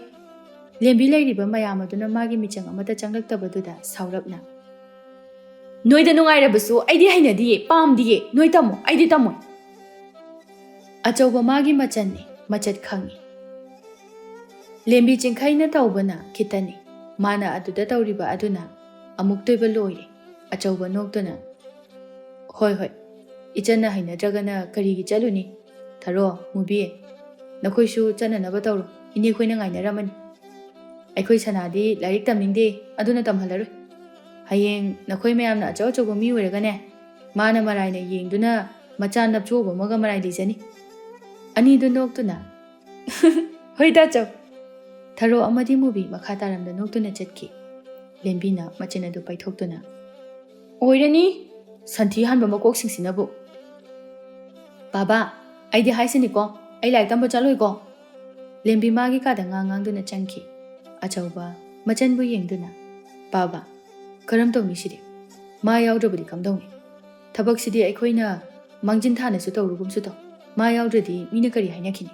ꯂꯦꯝꯕꯤ ꯂꯩꯔꯤꯕ ꯃꯌꯥꯝ ꯑꯗꯨꯅ ꯃꯥꯒꯤ ꯃꯤꯆꯪ ꯑꯃꯠꯇ ꯆꯪꯂꯛꯇꯕꯗꯨꯗ ꯁꯥꯎꯔꯞꯅ, "ꯅꯣꯏꯗ ꯅꯨꯡꯉꯥꯏꯔꯕꯁꯨ ꯑꯩꯗꯤ ꯍꯩꯅꯗꯤꯌꯦ, ꯄꯥꯝꯗꯤꯌꯦ꯫ ꯅꯣꯏ ꯇꯝꯃꯣ, ꯑꯩꯗꯤ ꯇꯝꯃꯣꯏ꯫" ꯑꯆꯧꯕ ꯃꯥꯒꯤ ꯃꯆꯟꯅꯤ, ꯃꯆꯠ ꯈꯪꯉꯤ꯫ ꯂꯦꯝꯕꯤ ꯆꯤꯡꯈꯩꯅ ꯇꯧꯕꯅ ꯈꯤꯇꯅꯤ꯫ ꯃꯥꯅ ꯑꯗꯨꯗ ꯇꯧꯔꯤꯕ ꯑꯗꯨꯅ ꯑꯃꯨꯛꯇꯣꯏꯕ ꯂꯣꯏꯔꯦ꯫ ꯑꯆꯧꯕ ꯅꯣꯛꯇꯨꯅ, "ꯍꯣꯏ, ꯍꯣꯏ, ꯏꯆꯟꯅ ꯍꯩꯅꯗ꯭ꯔꯒꯅ ꯀꯔꯤꯒꯤ ꯆꯠꯂꯨꯅꯤ? ꯊꯔꯣ, ꯃꯨꯕꯤ, ꯅꯈꯣꯏꯁꯨ ꯆꯠꯅꯅꯕ ꯇꯧꯔꯣ꯫ ꯏꯅꯦꯈꯣꯏꯅ ꯉꯥꯏꯅꯔꯝꯃꯅꯤ꯫ ꯑꯩꯈꯣꯏ ꯁꯅꯥꯗꯤ ꯂꯥꯏꯔꯤꯛ ꯇꯝꯅꯤꯡꯗꯦ, ꯑꯗꯨꯅ ꯇꯝꯍꯜꯂꯔꯣꯏ꯫" ꯍꯌꯦꯡ ꯅꯈꯣꯏ ꯃꯌꯥꯝꯅ ꯑꯆꯧ ꯑꯆꯧꯕ ꯃꯤ ꯑꯣꯏꯔꯒꯅꯦ, ꯃꯥꯅ ꯃꯔꯥꯏꯅ ꯌꯦꯡꯗꯨꯅ ꯃꯆꯥ ꯅꯞꯆꯣꯕ ꯑꯃꯒ ꯃꯔꯥꯏ ꯂꯤꯖꯅꯤ꯫ ꯑꯅꯤꯗꯨ ꯅꯣꯛꯇꯨꯅ, "ꯍꯣꯏꯗ ꯑꯆꯧ!" ꯊꯔꯣ ꯑꯃꯗꯤ ꯃꯨꯕꯤ ꯃꯈꯥ ꯇꯥꯔꯝꯗ ꯅꯣꯛꯇꯨꯅ ꯆꯠꯈꯤ꯫ ꯂꯦꯝꯕꯤꯅ ꯃꯆꯤꯟ ꯑꯗꯨ ꯄꯩꯊꯣꯛꯇꯨꯅ, "ꯑꯣꯏꯔꯅꯤ, ꯁꯟꯊꯤ ꯍꯥꯟꯕ ꯃꯀꯣꯛꯁꯤꯡꯁꯤꯅꯕꯨ꯫ ꯕꯥꯕꯥ, ꯑꯩꯗꯤ ꯍꯥꯏꯁꯤꯅꯤꯀꯣ, ꯑꯩ ꯂꯥꯏꯔꯤꯛ ꯇꯝꯕ ꯆꯠꯂꯣꯏꯀꯣ꯫" ꯂꯦꯝꯕꯤ ꯃꯥꯒꯤ ꯀꯥꯗ ꯉꯥꯡ ꯉꯥꯡꯗꯨꯅ ꯆꯪꯈꯤ꯫ ꯑꯆꯧꯕ ꯃꯆꯟꯕꯨ ꯌꯦꯡꯗꯨꯅ, "ꯕꯥꯕꯥ, ꯀꯔꯝ ꯇꯧꯅꯤ ꯁꯤꯗꯤ? ꯃꯥ ꯌꯥꯎꯗ꯭ꯔꯕꯗꯤ ꯀꯝꯗꯧꯅꯤ? ꯊꯕꯛꯁꯤꯗꯤ ꯑꯩꯈꯣꯏꯅ ꯃꯥꯡꯖꯤꯟ ꯊꯥꯅꯁꯨ ꯇꯧꯔꯨꯒꯨꯝꯁꯨ ꯇꯧ꯫ ꯃꯥ ꯌꯥꯎꯗ꯭ꯔꯗꯤ ꯃꯤꯅ ꯀꯔꯤ ꯍꯥꯏꯅꯈꯤꯅꯤ?"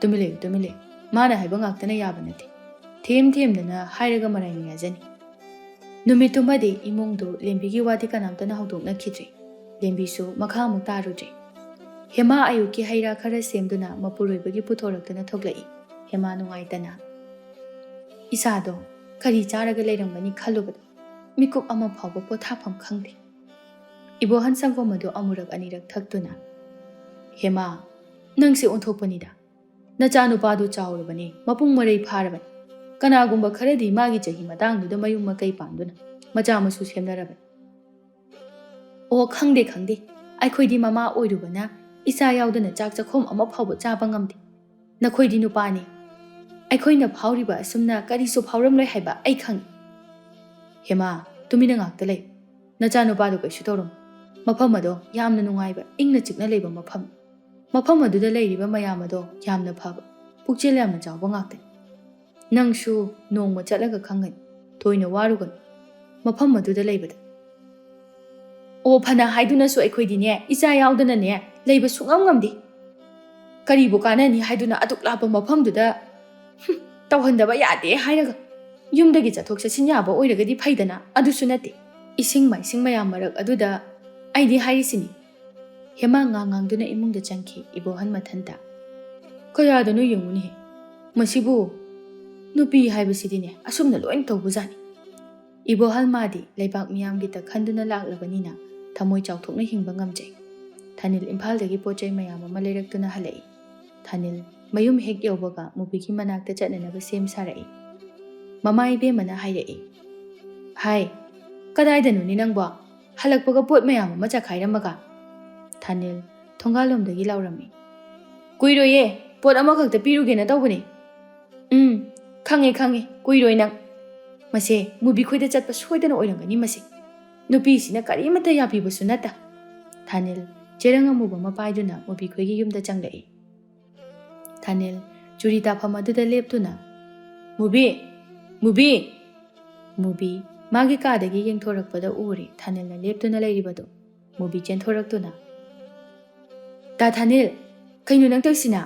"ꯇꯨꯃꯤꯟ ꯂꯩꯌꯨ, ꯇꯨꯃꯤꯟ ꯂꯩꯌꯨ꯫ ꯃꯥꯅ ꯍꯥꯏꯕ ꯉꯥꯛꯇꯅ ꯌꯥꯕ ꯅꯠꯇꯦ꯫ ꯊꯦꯝ ꯊꯦꯝꯗꯅ ꯍꯥꯏꯔꯒ ꯃꯔꯥꯏꯅ ꯌꯥꯖꯅꯤ꯫" ꯅꯨꯃꯤꯠꯇꯨꯃꯗꯤ ꯏꯃꯨꯡꯗꯨ ꯂꯦꯝꯕꯤꯒꯤ ꯋꯥꯗꯤ ꯀꯅꯥꯝꯇꯅ ꯍꯧꯗꯣꯛꯅꯈꯤꯗ꯭ꯔꯦ꯫ ꯂꯦꯝꯕꯤꯁꯨ ꯃꯈꯥ ꯑꯃꯨꯛ ꯇꯥꯔꯨꯗ꯭ꯔꯦ꯫ ꯍꯦꯃꯥ ꯑꯌꯨꯛꯀꯤ ꯍꯩ ꯔꯥ ꯈꯔ ꯁꯦꯝꯗꯨꯅ ꯃꯄꯨꯔꯣꯏꯕꯒꯤ ꯄꯨꯊꯣꯔꯛꯇꯨꯅ ꯊꯣꯛꯂꯛꯏ꯫ ꯍꯦꯃꯥ ꯅꯨꯡꯉꯥꯏꯇꯅ, "ꯏꯆꯥꯗꯣ ꯀꯔꯤ ꯆꯥꯔꯒ ꯂꯩꯔꯝꯒꯅꯤ ꯈꯜꯂꯨꯕꯗ ꯃꯤꯀꯨꯞ ꯑꯃ ꯐꯥꯎꯕ ꯄꯣꯊꯥꯐꯝ ꯈꯪꯗꯦ꯫" ꯏꯕꯣꯍꯟ ꯁꯪꯒꯣꯝ ꯑꯗꯨ ꯑꯃꯨꯔꯛ ꯑꯅꯤꯔꯛ ꯊꯛꯇꯨꯅ, "ꯍꯦꯃꯥ, ꯅꯪꯁꯦ ꯑꯣꯟꯊꯣꯛꯄꯅꯤꯗ꯫ ꯅꯆꯥꯅꯨꯄꯥꯗꯨ ꯆꯥꯎꯔꯕꯅꯤ, ꯃꯄꯨꯡ ꯃꯔꯩ ꯐꯥꯔꯕꯅꯤ꯫ ꯀꯅꯥꯒꯨꯝꯕ ꯈꯔꯗꯤ ꯃꯥꯒꯤ ꯆꯍꯤ ꯃꯇꯥꯡꯗꯨꯗ ꯃꯌꯨꯝ ꯃꯀꯩ ꯄꯥꯟꯗꯨꯅ ꯃꯆꯥ ꯃꯁꯨ ꯁꯦꯝꯅꯔꯕꯅꯤ꯫" "ꯑꯣ, ꯈꯪꯗꯦ, ꯈꯪꯗꯦ꯫ ꯑꯩꯈꯣꯏꯗꯤ ꯃꯃꯥ ꯑꯣꯏꯔꯨꯕꯅ ꯏꯆꯥ ꯌꯥꯎꯗꯅ ꯆꯥꯛ ꯆꯥꯛꯈꯣꯝ ꯑꯃ ꯐꯥꯎꯕ ꯆꯥꯕ ꯉꯝꯗꯦ꯫ ꯅꯈꯣꯏꯗꯤ ꯅꯨꯄꯥꯅꯤ꯫ ꯑꯩꯈꯣꯏꯅ ꯐꯥꯎꯔꯤꯕ ꯑꯁꯨꯝꯅ ꯀꯔꯤꯁꯨ ꯐꯥꯎꯔꯝꯂꯣꯏ ꯍꯥꯏꯕ ꯑꯩ ꯈꯪꯏ꯫" "ꯍꯦꯃꯥ, ꯇꯨꯃꯤꯟꯅ ꯉꯥꯛꯇ ꯂꯩ꯫ ꯅꯆꯥꯅꯨꯄꯥꯗꯣ ꯀꯩꯁꯨ ꯇꯧꯔꯝꯃꯣꯏ꯫ ꯃꯐꯝ ꯑꯗꯣ ꯌꯥꯝꯅ ꯅꯨꯡꯉꯥꯏꯕ, ꯏꯪꯅ ꯆꯤꯛꯅ ꯂꯩꯕ ꯃꯐꯝ꯫ ꯃꯐꯝ ꯑꯗꯨꯗ ꯂꯩꯔꯤꯕ ꯃꯌꯥꯝ ꯑꯗꯣ ꯌꯥꯝꯅ ꯐꯕ, ꯄꯨꯛꯆꯦꯜ ꯌꯥꯝꯅ ꯆꯥꯎꯕ ꯉꯥꯛꯇꯅꯤ꯫ ꯅꯪꯁꯨ ꯅꯣꯡꯃ ꯆꯠꯂꯒ ꯈꯪꯒꯅꯤ꯫ ꯊꯣꯏꯅ ꯋꯥꯔꯨꯒꯅꯨ꯫ ꯃꯐꯝ ꯑꯗꯨꯗ ꯂꯩꯕꯗ꯫" "ꯑꯣ, ꯐꯅ ꯍꯥꯏꯗꯨꯅꯁꯨ ꯑꯩꯈꯣꯏꯗꯤꯅꯦ, ꯏꯆꯥ ꯌꯥꯎꯗꯅꯅꯦ, ꯂꯩꯕ ꯁꯨꯡꯉꯝ ꯉꯝꯗꯦ꯫ ꯀꯔꯤꯕꯨ ꯀꯥꯟꯅꯅꯤ ꯍꯥꯏꯗꯨꯅ ꯑꯗꯨꯛ ꯂꯥꯞꯄ ꯃꯐꯝꯗꯨꯗ, ꯍꯨꯝ, ꯇꯧꯍꯟꯗꯕ ꯌꯥꯗꯦ ꯍꯥꯏꯔꯒ? ꯌꯨꯝꯗꯒꯤ ꯆꯠꯊꯣꯛ ꯆꯠꯁꯤꯟ ꯌꯥꯕ ꯑꯣꯏꯔꯒꯗꯤ ꯐꯩꯗꯅ, ꯑꯗꯨꯁꯨ ꯅꯠꯇꯦ꯫ ꯏꯁꯤꯡ ꯃꯥꯏꯁꯤꯡ ꯃꯌꯥꯝ ꯃꯔꯛ ꯑꯗꯨꯗ ꯑꯩꯗꯤ ꯍꯥꯏꯔꯤꯁꯤꯅꯤ꯫" ꯍꯦꯃꯥ ꯉꯥꯡ ꯉꯥꯡꯗꯨꯅ ꯏꯃꯨꯡꯗ ꯆꯪꯈꯤ ꯏꯕꯣꯍꯟ ꯃꯊꯟꯇ꯫ "ꯀꯌꯥꯗꯅꯣ ꯌꯦꯡꯉꯨꯅꯦꯍꯦ꯫ ꯃꯁꯤꯕꯨ ꯅꯨꯄꯤ ꯍꯥꯏꯕꯁꯤꯗꯤꯅꯦ, ꯑꯁꯨꯝꯅ ꯂꯣꯏꯅ ꯇꯧꯕꯖꯥꯠꯅꯤ꯫" ꯏꯕꯣꯍꯜ ꯃꯥꯗꯤ ꯂꯩꯕꯥꯛ ꯃꯤꯌꯥꯝꯒꯤꯇ ꯈꯟꯗꯨꯅ ꯂꯥꯛꯂꯕꯅꯤꯅ ꯊꯃꯣꯏ ꯆꯥꯎꯊꯣꯛꯅ ꯍꯤꯡꯕ ꯉꯝꯖꯩ꯫ ꯊꯥꯅꯤꯜ ꯏꯝꯐꯥꯜꯗꯒꯤ ꯄꯣꯠ ꯆꯩ ꯃꯌꯥꯝ ꯑꯃ ꯂꯩꯔꯛꯇꯨꯅ ꯍꯜꯂꯛꯏ꯫ ꯊꯥꯅꯤꯜ ꯃꯌꯨꯝ ꯍꯦꯛ ꯌꯧꯕꯒ ꯃꯨꯕꯤꯒꯤ ꯃꯅꯥꯛꯇ ꯆꯠꯅꯅꯕ ꯁꯦꯝ ꯁꯥꯔꯛꯏ꯫ ꯃꯃꯥ ꯏꯕꯦꯝꯃꯅ ꯍꯥꯏꯔꯛꯏ, "ꯍꯥꯏ, ꯀꯗꯥꯏꯗꯅꯣꯅꯦ ꯅꯪꯕꯣ? ꯍꯜꯂꯛꯄꯒ ꯄꯣꯠ ꯃꯌꯥꯝ ꯑꯃ ꯆꯈꯥꯏꯔꯝꯃꯒ?" ꯊꯥꯅꯤꯜ ꯊꯣꯡꯒꯥꯜꯂꯣꯝꯗꯒꯤ ꯂꯥꯎꯔꯝꯃꯤ꯫ "ꯀꯨꯏꯔꯣꯏꯌꯦ, ꯄꯣꯠ ꯑꯃꯈꯛꯇ ꯄꯤꯔꯨꯒꯦꯅ ꯇꯧꯕꯅꯦ꯫" "ꯎꯝ, ꯈꯪꯉꯦ, ꯈꯪꯉꯦ, ꯀꯨꯏꯔꯣꯏ ꯅꯪ꯫ ꯃꯁꯦ ꯃꯨꯕꯤ ꯈꯣꯏꯗ ꯆꯠꯄ ꯁꯣꯏꯗꯅ ꯑꯣꯏꯔꯝꯒꯅꯤ ꯃꯁꯦ꯫ ꯅꯨꯄꯤꯁꯤꯅ ꯀꯔꯤꯃꯠꯇ ꯌꯥꯕꯤꯕꯁꯨ ꯅꯠꯇ꯫" ꯊꯥꯅꯤꯜ ꯆꯦꯔꯪ ꯑꯃꯨꯕ ꯑꯃ ꯄꯥꯏꯗꯨꯅ ꯃꯨꯕꯤ ꯈꯣꯏꯒꯤ ꯌꯨꯝꯗ ꯆꯪꯂꯛꯏ꯫ ꯊꯥꯅꯤꯜ ꯆꯨꯔꯤ ꯇꯥꯐꯝ ꯑꯗꯨꯗ ꯂꯦꯞꯇꯨꯅ, "ꯃꯨꯕꯤ! ꯃꯨꯕꯤ!" ꯃꯨꯕꯤ ꯃꯥꯒꯤ ꯀꯥꯗꯒꯤ ꯌꯦꯡꯊꯣꯔꯛꯄꯗ ꯎꯔꯦ ꯊꯥꯅꯤꯜꯅ ꯂꯦꯞꯇꯨꯅ ꯂꯩꯔꯤꯕꯗꯨ꯫ ꯃꯨꯕꯤ ꯆꯦꯟꯊꯣꯔꯛꯇꯨꯅ, "ꯇꯥ ꯊꯥꯅꯤꯜ, ꯀꯩꯅꯣ ꯅꯪ ꯇꯧꯔꯤꯁꯤꯅ?"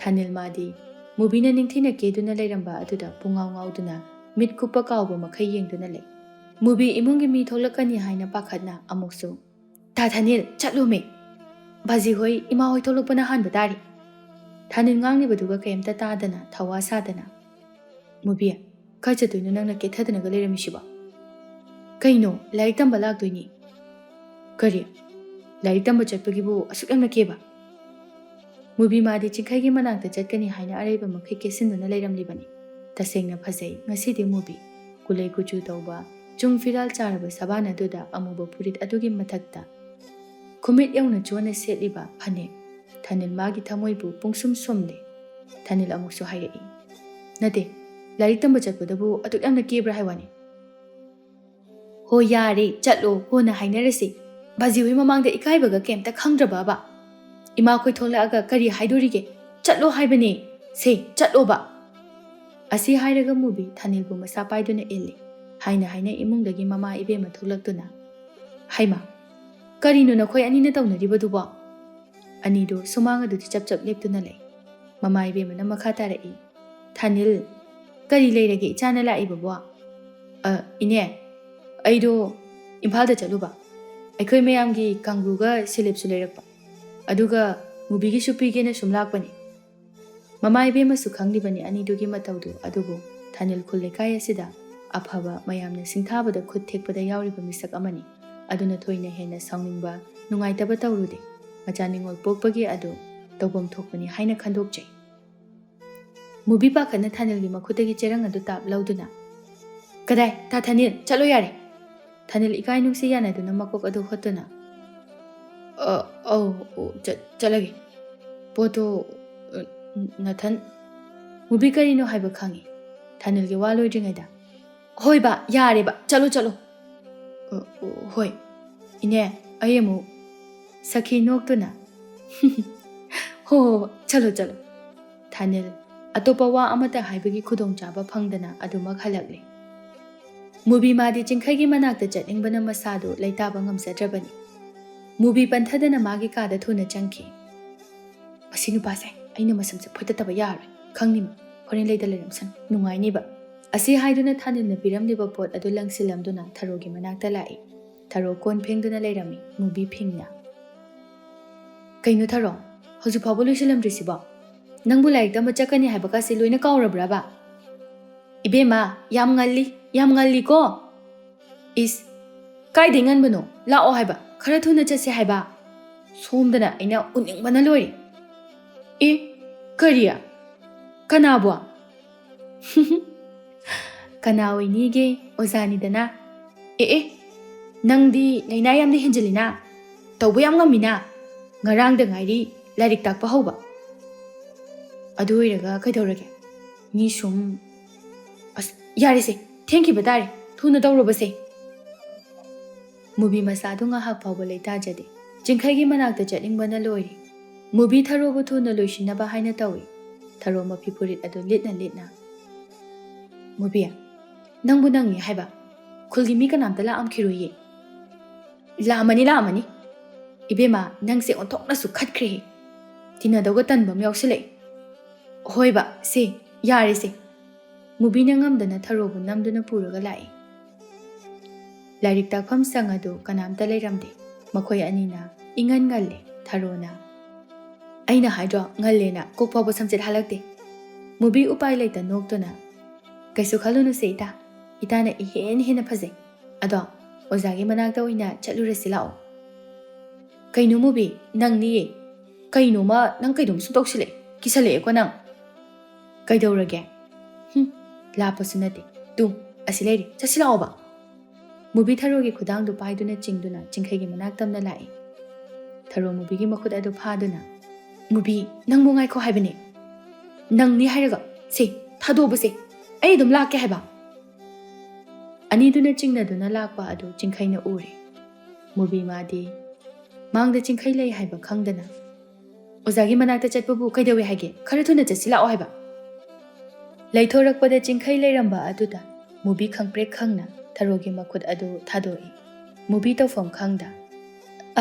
ꯊꯥꯅꯤꯜ ꯃꯥꯗꯤ ꯃꯨꯕꯤꯅ ꯅꯤꯡꯊꯤꯅ ꯀꯦꯗꯨꯅ ꯂꯩꯔꯝꯕ ꯑꯗꯨꯗ ꯄꯨꯡꯉꯥꯎ ꯉꯥꯎꯗꯨꯅ ꯃꯤꯠ ꯀꯨꯞꯄ ꯀꯥꯎꯕ ꯃꯈꯩ ꯌꯦꯡꯗꯨꯅ ꯂꯩ꯫ ꯃꯨꯕꯤ ꯏꯃꯨꯡꯒꯤ ꯃꯤ ꯊꯣꯛꯂꯛꯀꯅꯤ ꯍꯥꯏꯅ ꯄꯥꯈꯠꯅ ꯑꯃꯨꯛꯁꯨ, "ꯇꯥ ꯊꯥꯅꯤꯜ, ꯆꯠꯂꯣꯃꯦ꯫ ꯕꯥꯖꯤ ꯍꯣꯏ, ꯏꯃꯥ ꯍꯣꯏ ꯊꯣꯛꯂꯛꯄꯅ ꯍꯥꯟꯕ ꯇꯥꯔꯦ꯫" ꯊꯥꯅꯤꯜ ꯉꯥꯡꯂꯤꯕꯗꯨꯒ ꯀꯩꯝꯇ ꯇꯥꯗꯅ ꯊꯋꯥ ꯁꯥꯗꯅ, "ꯃꯨꯕꯤ, ꯀꯥꯏ ꯆꯠꯇꯣꯏꯅꯣ ꯅꯪꯅ ꯀꯦꯊꯗꯅꯒ ꯂꯩꯔꯝꯃꯤꯁꯤꯕꯣ? ꯀꯩꯅꯣ, ꯂꯥꯏꯔꯤꯛ ꯇꯝꯕ ꯂꯥꯛꯇꯣꯏꯅꯤ꯫" "ꯀꯔꯤ? ꯂꯥꯏꯔꯤꯛ ꯇꯝꯕ ꯆꯠꯄꯒꯤꯕꯨ ꯑꯁꯨꯛ ꯌꯥꯝꯅ ꯀꯦꯕ?" ꯃꯨꯕꯤ ꯃꯥꯗꯤ ꯆꯤꯡꯈꯩꯒꯤ ꯃꯅꯥꯛꯇ ꯆꯠꯀꯅꯤ ꯍꯥꯏꯅ ꯑꯔꯩꯕ ꯃꯈꯩ ꯀꯦꯁꯤꯟꯗꯨꯅ ꯂꯩꯔꯝꯂꯤꯕꯅꯤ꯫ ꯇꯁꯦꯡꯅ ꯐꯖꯩ ꯉꯁꯤꯗꯤ ꯃꯨꯕꯤ꯫ ꯀꯨꯂꯩ ꯀꯨꯆꯨ ꯇꯧꯕ, ꯆꯨꯡ ꯐꯤꯔꯥꯜ ꯆꯥꯔꯕ ꯁꯕꯥꯟ ꯑꯗꯨꯗ ꯑꯃꯨꯕ ꯐꯨꯔꯤꯠ ꯑꯗꯨꯒꯤ ꯃꯊꯛꯇ ꯈꯨꯃꯤꯠ ꯌꯧꯅ ꯆꯣꯟꯅ ꯁꯦꯠꯂꯤꯕ ꯐꯅꯦꯛ꯫ ꯊꯥꯅꯤꯜ ꯃꯥꯒꯤ ꯊꯃꯣꯏꯕꯨ ꯄꯨꯡꯁꯨꯝ ꯁꯨꯝꯂꯦ꯫ ꯊꯥꯅꯤꯜ ꯑꯃꯨꯛꯁꯨ ꯍꯥꯏꯔꯛꯏ, "ꯅꯠꯇꯦ, ꯂꯥꯏꯔꯤꯛ ꯇꯝꯕ ꯆꯠꯄꯗꯕꯨ ꯑꯗꯨꯛ ꯌꯥꯝꯅ ꯀꯦꯕ꯭ꯔꯥ ꯍꯥꯏ ꯋꯥꯅꯤ?" "ꯍꯣ ꯌꯥꯔꯦ, ꯆꯠꯂꯣ, ꯀꯣꯟꯅ ꯍꯥꯏꯅꯔꯁꯤ꯫ ꯕꯥꯖꯤ ꯍꯣꯏ ꯃꯃꯥꯡꯗ ꯏꯀꯥꯏꯕꯒ ꯀꯩꯝꯇ ꯈꯪꯗ꯭ꯔꯕꯕ? ꯏꯃꯥꯈꯣꯏ ꯊꯣꯛꯂꯛꯑꯒ ꯀꯔꯤ ꯍꯥꯏꯗꯣꯔꯤꯒꯦ? ꯆꯠꯂꯣ ꯍꯥꯏꯕꯅꯦ꯫ ꯁꯦ, ꯆꯠꯂꯣꯕ꯫" ꯑꯁꯤ ꯍꯥꯏꯔꯒ ꯃꯨꯕꯤ ꯊꯥꯅꯤꯜꯕꯨ ꯃꯁꯥ ꯄꯥꯏꯗꯨꯅ ꯏꯜꯂꯤ꯫ ꯍꯥꯏꯅ ꯍꯥꯏꯅ ꯏꯃꯨꯡꯗꯒꯤ ꯃꯃꯥ ꯏꯕꯦꯝꯃ ꯊꯣꯛꯂꯛꯇꯨꯅ, "ꯍꯩꯃꯥ, ꯀꯔꯤꯅꯣ ꯅꯈꯣꯏ ꯑꯅꯤꯅ ꯇꯧꯅꯔꯤꯕꯗꯨꯕꯣ?" ꯑꯅꯤꯗꯨ ꯁꯨꯃꯥꯡ ꯑꯗꯨꯗ ꯆꯞ ꯆꯞ ꯂꯦꯞꯇꯨꯅ ꯂꯩ꯫ ꯃꯃꯥ ꯏꯕꯦꯝꯃꯅ ꯃꯈꯥ ꯇꯥꯔꯛꯏ, "ꯊꯥꯅꯤꯜ, ꯀꯔꯤ ꯂꯩꯔꯒꯦ ꯏꯆꯥꯅ ꯂꯥꯛꯏꯕꯕꯣ?" "ꯑ, ꯏꯅꯦ, ꯑꯩꯗꯣ ꯏꯝꯐꯥꯜꯗ ꯆꯠꯂꯨꯕ꯫ ꯑꯩꯈꯣꯏ ꯃꯌꯥꯝꯒꯤ ꯀꯥꯡꯒ꯭ꯔꯨꯒ ꯁꯤꯂꯤꯞꯁꯨ ꯂꯩꯔꯛꯄ꯫ ꯑꯗꯨꯒ ꯃꯨꯕꯤꯒꯤꯁꯨ ꯄꯤꯒꯦꯅ ꯁꯨꯝ ꯂꯥꯛꯄꯅꯤ꯫" ꯃꯃꯥ ꯏꯕꯦꯝꯃꯁꯨ ꯈꯪꯂꯤꯕꯅꯤ ꯑꯅꯤꯗꯨꯒꯤ ꯃꯇꯧꯗꯨ, ꯑꯗꯨꯕꯨ ꯊꯥꯅꯤꯜ ꯈꯨꯜ ꯂꯩꯀꯥꯏ ꯑꯁꯤꯗ ꯑꯐꯕ, ꯃꯌꯥꯝꯅ ꯁꯤꯡꯊꯥꯕꯗ ꯈꯨꯠ ꯊꯦꯛꯄꯗ ꯌꯥꯎꯔꯤꯕ ꯃꯤꯁꯛ ꯑꯃꯅꯤ꯫ ꯑꯗꯨꯅ ꯊꯣꯏꯅ ꯍꯦꯟꯅ ꯁꯥꯎꯅꯤꯡꯕ, ꯅꯨꯡꯉꯥꯏꯇꯕ ꯇꯧꯔꯨꯗꯦ꯫ ꯃꯆꯥ ꯅꯤꯉꯣꯜ ꯄꯣꯛꯄꯒꯤ ꯑꯗꯨ ꯇꯧꯐꯝ ꯊꯣꯛꯄꯅꯤ ꯍꯥꯏꯅ ꯈꯟꯗꯣꯛꯆꯩ꯫ ꯃꯨꯕꯤ ꯄꯥꯈꯠꯅ ꯊꯥꯅꯤꯜꯒꯤ ꯃꯈꯨꯠꯇꯒꯤ ꯆꯦꯔꯪ ꯑꯗꯨ ꯇꯥꯞ ꯂꯧꯗꯨꯅ, "ꯀꯗꯥꯏ? ꯇꯥ ꯊꯥꯅꯤꯜ, ꯆꯠꯂꯣ ꯌꯥꯔꯦ!" ꯊꯥꯅꯤꯜ ꯏꯀꯥꯏ ꯅꯨꯡꯁꯤ ꯌꯥꯅꯗꯨꯅ ꯃꯀꯣꯛ ꯑꯗꯨ ꯍꯣꯠꯇꯨꯅ, "ꯑ, ꯑꯧ, ꯑꯣ, ꯆꯠ-, ꯆꯠꯂꯒꯦ꯫ ꯄꯣꯠꯇꯣ, ꯑ, ꯅꯊꯟ꯫" ꯃꯨꯕꯤ ꯀꯔꯤꯅꯣ ꯍꯥꯏꯕ ꯈꯪꯉꯤ꯫ ꯊꯥꯅꯤꯜꯒꯤ ꯋꯥ ꯂꯣꯏꯗ꯭ꯔꯤꯉꯩꯗ, "ꯍꯣꯏ ꯕꯥ, ꯌꯥꯔꯦ ꯕꯥ, ꯆꯠꯂꯣ, ꯆꯠꯂꯣ꯫" "ꯑ, ꯑꯣ, ꯍꯣꯏ꯫ ꯏꯅꯦ, ꯑꯩ ꯑꯃꯨꯛ꯫" ꯁꯈꯤ ꯅꯣꯛꯇꯨꯅ, "ꯍꯣ, ꯍꯣ, ꯍꯣ, ꯆꯠꯂꯣ, ꯆꯠꯂꯣ꯫" ꯊꯥꯅꯤꯜ ꯑꯇꯣꯞꯄ ꯋꯥ ꯑꯃꯠꯇ ꯍꯥꯏꯕꯒꯤ ꯈꯨꯗꯣꯡꯆꯥꯕ ꯐꯪꯗꯅ ꯑꯗꯨꯃꯛ ꯍꯜꯂꯛꯂꯦ꯫ ꯃꯨꯕꯤ ꯃꯥꯗꯤ ꯆꯤꯡꯈꯩꯒꯤ ꯃꯅꯥꯛꯇ ꯆꯠꯅꯤꯡꯕꯅ ꯃꯁꯥꯗꯨ ꯂꯩꯇꯥꯕ ꯉꯝꯖꯗ꯭ꯔꯕꯅꯤ꯫ ꯃꯨꯕꯤ ꯄꯟꯊꯗꯅ ꯃꯥꯒꯤ ꯀꯥꯗ ꯊꯨꯅ ꯆꯪꯈꯤ꯫ "ꯃꯁꯤ ꯅꯨꯄꯥꯁꯦ, ꯑꯩꯅ ꯃꯁꯝꯁꯦ ꯐꯣꯏꯇꯠꯇꯕ ꯌꯥꯔꯣꯏ꯫ ꯈꯪꯅꯤꯃ, ꯍꯣꯔꯦꯟ ꯂꯩꯗ ꯂꯩꯔꯝꯁꯅꯨ, ꯅꯨꯡꯉꯥꯏꯅꯤꯕ꯫" ꯑꯁꯤ ꯍꯥꯏꯗꯨꯅ ꯊꯥꯅꯤꯜꯅ ꯄꯤꯔꯝꯂꯤꯕ ꯄꯣꯠ ꯑꯗꯨ ꯂꯪꯁꯤꯜꯂꯝꯗꯨꯅ ꯊꯔꯣꯒꯤ ꯃꯅꯥꯛꯇ ꯂꯥꯛꯏ꯫ ꯊꯔꯣ ꯀꯣꯟ ꯐꯦꯡꯗꯨꯅ ꯂꯩꯔꯝꯃꯤ, ꯃꯨꯕꯤ ꯐꯤꯡꯅ꯫ "ꯀꯩꯅꯣ ꯊꯔꯣ, ꯍꯧꯖꯤꯛ ꯐꯥꯎꯕ ꯂꯣꯏꯁꯤꯜꯂꯝꯗ꯭ꯔꯤꯁꯤꯕꯣ? ꯅꯪꯕꯨ ꯂꯥꯏꯔꯤꯛ ꯇꯝꯕ ꯆꯠꯀꯅꯤ ꯍꯥꯏꯕꯀꯥꯁꯦ ꯂꯣꯏꯅ ꯀꯥꯎꯔꯕ꯭ꯔꯕ?" "ꯏꯕꯦꯝꯃ, ꯌꯥꯝ ꯉꯜꯂꯤ, ꯌꯥꯝ ꯉꯜꯂꯤꯀꯣ꯫" "ꯏꯁ, ꯀꯥꯏꯗꯩ ꯉꯟꯕꯅꯣ? ꯂꯥꯛꯑꯣ ꯍꯥꯏꯕ, ꯈꯔ ꯊꯨꯅ ꯆꯠꯁꯦ ꯍꯥꯏꯕ꯫ ꯁꯣꯝꯗꯅ ꯑꯩꯅ ꯎꯅꯤꯡꯕꯅ ꯂꯣꯏꯔꯦ꯫" "ꯑꯦ, ꯀꯔꯤ? ꯀꯅꯥꯕꯨ?" "ꯀꯅꯥ ꯑꯣꯏꯅꯤꯒꯦ, ꯑꯣꯖꯥꯅꯤꯗꯅ꯫ ꯑꯦ, ꯑꯦ, ꯅꯪꯗꯤ ꯂꯩꯅꯥ ꯌꯥꯝꯅ ꯍꯦꯟꯖꯤꯜꯂꯤꯅ꯫ ꯇꯧꯕ ꯌꯥꯝ ꯉꯝꯃꯤꯅ꯫ ꯉꯔꯥꯡꯗ ꯉꯥꯏꯔꯤ ꯂꯥꯏꯔꯤꯛ ꯇꯥꯛꯄ ꯍꯧꯕ꯫ ꯑꯗꯨ ꯑꯣꯏꯔꯒ ꯀꯩꯗꯧꯔꯒꯦ? ꯃꯤ ꯁꯨꯝ, ꯑꯁ, ꯌꯥꯔꯦꯁꯦ, ꯊꯦꯡꯈꯤꯕ ꯇꯥꯔꯦ, ꯊꯨꯅ ꯇꯧꯔꯨꯕꯁꯦ꯫" ꯃꯨꯕꯤ ꯃꯆꯥꯗꯨ ꯉꯥꯏꯍꯥꯛ ꯐꯥꯎꯕ ꯂꯩꯇꯥꯖꯗꯦ꯫ ꯆꯤꯡꯈꯩꯒꯤ ꯃꯅꯥꯛꯇ ꯆꯠꯅꯤꯡꯕꯅ ꯂꯣꯏꯔꯦ꯫ ꯃꯨꯕꯤ ꯊꯔꯣꯕꯨ ꯊꯨꯅ ꯂꯣꯏꯁꯤꯟꯅꯕ ꯍꯥꯏꯅ ꯇꯧꯏ꯫ ꯊꯔꯣ ꯃꯐꯤ ꯐꯨꯔꯤꯠ ꯑꯗꯨ ꯂꯤꯠꯅ ꯂꯤꯠꯅ, "ꯃꯨꯕꯤ, ꯅꯪꯕꯨ ꯅꯪꯅꯤ ꯍꯥꯏꯕ? ꯈꯨꯜꯒꯤ ꯃꯤ ꯀꯅꯥꯝꯇ ꯂꯥꯛꯑꯝꯈꯤꯔꯣꯏꯌꯦ꯫" "ꯂꯥꯛꯑꯝꯃꯅꯤ, ꯂꯥꯛꯑꯝꯃꯅꯤ꯫ ꯏꯕꯦꯝꯃ, ꯅꯪꯁꯦ ꯑꯣꯟꯊꯣꯛꯅꯁꯨ ꯈꯠꯈ꯭ꯔꯦꯍꯦ꯫ ꯇꯤꯟꯅꯗꯧꯒ ꯇꯟꯕ ꯑꯃ ꯌꯥꯎꯁꯤꯜꯂꯛꯑꯦ꯫ ꯍꯣꯏꯕ, ꯁꯦ, ꯌꯥꯔꯦꯁꯦ꯫" ꯃꯨꯕꯤꯅ ꯉꯝꯗꯅ ꯊꯔꯣꯕꯨ ꯅꯝꯗꯨꯅ ꯄꯨꯔꯒ ꯂꯥꯛꯏ꯫ ꯂꯥꯏꯔꯤꯛ ꯇꯥꯛꯐꯝ ꯁꯪ ꯑꯗꯨ ꯀꯅꯥꯝꯇ ꯂꯩꯔꯝꯗꯦ꯫ ꯃꯈꯣꯏ ꯑꯅꯤꯅ ꯏꯉꯟ ꯉꯜꯂꯦ꯫ ꯊꯔꯣꯅ, "ꯑꯩꯅ ꯍꯥꯏꯗ꯭ꯔꯣ, ꯉꯜꯂꯦꯅ, ꯀꯣꯛ ꯐꯥꯎꯕ ꯁꯝꯆꯦꯠ ꯍꯥꯜꯂꯛꯇꯦ꯫" ꯃꯨꯕꯤ ꯎꯄꯥꯏ ꯂꯩꯇ ꯅꯣꯛꯇꯨꯅ, "ꯀꯩꯁꯨ ꯈꯜꯂꯨꯅꯨꯁꯦ ꯏꯇꯥ, ꯏꯇꯥꯅ ꯏꯍꯦꯟ ꯍꯦꯟꯅ ꯐꯖꯩ꯫ ꯑꯗꯣ ꯑꯣꯖꯥꯒꯤ ꯃꯅꯥꯛꯇ ꯑꯣꯏꯅ ꯆꯠꯂꯨꯔꯁꯤ ꯂꯥꯛꯑꯣ꯫" "ꯀꯩꯅꯣ ꯃꯨꯕꯤ, ꯅꯪꯅꯤꯌꯦ꯫ ꯀꯩꯅꯣꯃ, ꯅꯪ ꯀꯩꯅꯣꯝ ꯁꯨꯝ ꯇꯧꯁꯤꯜꯂꯛꯑꯦ, ꯀꯤꯁꯜꯂꯛꯑꯦꯀꯣ ꯅꯪ꯫" "ꯀꯩꯗꯧꯔꯒꯦ? ꯍꯨꯝ, ꯂꯥꯞꯄꯁꯨ ꯅꯠꯇꯦ꯫ ꯇꯨ, ꯑꯁꯤ ꯂꯩꯔꯦ, ꯆꯠꯁꯤ ꯂꯥꯛꯑꯣꯕ꯫ ꯃꯨꯕꯤ ꯊꯔꯣꯒꯤ ꯈꯨꯗꯥꯡꯗꯨ ꯄꯥꯏꯗꯨꯅ ꯆꯤꯡꯗꯨꯅ ꯆꯤꯡꯈꯩꯒꯤ ꯃꯅꯥꯛ ꯇꯝꯅ ꯂꯥꯛꯏ꯫ ꯊꯔꯣ ꯃꯨꯕꯤꯒꯤ ꯃꯈꯨꯠ ꯑꯗꯨ ꯐꯥꯗꯨꯅ, "ꯃꯨꯕꯤ, ꯅꯪꯕꯨ ꯉꯥꯏꯈꯣ ꯍꯥꯏꯕꯅꯦ꯫ ꯅꯪꯅꯤ ꯍꯥꯏꯔꯒ, ꯁꯦ, ꯊꯥꯗꯣꯛꯑꯣꯕꯁꯦ꯫ ꯑꯩ ꯑꯗꯨꯝ ꯂꯥꯛꯀꯦ ꯍꯥꯏꯕ꯫" ꯑꯅꯤꯗꯨꯅ ꯆꯤꯡꯅꯗꯨꯅ ꯂꯥꯛꯄ ꯑꯗꯨ ꯆꯤꯡꯈꯩꯅ ꯎꯔꯦ꯫ ꯃꯨꯕꯤ ꯃꯥꯗꯤ ꯃꯥꯡꯗ ꯆꯤꯡꯈꯩ ꯂꯩ ꯍꯥꯏꯕ ꯈꯪꯗꯅ, "ꯑꯣꯖꯥꯒꯤ ꯃꯅꯥꯛꯇ ꯆꯠꯄꯕꯨ ꯀꯩꯗꯧꯋꯦ ꯍꯥꯏꯒꯦ? ꯈꯔ ꯊꯨꯅ ꯆꯠꯁꯤ ꯂꯥꯛꯑꯣ ꯍꯥꯏꯕ꯫" ꯂꯩꯊꯣꯔꯛꯄꯗ ꯆꯤꯡꯈꯩ ꯂꯩꯔꯝꯕ ꯑꯗꯨꯗ ꯃꯨꯕꯤ ꯈꯪꯄ꯭ꯔꯦꯛ ꯈꯪꯅ ꯊꯔꯣꯒꯤ ꯃꯈꯨꯠ ꯑꯗꯨ ꯊꯥꯗꯣꯛꯏ꯫ ꯃꯨꯕꯤ ꯇꯧꯐꯝ ꯈꯪꯗ,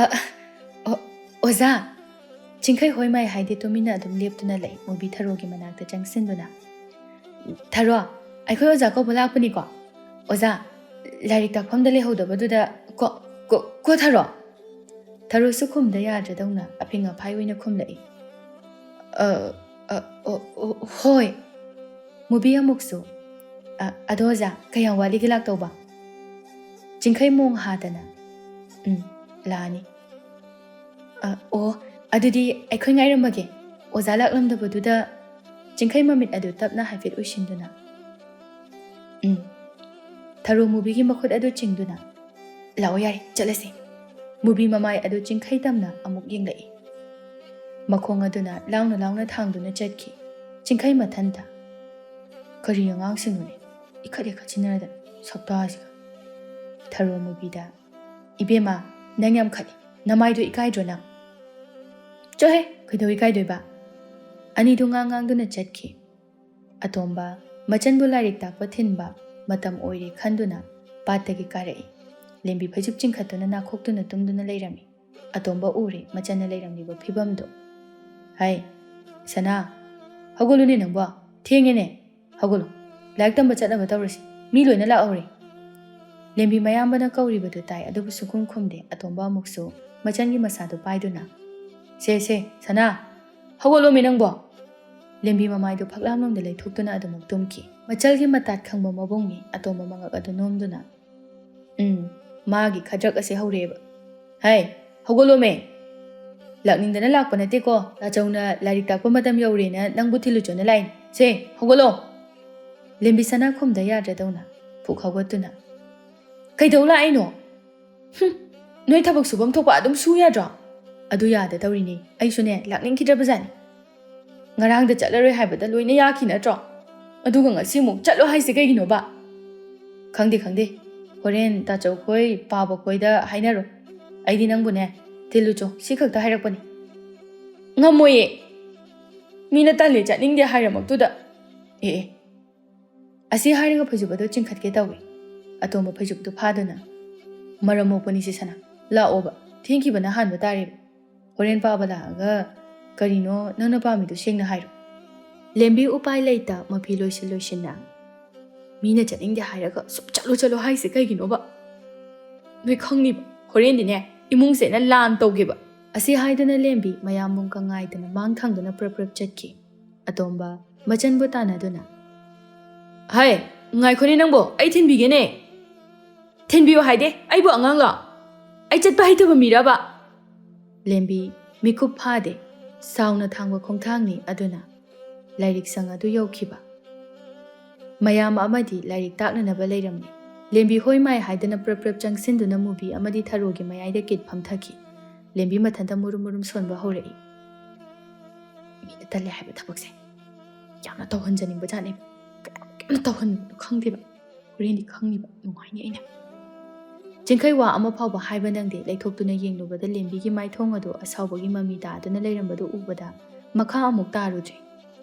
"ꯑ, ꯑ, ꯑꯣ, ꯑꯣꯖꯥ!" ꯆꯤꯡꯈꯩ ꯍꯣꯏ ꯃꯥꯏ ꯍꯥꯏꯗꯦ, ꯇꯨꯃꯤꯟꯅ ꯑꯗꯨꯝ ꯂꯦꯞꯇꯨꯅ ꯂꯩ꯫ ꯃꯨꯕꯤ ꯊꯔꯣꯒꯤ ꯃꯅꯥꯛꯇ ꯆꯪꯁꯤꯟꯗꯨꯅ, "ꯊꯔꯣ, ꯑꯩꯈꯣꯏ ꯑꯣꯖꯥ ꯀꯧꯕ ꯂꯥꯛꯄꯅꯤꯀꯣ꯫ ꯑꯣꯖꯥ, ꯂꯥꯏꯔꯤꯛ ꯇꯥꯛꯐꯝꯗ ꯂꯩꯍꯧꯗꯕꯗꯨꯗ ꯀꯣ, ꯀꯣ, ꯀꯣ ꯊꯔꯣ?" ꯊꯔꯣꯁꯨ ꯈꯨꯝꯗ ꯌꯥꯗ꯭ꯔꯗꯧꯅ ꯑꯐꯤꯡ ꯑꯐꯥꯏ ꯑꯣꯏꯅ ꯈꯨꯝꯂꯛꯏ꯫ "ꯑ, ꯑ, ꯑꯣ, ꯑꯣ, ꯍꯣꯏ꯫" ꯃꯨꯕꯤ ꯑꯃꯨꯛꯁꯨ, "ꯑ, ꯑꯗꯣ ꯑꯣꯖꯥ, ꯀꯌꯥꯝ ꯋꯥꯠꯂꯤꯒꯦ ꯂꯥꯛꯇꯧꯕ?" ꯆꯤꯡꯈꯩ ꯃꯣꯡ ꯍꯥꯗꯅ, "ꯎꯝ, ꯂꯥꯛꯑꯅꯤ꯫" "ꯑ, ꯑꯣ, ꯑꯗꯨꯗꯤ ꯑꯩꯈꯣꯏ ꯉꯥꯏꯔꯝꯃꯒꯦ꯫" ꯑꯣꯖꯥ ꯂꯥꯛꯂꯝꯗꯕꯗꯨꯗ ꯆꯤꯡꯈꯩ ꯃꯃꯤꯠ ꯑꯗꯨ ꯇꯞꯅ ꯍꯥꯏꯐꯦꯠ ꯎꯏꯁꯤꯟꯗꯨꯅ, "ꯎꯝ꯫" ꯊꯔꯣ ꯃꯨꯕꯤꯒꯤ ꯃꯈꯨꯠ ꯑꯗꯨ ꯆꯤꯡꯗꯨꯅ, "ꯂꯥꯛꯑꯣ ꯌꯥꯔꯦ, ꯆꯠꯂꯁꯤ꯫" ꯃꯨꯕꯤ ꯃꯃꯥꯏ ꯑꯗꯨ ꯆꯤꯡꯈꯩ ꯇꯝꯅ ꯑꯃꯨꯛ ꯌꯦꯡꯂꯛꯏ꯫ ꯃꯈꯣꯡ ꯑꯗꯨꯅ ꯂꯥꯎꯅ ꯂꯥꯎꯅ ꯊꯥꯡꯗꯨꯅ ꯆꯠꯈꯤ꯫ ꯆꯤꯡꯈꯩ ꯃꯊꯟꯇ, "ꯀꯔꯤ ꯑꯉꯥꯡꯁꯤꯡꯅꯣꯅꯦ, ꯏꯈꯠ ꯏꯈꯠ ꯁꯤꯟꯅꯔꯗꯅ, ꯁꯛꯇꯥꯁꯤꯒ꯫" ꯊꯔꯣ ꯃꯨꯕꯤꯗ, "ꯏꯕꯦꯝꯃ, ꯅꯪ ꯌꯥꯝ ꯈꯠꯂꯤ꯫ ꯅꯃꯥꯏꯗꯣ ꯏꯀꯥꯏꯗ꯭ꯔꯣ ꯅꯪ?" "ꯆꯣꯍꯦ, ꯀꯩꯗꯧ ꯏꯀꯥꯏꯗꯣꯏꯕ?" ꯑꯅꯤꯗꯨ ꯉꯥꯡ ꯉꯥꯡꯗꯨꯅ ꯆꯠꯈꯤ꯫ ꯑꯇꯣꯝꯕ, ꯃꯆꯟꯕꯨ ꯂꯥꯏꯔꯤꯛ ꯇꯥꯛꯄ ꯊꯤꯟꯕ ꯃꯇꯝ ꯑꯣꯏꯔꯦ ꯈꯟꯗꯨꯅ ꯄꯥꯠꯇꯒꯤ ꯀꯥꯔꯛꯏ꯫ ꯂꯦꯝꯕꯤ ꯐꯩꯖꯨꯞ ꯆꯤꯡꯈꯠꯇꯨꯅ ꯅꯥꯈꯣꯛꯇꯨꯅ ꯇꯨꯝꯗꯨꯅ ꯂꯩꯔꯝꯃꯤ꯫ ꯑꯇꯣꯝꯕ ꯎꯔꯦ ꯃꯆꯟꯅ ꯂꯩꯔꯝꯂꯤꯕ ꯐꯤꯕꯝꯗꯨ꯫ "ꯍꯩ, ꯁꯅꯥ, ꯍꯧꯒꯠꯂꯨꯅꯦ ꯅꯪꯕꯣ, ꯊꯦꯡꯉꯦꯅꯦ꯫ ꯍꯧꯒꯠꯂꯣ, ꯂꯥꯏꯔꯤꯛ ꯇꯝꯕ ꯆꯠꯅꯕ ꯇꯧꯔꯁꯤ꯫ ꯃꯤ ꯂꯣꯏꯅ ꯂꯥꯛꯍꯧꯔꯦ꯫" ꯂꯦꯝꯕꯤ ꯃꯌꯥꯝꯕꯅ ꯀꯧꯔꯤꯕꯗꯨ ꯇꯥꯏ, ꯑꯗꯨꯕꯨ ꯁꯨꯈꯨꯝ ꯈꯨꯝꯗꯦ꯫ ꯑꯇꯣꯝꯕ ꯑꯃꯨꯛꯁꯨ ꯃꯆꯟꯒꯤ ꯃꯁꯥꯗꯨ ꯄꯥꯏꯗꯨꯅ, "ꯁꯦ, ꯁꯦ, ꯁꯅꯥ, ꯍꯧꯒꯠꯂꯣꯃꯤ ꯅꯪꯕꯣ!" ꯂꯦꯝꯕꯤ ꯃꯃꯥꯏꯗꯨ ꯐꯛꯂꯥꯡꯂꯣꯝꯗ ꯂꯩꯊꯣꯛꯇꯨꯅ ꯑꯗꯨꯃꯛ ꯇꯨꯝꯈꯤ꯫ ꯃꯆꯜꯒꯤ ꯃꯇꯥꯠ ꯈꯪꯕ ꯃꯕꯨꯡꯅꯤ꯫ ꯑꯇꯣꯝꯕ ꯃꯉꯛ ꯑꯗꯨ ꯅꯣꯝꯗꯨꯅ, "ꯎꯝ, ꯃꯥꯒꯤ ꯈꯗ꯭ꯔꯛ ꯑꯁꯦ ꯍꯧꯔꯛꯑꯦꯕ꯫ ꯍꯩ, ꯍꯧꯒꯠꯂꯣꯃꯦ! ꯂꯥꯛꯅꯤꯡꯗꯅ ꯂꯥꯛꯄ ꯅꯠꯇꯦꯀꯣ꯫ ꯇꯥꯆꯧꯅ ꯂꯥꯏꯔꯤꯛ ꯇꯥꯛꯄ ꯃꯇꯝ ꯌꯧꯔꯦꯅ ꯅꯪꯕꯨ ꯊꯤꯜꯂꯨꯆꯣꯅ ꯂꯥꯛꯏꯅꯤ꯫ ꯁꯦ, ꯍꯧꯒꯠꯂꯣ!" ꯂꯦꯝꯕꯤ ꯁꯅꯥ ꯈꯨꯝꯗ ꯌꯥꯗ꯭ꯔꯗꯧꯅ ꯄꯨꯛ ꯍꯧꯒꯠꯇꯨꯅ, "ꯀꯩꯗꯧ ꯂꯥꯛꯏꯅꯣ? ꯍꯨꯝ, ꯅꯣꯏ ꯊꯕꯛ ꯁꯨꯐꯝ ꯊꯣꯛꯄ ꯑꯗꯨꯝ ꯁꯨ ꯌꯥꯗ꯭ꯔꯣ? ꯑꯗꯨ ꯌꯥꯗ ꯇꯧꯔꯤꯅꯤ, ꯑꯩꯁꯨꯅꯦ ꯂꯥꯛꯅꯤꯡꯈꯤꯗ꯭ꯔꯕꯖꯥꯠꯅꯤ꯫ ꯉꯔꯥꯡꯗ ꯆꯠꯂꯔꯣꯏ ꯍꯥꯏꯕꯗ ꯂꯣꯏꯅ ꯌꯥꯈꯤ ꯅꯠꯇ꯭ꯔꯣ? ꯑꯗꯨꯒ ꯉꯁꯤ ꯑꯃꯨꯛ ꯆꯠꯂꯣ ꯍꯥꯏꯁꯦ ꯀꯩꯒꯤꯅꯣꯕ?" "ꯈꯪꯗꯦ, ꯈꯪꯗꯦ, ꯍꯣꯔꯦꯟ ꯇꯥꯆꯧ ꯈꯣꯏ, ꯄꯥꯕ ꯈꯣꯏꯗ ꯍꯥꯏꯅꯔꯣ꯫ ꯑꯩꯗꯤ ꯅꯪꯕꯨꯅꯦ ꯊꯤꯜꯂꯨ ꯆꯣ, ꯁꯤ ꯈꯛꯇ ꯍꯥꯏꯔꯛꯄꯅꯤ꯫" "ꯉꯝꯃꯣꯏꯌꯦ, ꯃꯤꯅ ꯇꯜꯂꯦ ꯆꯠꯅꯤꯡꯗꯦ ꯍꯥꯏꯔꯃꯛꯇꯨꯗ꯫ ꯑꯦ ꯑꯦ, ꯑꯁꯤ ꯍꯥꯏꯔꯒ ꯐꯩꯖꯨꯞ ꯑꯗꯨ ꯆꯤꯡꯈꯠꯀꯦ ꯇꯧꯏ꯫ ꯑꯇꯣꯝꯕ ꯐꯩꯖꯨꯞꯇꯨ ꯐꯥꯗꯨꯅ, "ꯃꯔꯝ ꯃꯣꯛꯄꯅꯤ ꯁꯤ ꯁꯅꯥ, ꯂꯥꯛꯑꯣꯕ, ꯊꯦꯡꯈꯤꯕꯅ ꯍꯥꯟꯕ ꯇꯥꯔꯦꯕ꯫ ꯍꯣꯔꯦꯟ ꯄꯥꯕ ꯂꯥꯛꯑꯒ ꯀꯔꯤꯅꯣ ꯅꯪꯅ ꯄꯥꯝꯃꯤꯗꯣ ꯁꯦꯡꯅ ꯍꯥꯏꯔꯣ꯫" ꯂꯦꯝꯕꯤ ꯎꯄꯥꯏ ꯂꯩꯇ ꯃꯐꯤ ꯂꯣꯏꯁꯤꯟ ꯂꯣꯏꯁꯤꯟꯅ, "ꯃꯤꯅ ꯆꯠꯅꯤꯡꯗꯦ ꯍꯥꯏꯔꯒ ꯁꯨꯝ ꯆꯠꯂꯣ ꯆꯠꯂꯣ ꯍꯥꯏꯁꯦ ꯀꯩꯒꯤꯅꯣꯕ? ꯅꯣꯏ ꯈꯪꯅꯤꯕ, ꯍꯣꯔꯦꯟꯗꯤꯅꯦ ꯏꯃꯨꯡꯁꯦ ꯑꯩꯅ ꯂꯥꯟ ꯇꯧꯒꯦꯕ꯫" ꯑꯁꯤ ꯍꯥꯏꯗꯨꯅ ꯂꯦꯝꯕꯤ ꯃꯌꯥꯝꯕꯨꯡ ꯀ ꯉꯥꯏꯗꯅ ꯃꯥꯡ ꯊꯥꯡꯗꯨꯅ ꯄ꯭ꯔꯞ ꯄ꯭ꯔꯞ ꯆꯠꯈꯤ꯫ ꯑꯇꯣꯝꯕ ꯃꯆꯟꯕꯨ ꯇꯥꯟꯅꯗꯨꯅ, "ꯍꯩ, ꯉꯥꯏꯈꯣꯅꯦ ꯅꯪꯕꯣ, ꯑꯩ ꯊꯤꯟꯕꯤꯒꯦꯅꯦ꯫" "ꯊꯤꯟꯕꯤꯌꯨ ꯍꯥꯏꯗꯦ, ꯑꯩꯕꯨ ꯑꯉꯥꯡꯂꯣ? ꯑꯩ ꯆꯠꯄ ꯍꯩꯇꯕ ꯃꯤꯔꯕ?" ꯂꯦꯝꯕꯤ ꯃꯤꯀꯨꯞ ꯐꯥꯗꯦ꯫ ꯆꯥꯎꯅ ꯊꯥꯡꯕ ꯈꯣꯡꯊꯥꯡꯅꯤ ꯑꯗꯨꯅ ꯂꯥꯏꯔꯤꯛ ꯁꯪ ꯑꯗꯨ ꯌꯧꯈꯤꯕ꯫ ꯃꯌꯥꯝ ꯑꯃꯗꯤ ꯂꯥꯏꯔꯤꯛ ꯇꯥꯛꯅꯅꯕ ꯂꯩꯔꯝꯂꯦ꯫ ꯂꯦꯝꯕꯤ ꯍꯣꯏ ꯃꯥꯏ ꯍꯥꯏꯗꯅ ꯄ꯭ꯔꯞ ꯄ꯭ꯔꯞ ꯆꯪꯁꯤꯟꯗꯨꯅ ꯃꯨꯕꯤ ꯑꯃꯗꯤ ꯊꯔꯣꯒꯤ ꯃꯌꯥꯏꯗ ꯀꯤꯠ ꯐꯝꯊꯈꯤ꯫ ꯂꯦꯝꯕꯤ ꯃꯊꯟꯇ ꯃꯨꯔꯨꯝ ꯃꯨꯔꯨꯝ ꯁꯣꯟꯕ ꯍꯧꯔꯛꯏ꯫ ꯃꯤꯅ ꯇꯜꯂꯦ ꯍꯥꯏꯕ ꯊꯕꯛꯁꯦ ꯌꯥꯝꯅ ꯇꯧꯍꯟꯖꯅꯤꯡꯕ ꯖꯥꯠꯅꯦ꯫ ꯀꯌꯥꯝ ꯇꯧꯍꯟꯕꯅꯣ ꯈꯪꯗꯦꯕ꯫ ꯍꯣꯔꯦꯟꯗꯤ ꯈꯪꯅꯤꯕ꯫ ꯅꯨꯡꯉꯥꯏꯅꯤ ꯑꯩꯅ꯫ ꯆꯤꯡꯈꯩ ꯋꯥ ꯑꯃ ꯐꯥꯎꯕ ꯍꯥꯏꯕ ꯅꯪꯗꯦ꯫ ꯂꯩꯊꯣꯛꯇꯨꯅ ꯌꯦꯡꯂꯨꯕꯗ ꯂꯦꯝꯕꯤꯒꯤ ꯃꯥꯏꯊꯣꯡ ꯑꯗꯨ ꯑꯁꯥꯎꯕꯒꯤ ꯃꯃꯤ ꯇꯥꯗꯨꯅ ꯂꯩꯔꯝꯕꯗꯨ ꯎꯕꯗ ꯃꯈꯥ ꯑꯃꯨꯛ ꯇꯥꯔꯨꯗ꯭ꯔꯦ꯫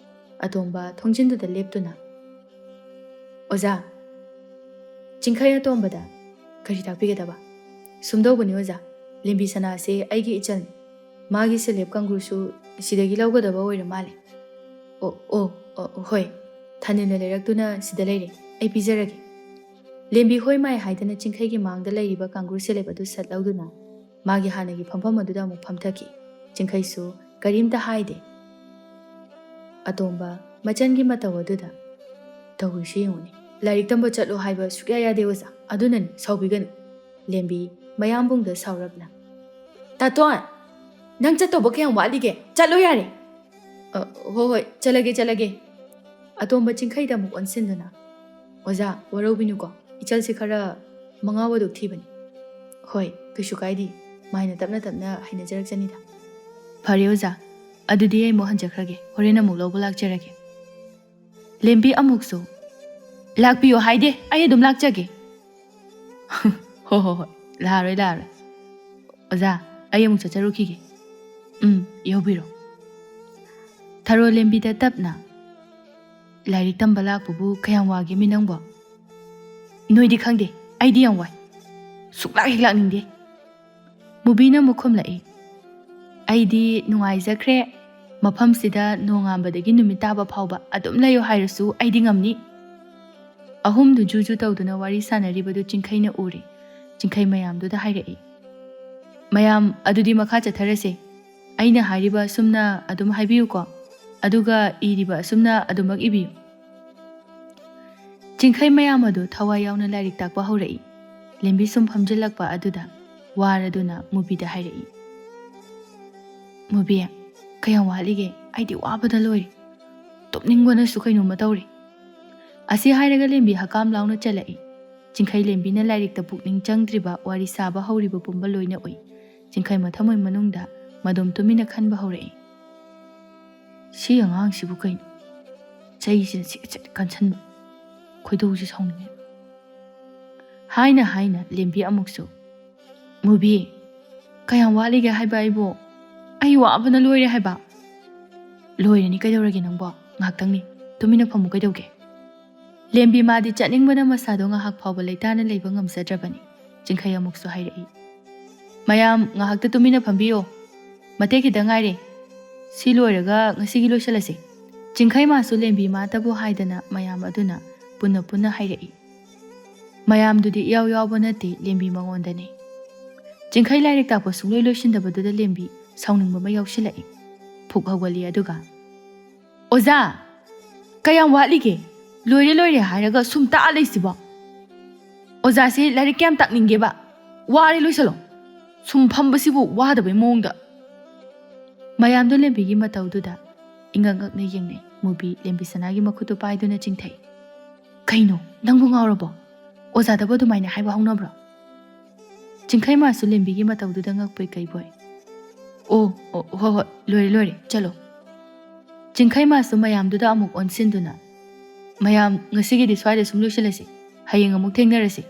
ꯑꯇꯣꯝꯕ ꯊꯣꯡꯖꯤꯟꯗꯨꯗ ꯂꯦꯞꯇꯨꯅ, "ꯑꯣꯖꯥ꯫" ꯆꯤꯡꯈꯩ ꯑꯇꯣꯝꯕꯗ, "ꯀꯔꯤ ꯇꯥꯛꯄꯤꯒꯗꯕ?" "ꯁꯨꯝꯗꯧꯕꯅꯤ ꯑꯣꯖꯥ, ꯂꯦꯝꯕꯤ ꯁꯅꯥꯁꯦ ꯑꯩꯒꯤ ꯏꯆꯜꯅꯤ꯫ ꯃꯥꯒꯤ ꯁꯦꯂꯦꯞ ꯀꯥꯡꯒꯨꯔꯁꯨ ꯁꯤꯗꯒꯤ ꯂꯧꯒꯗꯕ ꯑꯣꯏꯔ ꯃꯥꯜꯂꯦ꯫" "ꯑꯣ, ꯑꯣ, ꯑꯣ, ꯍꯣꯏ, ꯊꯥꯅꯤꯜꯅ ꯂꯩꯔꯛꯇꯨꯅ ꯁꯤꯗ ꯂꯩꯔꯦ, ꯑꯩ ꯄꯤꯖꯔꯒꯦ꯫" ꯂꯦꯝꯕꯤ ꯍꯣꯏ ꯃꯥꯏ ꯍꯥꯏꯗꯅ ꯆꯤꯡꯈꯩꯒꯤ ꯃꯥꯡꯗ ꯂꯩꯔꯤꯕ ꯀꯥꯡꯒꯨꯔ ꯁꯦꯂꯦꯞ ꯑꯗꯨ ꯁꯠ ꯂꯧꯗꯨꯅ ꯃꯥꯒꯤ ꯍꯥꯟꯅꯒꯤ ꯐꯝꯐꯝ ꯑꯗꯨꯗ ꯑꯃꯨꯛ ꯐꯝꯊꯈꯤ꯫ ꯆꯤꯡꯈꯩꯁꯨ ꯀꯔꯤꯝꯇ ꯍꯥꯏꯗꯦ꯫ ꯑꯇꯣꯝꯕ ꯃꯆꯟꯒꯤ ꯃꯇꯧ ꯑꯗꯨꯗ, "ꯇꯧꯔꯤꯁꯤ ꯌꯦꯡꯉꯨꯅꯦ, ꯂꯥꯏꯔꯤꯛ ꯇꯝꯕ ꯆꯠꯂꯣ ꯍꯥꯏꯕ ꯁꯨꯛꯌꯥ ꯌꯥꯗꯦ ꯑꯣꯖꯥ, ꯑꯗꯨꯅꯅꯤ, ꯁꯥꯎꯕꯤꯒꯅꯨ꯫" ꯂꯦꯝꯕꯤ ꯃꯌꯥꯝꯕꯨꯡꯗ ꯁꯥꯎꯔꯞꯅ, "ꯇꯥꯇꯣꯟ, ꯅꯪ ꯆꯠꯇꯧꯕ ꯀꯌꯥꯝ ꯋꯥꯠꯂꯤꯒꯦ? ꯆꯠꯂꯣ ꯌꯥꯔꯦ꯫" "ꯑ, ꯍꯣꯏ, ꯍꯣꯏ, ꯆꯠꯂꯒꯦ, ꯆꯠꯂꯒꯦ꯫" ꯑꯇꯣꯝꯕ ꯆꯤꯡꯈꯩꯗ ꯑꯃꯨꯛ ꯑꯣꯟꯁꯤꯟꯗꯨꯅ, "ꯑꯣꯖꯥ, ꯋꯥꯔꯧꯕꯤꯅꯨꯀꯣ, ꯏꯆꯜꯁꯦ ꯈꯔ ꯃꯉꯥꯎ ꯑꯗꯨꯛ ꯊꯤꯕꯅꯤ꯫" "ꯍꯣꯏ, ꯀꯩꯁꯨ ꯀꯥꯏꯗꯦ, ꯃꯥꯏꯅ ꯇꯞꯅ ꯇꯞꯅ ꯍꯩꯅꯖꯔꯛꯆꯅꯤꯗ꯫" "ꯐꯔꯦ ꯑꯣꯖꯥ, ꯑꯗꯨꯗꯤ ꯑꯩ ꯑꯃꯨꯛ ꯍꯟꯖꯈ꯭ꯔꯒꯦ, ꯍꯣꯔꯦꯟ ꯑꯃꯨꯛ ꯂꯧꯕ ꯂꯥꯛꯆꯔꯒꯦ꯫" ꯂꯦꯝꯕꯤ ꯑꯃꯨꯛꯁꯨ, "ꯂꯥꯛꯄꯤꯌꯣ ꯍꯥꯏꯗꯦ, ꯑꯩ ꯑꯗꯨꯝ ꯂꯥꯛꯆꯒꯦ꯫" "ꯍꯣ ꯍꯣ ꯍꯣꯏ, ꯂꯥꯛꯑꯔꯣꯏ ꯂꯥꯛꯑꯔꯣꯏ꯫ ꯑꯣꯖꯥ, ꯑꯩ ꯑꯃꯨꯛ ꯆꯠꯆꯔꯨꯈꯤꯒꯦ꯫" "ꯎꯝ, ꯌꯧꯕꯤꯔꯣ꯫" ꯊꯔꯣ ꯂꯦꯝꯕꯤꯗ ꯇꯞꯅ, "ꯂꯥꯏꯔꯤꯛ ꯇꯝꯕ ꯂꯥꯛꯄꯕꯨ ꯀꯌꯥꯝ ꯋꯥꯒꯦꯃꯤ ꯅꯪꯕꯣ?" "ꯅꯣꯏꯗꯤ ꯈꯪꯗꯦ, ꯑꯩꯗꯤ ꯌꯥꯝ ꯋꯥꯏ꯫ ꯁꯨꯛꯂꯥꯛ ꯍꯦꯛ ꯂꯥꯛꯅꯤꯡꯗꯦ꯫" ꯃꯨꯕꯤꯅ ꯑꯃꯨꯛ ꯈꯨꯝꯂꯛꯏ, "ꯑꯩꯗꯤ ꯅꯨꯡꯉꯥꯏꯖꯈ꯭ꯔꯦ꯫ ꯃꯐꯝꯁꯤꯗ ꯅꯣꯡꯉꯥꯟꯕꯗꯒꯤ ꯅꯨꯃꯤꯠ ꯇꯥꯕ ꯐꯥꯎꯕ ꯑꯗꯨꯝ ꯂꯩꯌꯨ ꯍꯥꯏꯔꯁꯨ ꯑꯩꯗꯤ ꯉꯝꯅꯤ꯫" ꯑꯍꯨꯝꯗꯨ ꯖꯨ ꯖꯨ ꯇꯧꯗꯨꯅ ꯋꯥꯔꯤ ꯁꯥꯟꯅꯔꯤꯕꯗꯨ ꯆꯤꯡꯈꯩꯅ ꯎꯔꯦ꯫ ꯆꯤꯡꯈꯩ ꯃꯌꯥꯝꯗꯨꯗ ꯍꯥꯏꯔꯛꯏ, "ꯃꯌꯥꯝ, ꯑꯗꯨꯗꯤ ꯃꯈꯥ ꯆꯠꯊꯔꯁꯦ꯫ ꯑꯩꯅ ꯍꯥꯏꯔꯤꯕ ꯑꯁꯨꯝꯅ ꯑꯗꯨꯝ ꯍꯥꯏꯕꯤꯌꯨꯀꯣ, ꯑꯗꯨꯒ ꯏꯔꯤꯕ ꯑꯁꯨꯝꯅ ꯑꯗꯨꯃꯛ ꯏꯕꯤꯌꯨ꯫" ꯆꯤꯡꯈꯩ ꯃꯌꯥꯝ ꯑꯗꯨ ꯊꯋꯥꯏ ꯌꯥꯎꯅ ꯂꯥꯏꯔꯤꯛ ꯇꯥꯛꯄ ꯍꯧꯔꯛꯏ꯫ ꯂꯦꯝꯕꯤ ꯁꯨꯝ ꯐꯝꯖꯤꯜꯂꯛꯄ ꯑꯗꯨꯗ ꯋꯥꯔꯗꯨꯅ ꯃꯨꯕꯤꯗ ꯍꯥꯏꯔꯛꯏ, "ꯃꯨꯕꯤ, ꯀꯌꯥꯝ ꯋꯥꯠꯂꯤꯒꯦ? ꯑꯩꯗꯤ ꯋꯥꯕꯗ ꯂꯣꯏꯔꯦ꯫ ꯇꯨꯝꯅꯤꯡꯕꯅꯁꯨ ꯀꯩꯅꯣꯝꯃ ꯇꯧꯔꯦ꯫" ꯑꯁꯤ ꯍꯥꯏꯔꯒ ꯂꯦꯝꯕꯤ ꯍꯀꯥꯝ ꯂꯥꯎꯅ ꯆꯠꯂꯛꯏ꯫ ꯆꯤꯡꯈꯩ ꯂꯦꯝꯕꯤꯅ ꯂꯥꯏꯔꯤꯛꯇ ꯄꯨꯛꯅꯤꯡ ꯆꯪꯗ꯭ꯔꯤꯕ ꯋꯥꯔꯤ ꯁꯥꯕ ꯍꯧꯔꯤꯕ ꯄꯨꯝꯕ ꯂꯣꯏꯅ ꯎꯏ꯫ ꯆꯤꯡꯈꯩ ꯃꯊꯃꯣꯏ ꯃꯅꯨꯡꯗ ꯃꯗꯣꯝ ꯇꯨꯃꯤꯟꯅ ꯈꯟꯕ ꯍꯧꯔꯛꯏ, "ꯁꯤ ꯑꯉꯥꯡꯁꯤꯕꯨ ꯀꯩꯅꯣ? ꯆꯩꯁꯤꯅ ꯁꯤꯠ ꯁꯤꯠ ꯀꯟꯁꯟꯕ, ꯈꯣꯏꯗꯧꯁꯦ ꯁꯥꯎꯅꯤꯡꯉꯦ꯫" ꯍꯥꯏꯅ ꯍꯥꯏꯅ ꯂꯦꯝꯕꯤ ꯑꯃꯨꯛꯁꯨ, "ꯃꯨꯕꯤ, ꯀꯌꯥꯝ ꯋꯥꯠꯂꯤꯒꯦ ꯍꯥꯏꯕ ꯑꯩꯕꯨ? ꯑꯩ ꯋꯥꯕꯅ ꯂꯣꯏꯔꯦ ꯍꯥꯏꯕ꯫" "ꯂꯣꯏꯔꯅꯤ, ꯀꯩꯗꯧꯔꯒꯦ ꯅꯪꯕꯣ? ꯉꯥꯏꯍꯥꯛꯇꯪꯅꯤ, ꯇꯨꯃꯤꯟꯅ ꯐꯝꯃꯨ, ꯀꯩꯗꯧꯒꯦ?" ꯂꯦꯝꯕꯤ ꯃꯥꯗꯤ ꯆꯠꯅꯤꯡꯕꯅ ꯃꯁꯥꯗꯣ ꯉꯥꯏꯍꯥꯛ ꯐꯥꯎꯕ ꯂꯩꯇꯥꯅ ꯂꯩꯕ ꯉꯝꯖꯗ꯭ꯔꯕꯅꯤ꯫ ꯆꯤꯡꯈꯩ ꯑꯃꯨꯛꯁꯨ ꯍꯥꯏꯔꯛꯏ, "ꯃꯌꯥꯝ ꯉꯥꯏꯍꯥꯛꯇ ꯇꯨꯃꯤꯟꯅ ꯐꯝꯕꯤꯌꯣ, ꯃꯇꯦꯛ ꯈꯤꯇꯪ ꯉꯥꯏꯔꯦ, ꯁꯤ ꯂꯣꯏꯔꯒ ꯉꯁꯤꯒꯤ ꯂꯣꯏꯁꯤꯜꯂꯁꯤ꯫" ꯆꯤꯡꯈꯩ ꯃꯥꯁꯨ ꯂꯦꯝꯕꯤ ꯃꯥꯇꯕꯨ ꯍꯥꯏꯗꯅ ꯃꯌꯥꯝ ꯑꯗꯨꯅ ꯄꯨꯟꯅ ꯄꯨꯟꯅ ꯍꯥꯏꯔꯛꯏ꯫ ꯃꯌꯥꯝꯗꯨꯗꯤ ꯏꯌꯥꯎ ꯌꯥꯎꯕ ꯅꯠꯇꯦ, ꯂꯦꯝꯕꯤ ꯃꯉꯣꯟꯗꯅꯤ꯫ ꯆꯤꯡꯈꯩ ꯂꯥꯏꯔꯤꯛ ꯇꯥꯛꯄ ꯁꯨꯡꯂꯣꯏ ꯂꯣꯏꯁꯤꯟꯗꯕꯗꯨꯗ ꯂꯦꯝꯕꯤ ꯁꯥꯎꯅꯤꯡꯕ ꯑꯃ ꯌꯥꯎꯁꯤꯜꯂꯛꯏ꯫ ꯐꯨꯛ ꯍꯧꯒꯠꯂꯤ ꯑꯗꯨꯒ, "ꯑꯣꯖꯥ, ꯀꯌꯥꯝ ꯋꯥꯠꯂꯤꯒꯦ? ꯂꯣꯏꯔꯦ ꯂꯣꯏꯔꯦ ꯍꯥꯏꯔꯒ ꯁꯨꯝ ꯇꯥꯛꯑ ꯂꯩꯁꯤꯕꯣ? ꯑꯣꯖꯥꯁꯦ ꯂꯥꯏꯔꯤꯛ ꯀꯌꯥꯝ ꯇꯥꯛꯅꯤꯡꯒꯦꯕ? ꯋꯥꯔꯦ, ꯂꯣꯏꯁꯜꯂꯣ꯫ ꯁꯨꯝ ꯐꯝꯕꯁꯤꯕꯨ ꯋꯥꯗꯕꯩ ꯃꯑꯣꯡꯗ꯫" ꯃꯌꯥꯝꯗꯣ ꯂꯦꯝꯕꯤꯒꯤ ꯃꯇꯧꯗꯨꯗ ꯏꯉꯛ ꯉꯛꯅ ꯌꯦꯡꯅꯩ꯫ ꯃꯨꯕꯤ ꯂꯦꯝꯕꯤ ꯁꯅꯥꯒꯤ ꯃꯈꯨꯠꯇꯨ ꯄꯥꯏꯗꯨꯅ ꯆꯤꯡꯊꯩ꯫ "ꯀꯩꯅꯣ, ꯅꯪꯕꯨ ꯉꯥꯎꯔꯕꯣ? ꯑꯣꯖꯥꯗꯕꯨ ꯑꯗꯨꯃꯥꯏꯅ ꯍꯥꯏꯕ ꯍꯧꯅꯕ꯭ꯔꯣ?" ꯆꯤꯡꯈꯩꯃꯥꯁꯨ ꯂꯦꯝꯕꯤꯒꯤ ꯃꯇꯧꯗꯨꯗ ꯉꯛꯄꯣꯏ ꯀꯩꯕꯣꯏ꯫ "ꯑꯣ, ꯑꯣ, ꯍꯣꯏ, ꯍꯣꯏ, ꯂꯣꯏꯔꯦ, ꯂꯣꯏꯔꯦ, ꯆꯠꯂꯣ꯫" ꯆꯤꯡꯈꯩꯃꯥꯁꯨ ꯃꯌꯥꯝꯗꯨꯗ ꯑꯃꯨꯛ ꯑꯣꯟꯁꯤꯟꯗꯨꯅ, "ꯃꯌꯥꯝ, ꯉꯁꯤꯒꯤꯗꯤ ꯁ꯭ꯋꯥꯏꯗ ꯁꯨꯝ ꯂꯣꯏꯁꯤꯜꯂꯁꯤ, ꯍꯌꯦꯡ ꯑꯃꯨꯛ ꯊꯦꯡꯅꯔꯁꯤ꯫"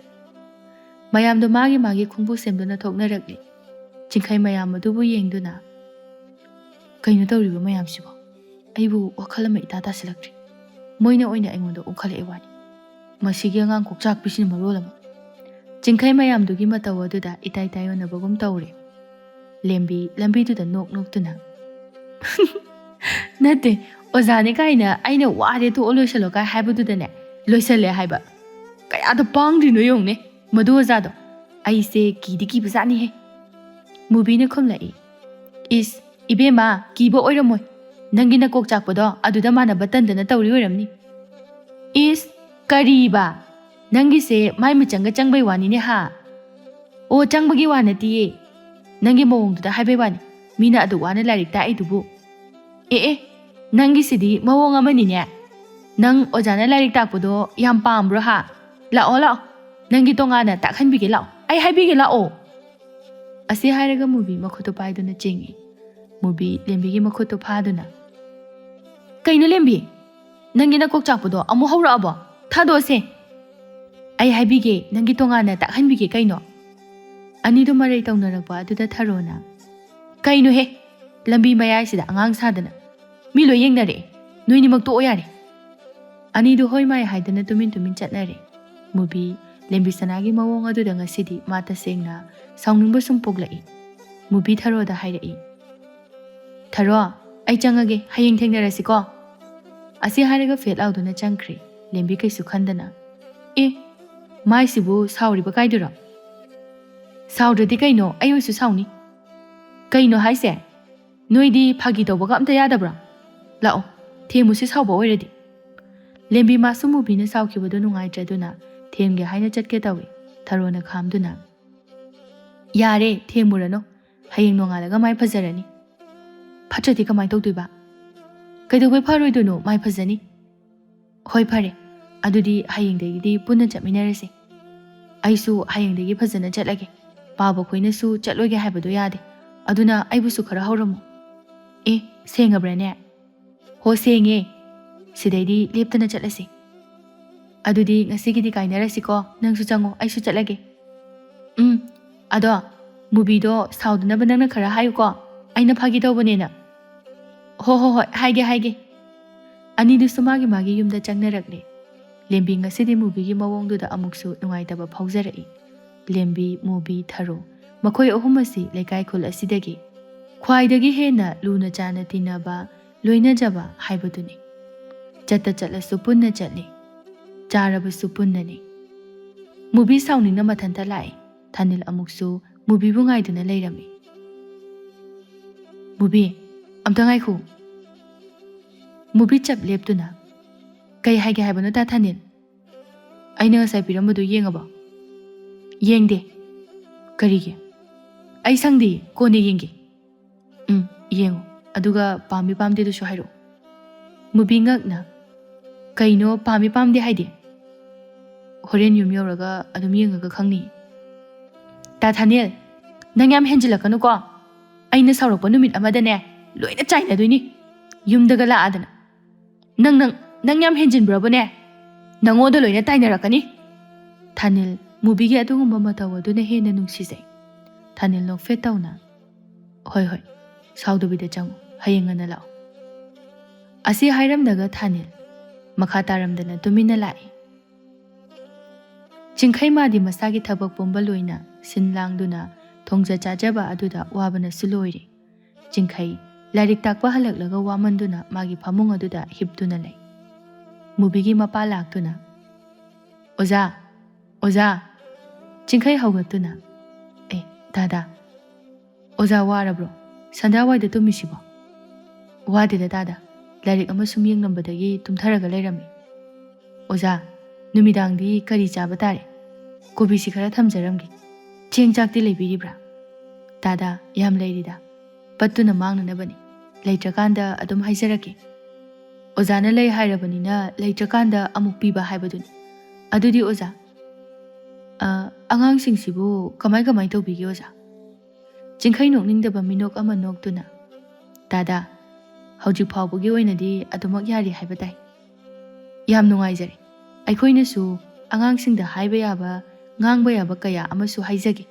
ꯃꯌꯥꯝꯗꯣ ꯃꯥꯒꯤ ꯃꯥꯒꯤ ꯈꯣꯡꯕꯨ ꯁꯦꯝꯗꯨꯅ ꯊꯣꯛꯅꯔꯛꯂꯤ꯫ ꯆꯤꯡꯈꯩ ꯃꯌꯥꯝ ꯑꯗꯨꯕꯨ ꯌꯦꯡꯗꯨꯅ, "ꯀꯩꯅꯣ ꯇꯧꯔꯤꯕ ꯃꯌꯥꯝꯁꯤꯕꯣ? ꯑꯩꯕꯨ ꯋꯥꯈꯜ ꯑꯃ ꯏꯇꯥ ꯇꯥꯁꯤꯜꯂꯛꯇ꯭ꯔꯦ꯫ ꯃꯣꯏꯅ ꯑꯣꯏꯅ ꯑꯩꯉꯣꯟꯗ ꯑꯣꯟꯈꯠꯂꯛꯑꯦ ꯋꯥꯅꯤ꯫ ꯃꯁꯤꯒꯤ ꯑꯉꯥꯡ ꯀꯣꯛꯆꯥꯛꯄꯤꯁꯤꯅ ꯃꯔꯣꯜ ꯑꯃ꯫" ꯆꯤꯡꯈꯩ ꯃꯌꯥꯝꯗꯨꯒꯤ ꯃꯇꯧ ꯑꯗꯨꯗ ꯏꯇꯥꯏ ꯇꯥꯏꯑꯣꯟꯅꯕꯒꯨꯝ ꯇꯧꯔꯦ꯫ ꯂꯦꯝꯕꯤ ꯂꯝꯕꯤꯗꯨꯗ ꯅꯣꯛ ꯅꯣꯛꯇꯨꯅ, "ꯅꯠꯇꯦ, ꯑꯣꯖꯥꯅꯦ ꯀꯥꯏꯅ ꯑꯩꯅ 'ꯋꯥꯔꯦ, ꯇꯣꯛꯑꯣ, ꯂꯣꯏꯁꯜꯂꯣ' ꯀꯥꯏ ꯍꯥꯏꯕꯗꯨꯗꯅꯦ, ꯂꯣꯏꯁꯜꯂꯦ ꯍꯥꯏꯕ꯫ ꯀꯌꯥꯗ ꯄꯥꯡꯗ꯭ꯔꯤꯅꯣ ꯌꯦꯡꯉꯨꯅꯦ ꯃꯗꯨ ꯑꯣꯖꯥꯗꯣ꯫ ꯑꯩꯁꯦ ꯀꯤꯗꯤ ꯀꯤꯕꯖꯥꯠꯅꯤꯍꯦ꯫" ꯃꯨꯕꯤꯅ ꯈꯨꯝꯂꯛꯏ, "ꯏꯁ, ꯏꯕꯦꯝꯃ, ꯀꯤꯕ ꯑꯣꯏꯔꯝꯃꯣꯏ꯫ ꯅꯪꯒꯤ ꯅꯀꯣꯛ ꯆꯥꯛꯄꯗꯣ ꯑꯗꯨꯗ ꯃꯥꯟꯅꯕ ꯇꯟꯗꯅ ꯇꯧꯔꯤ ꯑꯣꯏꯔꯝꯅꯤ꯫" "ꯏꯁ, ꯀꯔꯤꯕ? ꯅꯪꯒꯤꯁꯦ ꯃꯥꯏ ꯃꯤꯆꯪꯒ ꯆꯪꯕꯩ ꯋꯥꯅꯤꯅꯦ ꯍꯥ?" "ꯑꯣ, ꯆꯪꯕꯒꯤ ꯋꯥ ꯅꯠꯇꯤꯌꯦ꯫ ꯅꯪꯒꯤ ꯃꯑꯣꯡꯗꯨꯗ ꯍꯥꯏꯕꯩ ꯋꯥꯅꯤ꯫ ꯃꯤꯅ ꯑꯗꯨꯛ ꯋꯥꯅ ꯂꯥꯏꯔꯤꯛ ꯇꯥꯛꯏꯗꯨꯕꯨ꯫" "ꯑꯦ ꯑꯦ, ꯅꯪꯒꯤꯁꯤꯗꯤ ꯃꯑꯣꯡ ꯑꯃꯅꯤꯅꯦ꯫ ꯅꯪ ꯑꯣꯖꯥꯅ ꯂꯥꯏꯔꯤꯛ ꯇꯥꯛꯄꯗꯣ ꯌꯥꯝ ꯄꯥꯝꯕ꯭ꯔꯣ ꯍꯥ? ꯂꯥꯛꯑꯣ, ꯂꯥꯛꯑꯣ꯫ ꯅꯪꯒꯤ ꯇꯣꯉꯥꯟꯅ ꯇꯥꯛꯍꯟꯕꯤꯒꯦ ꯂꯥꯛꯑꯣ꯫ ꯑꯩ ꯍꯥꯏꯕꯤꯒꯦ ꯂꯥꯛꯑꯣ꯫" ꯑꯁꯤ ꯍꯥꯏꯔꯒ ꯃꯨꯕꯤ ꯃꯈꯨꯠꯇꯨ ꯄꯥꯏꯗꯨꯅ ꯆꯦꯡꯉꯤ꯫ ꯃꯨꯕꯤ ꯂꯦꯝꯕꯤꯒꯤ ꯃꯈꯨꯠꯇꯨ ꯐꯥꯗꯨꯅ, "ꯀꯩꯅꯣ ꯂꯦꯝꯕꯤ? ꯅꯪꯒꯤ ꯅꯀꯣꯛ ꯆꯥꯛꯄꯗꯣ ꯑꯃꯨꯛ ꯍꯧꯔꯛꯑꯕꯣ? ꯊꯥꯗꯣꯛꯑꯁꯦ꯫ ꯑꯩ ꯍꯥꯏꯕꯤꯒꯦ, ꯅꯪꯒꯤ ꯇꯣꯉꯥꯟꯅ ꯇꯥꯛꯍꯟꯕꯤꯒꯦ ꯀꯩꯅꯣ꯫" ꯑꯅꯤꯗꯣ ꯃꯔꯩ ꯇꯧꯅꯔꯛꯄ ꯑꯗꯨꯗ ꯊꯔꯣꯅ, "ꯀꯩꯅꯣꯍꯦ? ꯂꯝꯕꯤ ꯃꯌꯥꯏꯁꯤꯗ ꯑꯉꯥꯡ ꯁꯥꯗꯅ꯫ ꯃꯤ ꯂꯣꯏ ꯌꯦꯡꯅꯔꯛꯑꯦ꯫ ꯅꯣꯏꯅꯤꯃꯛ ꯇꯣꯛꯑꯣ ꯌꯥꯔꯦ꯫" ꯑꯅꯤꯗꯨ ꯍꯣꯏ ꯃꯥꯏ ꯍꯥꯏꯗꯅ ꯇꯨꯃꯤꯟ ꯇꯨꯃꯤꯟ ꯆꯠꯅꯔꯦ꯫ ꯃꯨꯕꯤ, ꯂꯦꯝꯕꯤ ꯁꯅꯥꯒꯤ ꯃꯑꯣꯡ ꯑꯗꯨꯗ ꯉꯁꯤꯗꯤ ꯃꯥ ꯇꯁꯦꯡꯅ ꯁꯥꯎꯅꯤꯡꯕ ꯁꯨꯝ ꯄꯣꯛꯂꯛꯏ꯫ ꯃꯨꯕꯤ ꯊꯔꯣꯗ ꯍꯥꯏꯔꯛꯏ, "ꯊꯔꯣ, ꯑꯩ ꯆꯪꯉꯒꯦ, ꯍꯌꯦꯡ ꯊꯦꯡꯅꯔꯁꯤꯀꯣ꯫" ꯑꯁꯤ ꯍꯥꯏꯔꯒ ꯐꯦꯠ ꯂꯥꯎꯗꯨꯅ ꯆꯪꯈ꯭ꯔꯦ꯫ ꯂꯦꯝꯕꯤ ꯀꯩꯁꯨ ꯈꯟꯗꯅ, "ꯑꯦ, ꯃꯥꯏꯁꯤꯕꯨ ꯁꯥꯎꯔꯤꯕ ꯀꯥꯏꯗꯨꯔꯣ? ꯁꯥꯎꯗ꯭ꯔꯗꯤ ꯀꯩꯅꯣ, ꯑꯩ ꯑꯣꯏꯁꯨ ꯁꯥꯎꯅꯤ꯫ ꯀꯩꯅꯣ ꯍꯥꯏꯁꯦ? ꯅꯣꯏꯗꯤ ꯐꯥꯒꯤ ꯇꯧꯕꯒ ꯑꯝꯇ ꯌꯥꯗꯕ꯭ꯔꯣ? ꯂꯥꯛꯑꯣ, ꯊꯦꯝꯃꯨꯁꯤ ꯁꯥꯎꯕ ꯑꯣꯏꯔꯗꯤ꯫" ꯂꯦꯝꯕꯤ ꯃꯥꯁꯨ ꯃꯨꯕꯤꯅ ꯁꯥꯎꯈꯤꯕꯗꯨ ꯅꯨꯡꯉꯥꯏꯇ꯭ꯔꯗꯨꯅ ꯊꯦꯝꯒꯦ ꯍꯥꯏꯅ ꯆꯠꯀꯦ ꯇꯧꯏ꯫ ꯊꯔꯣꯅ ꯈꯥꯝꯗꯨꯅ, "ꯌꯥꯔꯦ, ꯊꯦꯝꯃꯨꯔꯅꯨ꯫ ꯍꯌꯦꯡ ꯅꯣꯡꯉꯥꯜꯂꯒ ꯃꯥꯏ ꯐꯖꯔꯅꯤ꯫" "ꯐꯠꯇ꯭ꯔꯗꯤ ꯀꯃꯥꯏ ꯇꯧꯗꯣꯏꯕ?" "ꯀꯩꯗꯧꯕꯩ ꯐꯔꯣꯏꯗꯣꯏꯅꯣ? ꯃꯥꯏ ꯐꯖꯅꯤ꯫" "ꯍꯣꯏ, ꯐꯔꯦ꯫ ꯑꯗꯨꯗꯤ ꯍꯌꯦꯡꯗꯒꯤꯗꯤ ꯄꯨꯟꯅ ꯆꯠꯃꯤꯟꯅꯔꯁꯦ꯫ ꯑꯩꯁꯨ ꯍꯌꯦꯡꯗꯒꯤ ꯐꯖꯅ ꯆꯠꯂꯒꯦ꯫ ꯄꯥꯕ ꯈꯣꯏꯅꯁꯨ ꯆꯠꯂꯣꯏꯒꯦ ꯍꯥꯏꯕꯗꯣ ꯌꯥꯗꯦ꯫ ꯑꯗꯨꯅ ꯑꯩꯕꯨꯁꯨ ꯈꯔ ꯍꯧꯔꯝꯃꯨ꯫ ꯑꯦ, ꯁꯦꯡꯉꯕ꯭ꯔꯥꯅꯦ? ꯍꯣ, ꯁꯦꯡꯉꯦ꯫ ꯁꯤꯗꯩꯗꯤ ꯂꯦꯞꯇꯅ ꯆꯠꯂꯁꯤ꯫ ꯑꯗꯨꯗꯤ ꯉꯁꯤꯒꯤꯗꯤ ꯀꯥꯏꯅꯔꯁꯤꯀꯣ꯫ ꯅꯪꯁꯨ ꯆꯪꯉꯣ, ꯑꯩꯁꯨ ꯆꯠꯂꯒꯦ꯫ ꯎꯝ, ꯑꯗꯣ ꯃꯨꯕꯤꯗꯣ ꯁꯥꯎꯗꯅꯕ ꯅꯪꯅ ꯈꯔ ꯍꯥꯏꯌꯨꯀꯣ꯫ ꯑꯩꯅ ꯐꯥꯒꯤ ꯇꯧꯕꯅꯦꯅ꯫ ꯍꯣ, ꯍꯣ, ꯍꯣꯏ, ꯍꯥꯏꯒꯦ, ꯍꯥꯏꯒꯦ꯫ ꯑꯅꯤꯗꯨꯁꯨ ꯃꯥꯒꯤ ꯃꯥꯒꯤ ꯌꯨꯝꯗ ꯆꯪꯅꯔꯛꯂꯦ꯫ ꯂꯦꯝꯕꯤ ꯉꯁꯤꯗꯤ ꯃꯨꯕꯤꯒꯤ ꯃꯑꯣꯡꯗꯨꯗ ꯑꯃꯨꯛꯁꯨ ꯅꯨꯡꯉꯥꯏꯇꯕ ꯐꯥꯎꯖꯔꯛꯏ꯫ ꯂꯦꯝꯕꯤ, ꯃꯨꯕꯤ, ꯊꯔꯣ, ꯃꯈꯣꯏ ꯑꯍꯨꯝ ꯑꯁꯤ ꯂꯩꯀꯥꯏ ꯈꯨꯜ ꯑꯁꯤꯗꯒꯤ ꯈ꯭ꯋꯥꯏꯗꯒꯤ ꯍꯦꯟꯅ ꯂꯨꯅ ꯆꯥꯟꯅ ꯇꯤꯟꯅꯕ, ꯂꯣꯏꯅꯖꯕ ꯍꯥꯏꯕꯗꯨꯅꯤ꯫ ꯆꯠꯇ ꯆꯠꯂꯁꯨ ꯄꯨꯟꯅ ꯆꯠꯂꯤ, ꯆꯥꯔꯕꯁꯨ ꯄꯨꯟꯅꯅꯤ꯫ ꯃꯨꯕꯤ ꯁꯥꯎꯅꯤꯡꯅ ꯃꯊꯟꯇ ꯂꯥꯛꯏ꯫ ꯊꯥꯅꯤꯜ ꯑꯃꯨꯛꯁꯨ ꯃꯨꯕꯤꯕꯨ ꯉꯥꯏꯗꯨꯅ ꯂꯩꯔꯝꯃꯤ꯫ "ꯃꯨꯕꯤ, ꯑꯝꯇ ꯉꯥꯏꯈꯣ꯫" ꯃꯨꯕꯤ ꯆꯞ ꯂꯦꯞꯇꯨꯅ, "ꯀꯩ ꯍꯥꯏꯒꯦ ꯍꯥꯏꯕꯅꯣ, ꯇꯥ ꯊꯥꯅꯤꯜ? ꯑꯩꯅ ꯉꯁꯥꯏ ꯄꯤꯔꯝꯕꯗꯨ ꯌꯦꯡꯉꯕꯣ?" "ꯌꯦꯡꯗꯦ꯫" "ꯀꯔꯤꯒꯤ?" "ꯑꯩ ꯁꯪꯗꯦ, ꯀꯣꯟꯅ ꯌꯦꯡꯒꯦ꯫" "ꯎꯝ, ꯌꯦꯡꯉꯨ, ꯑꯗꯨꯒ ꯄꯥꯝꯃꯤ ꯄꯥꯝꯗꯦꯗꯨꯁꯨ ꯍꯥꯏꯔꯛꯎ꯫" ꯃꯨꯕꯤ ꯉꯛꯅ, "ꯀꯩꯅꯣ ꯄꯥꯝꯃꯤ ꯄꯥꯝꯗꯦ ꯍꯥꯏꯗꯤ?" "ꯍꯣꯔꯦꯟ ꯌꯨꯝ ꯌꯧꯔꯒ ꯑꯗꯨꯝ ꯌꯦꯡꯉꯒ ꯈꯪꯅꯤ꯫" "ꯇꯥ ꯊꯥꯅꯦꯜ, ꯅꯪ ꯌꯥꯝ ꯍꯦꯟꯖꯤꯜꯂꯛꯀꯅꯨꯀꯣ꯫ ꯑꯩꯅ ꯁꯥꯎꯔꯛꯄ ꯅꯨꯃꯤꯠ ꯑꯃꯗꯅꯦ, ꯂꯣꯏꯅ ꯆꯥꯏꯅꯗꯣꯏꯅꯤ꯫ ꯌꯨꯝꯗꯒ ꯂꯥꯛꯑꯗꯅ꯫ ꯅꯪ, ꯅꯪ, ꯅꯪ ꯌꯥꯝ ꯍꯦꯟꯖꯤꯟꯕ꯭ꯔꯕꯨꯅꯦ? ꯅꯪꯉꯣꯟꯗ ꯂꯣꯏꯅ ꯇꯥꯏꯅꯔꯛꯀꯅꯤ꯫" ꯊꯥꯅꯤꯜ, ꯃꯨꯕꯤꯒꯤ ꯑꯗꯨꯒꯨꯝꯕ ꯃꯇꯧ ꯑꯗꯨꯅ ꯍꯦꯟꯅ ꯅꯨꯡꯁꯤꯖꯩ꯫ ꯊꯥꯅꯤꯜ ꯅꯣꯛꯐꯦꯠ ꯇꯧꯅ, "ꯍꯣꯏ, ꯍꯣꯏ, ꯁꯥꯎꯗꯕꯤꯗ ꯆꯪꯉꯨ, ꯍꯌꯦꯡ ꯉꯟꯅ ꯂꯥꯛꯑꯣ꯫" ꯑꯁꯤ ꯍꯥꯏꯔꯝꯂꯒ ꯊꯥꯅꯤꯜ ꯃꯈꯥ ꯇꯥꯔꯝꯗꯅ ꯇꯨꯃꯤꯟꯅ ꯂꯥꯛꯏ꯫ ꯆꯤꯡꯈꯩ ꯃꯥꯗꯤ ꯃꯁꯥꯒꯤ ꯊꯕꯛ ꯄꯨꯝꯕ ꯂꯣꯏꯅ ꯁꯤꯟ ꯂꯥꯡꯗꯨꯅ ꯊꯣꯡꯖ ꯆꯥꯖꯕ ꯑꯗꯨꯗ ꯋꯥꯕꯅꯁꯨ ꯂꯣꯏꯔꯦ꯫ ꯆꯤꯡꯈꯩ ꯂꯥꯏꯔꯤꯛ ꯇꯥꯛꯄ ꯍꯜꯂꯛꯂꯒ ꯋꯥꯃꯟꯗꯨꯅ ꯃꯥꯒꯤ ꯐꯃꯨꯡ ꯑꯗꯨꯗ ꯍꯤꯞꯇꯨꯅ ꯂꯩ꯫ ꯃꯨꯕꯤꯒꯤ ꯃꯄꯥ ꯂꯥꯛꯇꯨꯅ, "ꯑꯣꯖꯥ, ꯑꯣꯖꯥ!" ꯆꯤꯡꯈꯩ ꯍꯧꯒꯠꯇꯨꯅ, "ꯑꯦ, ꯗꯥꯗꯥ, ꯑꯣꯖꯥ ꯋꯥꯔꯕ꯭ꯔꯣ? ꯁꯟꯗ꯭ꯌꯥꯋꯥꯏꯗ ꯇꯨꯝꯃꯤꯁꯤꯕꯣ?" "ꯋꯥꯗꯦꯗ ꯗꯥꯗꯥ, ꯂꯥꯏꯔꯤꯛ ꯑꯃ ꯁꯨꯝ ꯌꯦꯡꯂꯝꯕꯗꯒꯤ ꯇꯨꯝꯊꯔꯒ ꯂꯩꯔꯝꯃꯤ꯫" "ꯑꯣꯖꯥ, ꯅꯨꯃꯤꯗꯥꯡꯗꯤ ꯀꯔꯤ ꯆꯥꯕ ꯇꯥꯔꯦ? ꯀꯣꯕꯤꯁꯤ ꯈꯔ ꯊꯝꯖꯔꯝꯒꯦ꯫ ꯆꯦꯡ ꯆꯥꯛꯇꯤ ꯂꯩꯕꯤꯔꯤꯕ꯭ꯔꯥ?" "ꯗꯥꯗꯥ, ꯌꯥꯝ ꯂꯩꯔꯤꯗ꯫ ꯄꯠꯇꯨꯅ ꯃꯥꯡꯅꯅꯕꯅꯤ꯫ ꯂꯩꯇ꯭ꯔꯀꯥꯟꯗ ꯑꯗꯨꯝ ꯍꯥꯏꯖꯔꯛꯀꯦ꯫" ꯑꯣꯖꯥꯅ ꯂꯩ ꯍꯥꯏꯔꯕꯅꯤꯅ ꯂꯩꯇ꯭ꯔꯀꯥꯟꯗ ꯑꯃꯨꯛ ꯄꯤꯕ ꯍꯥꯏꯕꯗꯨꯅꯤ꯫ ꯑꯗꯨꯗꯤ ꯑꯣꯖꯥ, ꯑ, ꯑꯉꯥꯡꯁꯤꯡꯁꯤꯕꯨ ꯀꯃꯥꯏ ꯀꯃꯥꯏ ꯇꯧꯕꯤꯒꯦ ꯑꯣꯖꯥ? ꯆꯤꯡꯈꯩ ꯅꯣꯛꯅꯤꯡꯗꯕ ꯃꯤꯅꯣꯛ ꯑꯃ ꯅꯣꯛꯇꯨꯅ, "ꯇꯥꯗꯥ, ꯍꯧꯖꯤꯛ ꯐꯥꯎꯕꯒꯤ ꯑꯣꯏꯅꯗꯤ ꯑꯗꯨꯃꯛ ꯌꯥꯔꯤ ꯍꯥꯏꯕ ꯇꯥꯏ꯫ ꯌꯥꯝ ꯅꯨꯡꯉꯥꯏꯖꯔꯦ꯫ ꯑꯩꯈꯣꯏꯅꯁꯨ ꯑꯉꯥꯡꯁꯤꯡꯗ ꯍꯥꯏꯕ ꯌꯥꯕ, ꯉꯥꯡꯕ ꯌꯥꯕ ꯀꯌꯥ ꯑꯃꯁꯨ ꯍꯥꯏꯖꯒꯦ꯫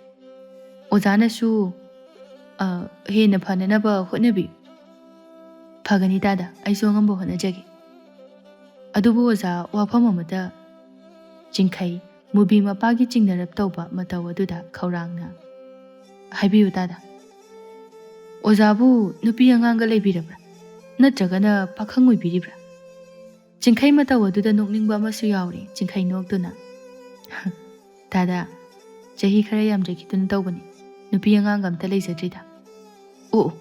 ꯑꯣꯖꯥꯅꯁꯨ, ꯑ, ꯍꯦꯟꯅ ꯐꯅꯅꯕ ꯍꯣꯠꯅꯕꯤꯌꯨ꯫" "ꯐꯒꯅꯤ ꯇꯥꯗꯥ, ꯑꯩꯁꯨ ꯑꯉꯝꯕ ꯍꯣꯠꯅꯖꯒꯦ꯫" ꯑꯗꯨꯕꯨ ꯑꯣꯖꯥ, ꯋꯥꯐꯝ ꯑꯃꯇ꯫ ꯆꯤꯡꯈꯩ, ꯃꯨꯕꯤ ꯃꯄꯥꯒꯤ ꯆꯤꯡꯅꯔꯞ ꯇꯧꯕ ꯃꯇꯧ ꯑꯗꯨꯗ ꯈꯧꯔꯥꯡꯅ, "ꯍꯥꯏꯕꯤꯌꯨ ꯇꯥꯗꯥ, ꯑꯣꯖꯥꯕꯨ ꯅꯨꯄꯤ ꯑꯉꯥꯡꯒ ꯂꯩꯕꯤꯔꯕ꯭ꯔꯥ? ꯅꯠꯇ꯭ꯔꯒꯅ ꯄꯥꯈꯪ ꯑꯣꯏꯕꯤꯔꯤꯕ꯭ꯔꯥ?" ꯆꯤꯡꯈꯩ ꯃꯇꯧ ꯑꯗꯨꯗ ꯅꯣꯛꯅꯤꯡꯕ ꯑꯃꯁꯨ ꯌꯥꯎꯔꯤ꯫ ꯆꯤꯡꯈꯩ ꯅꯣꯛꯇꯨꯅ, "ꯇꯥꯗꯥ, ꯆꯍꯤ ꯈꯔ ꯌꯥꯝꯖꯈꯤꯗꯨꯅ ꯇꯧꯕꯅꯤ꯫ ꯅꯨꯄꯤ ꯑꯉꯥꯡꯒ ꯑꯝꯇ ꯂꯩꯖꯗ꯭ꯔꯤꯗ꯫" "ꯑꯣ, ꯑꯣ,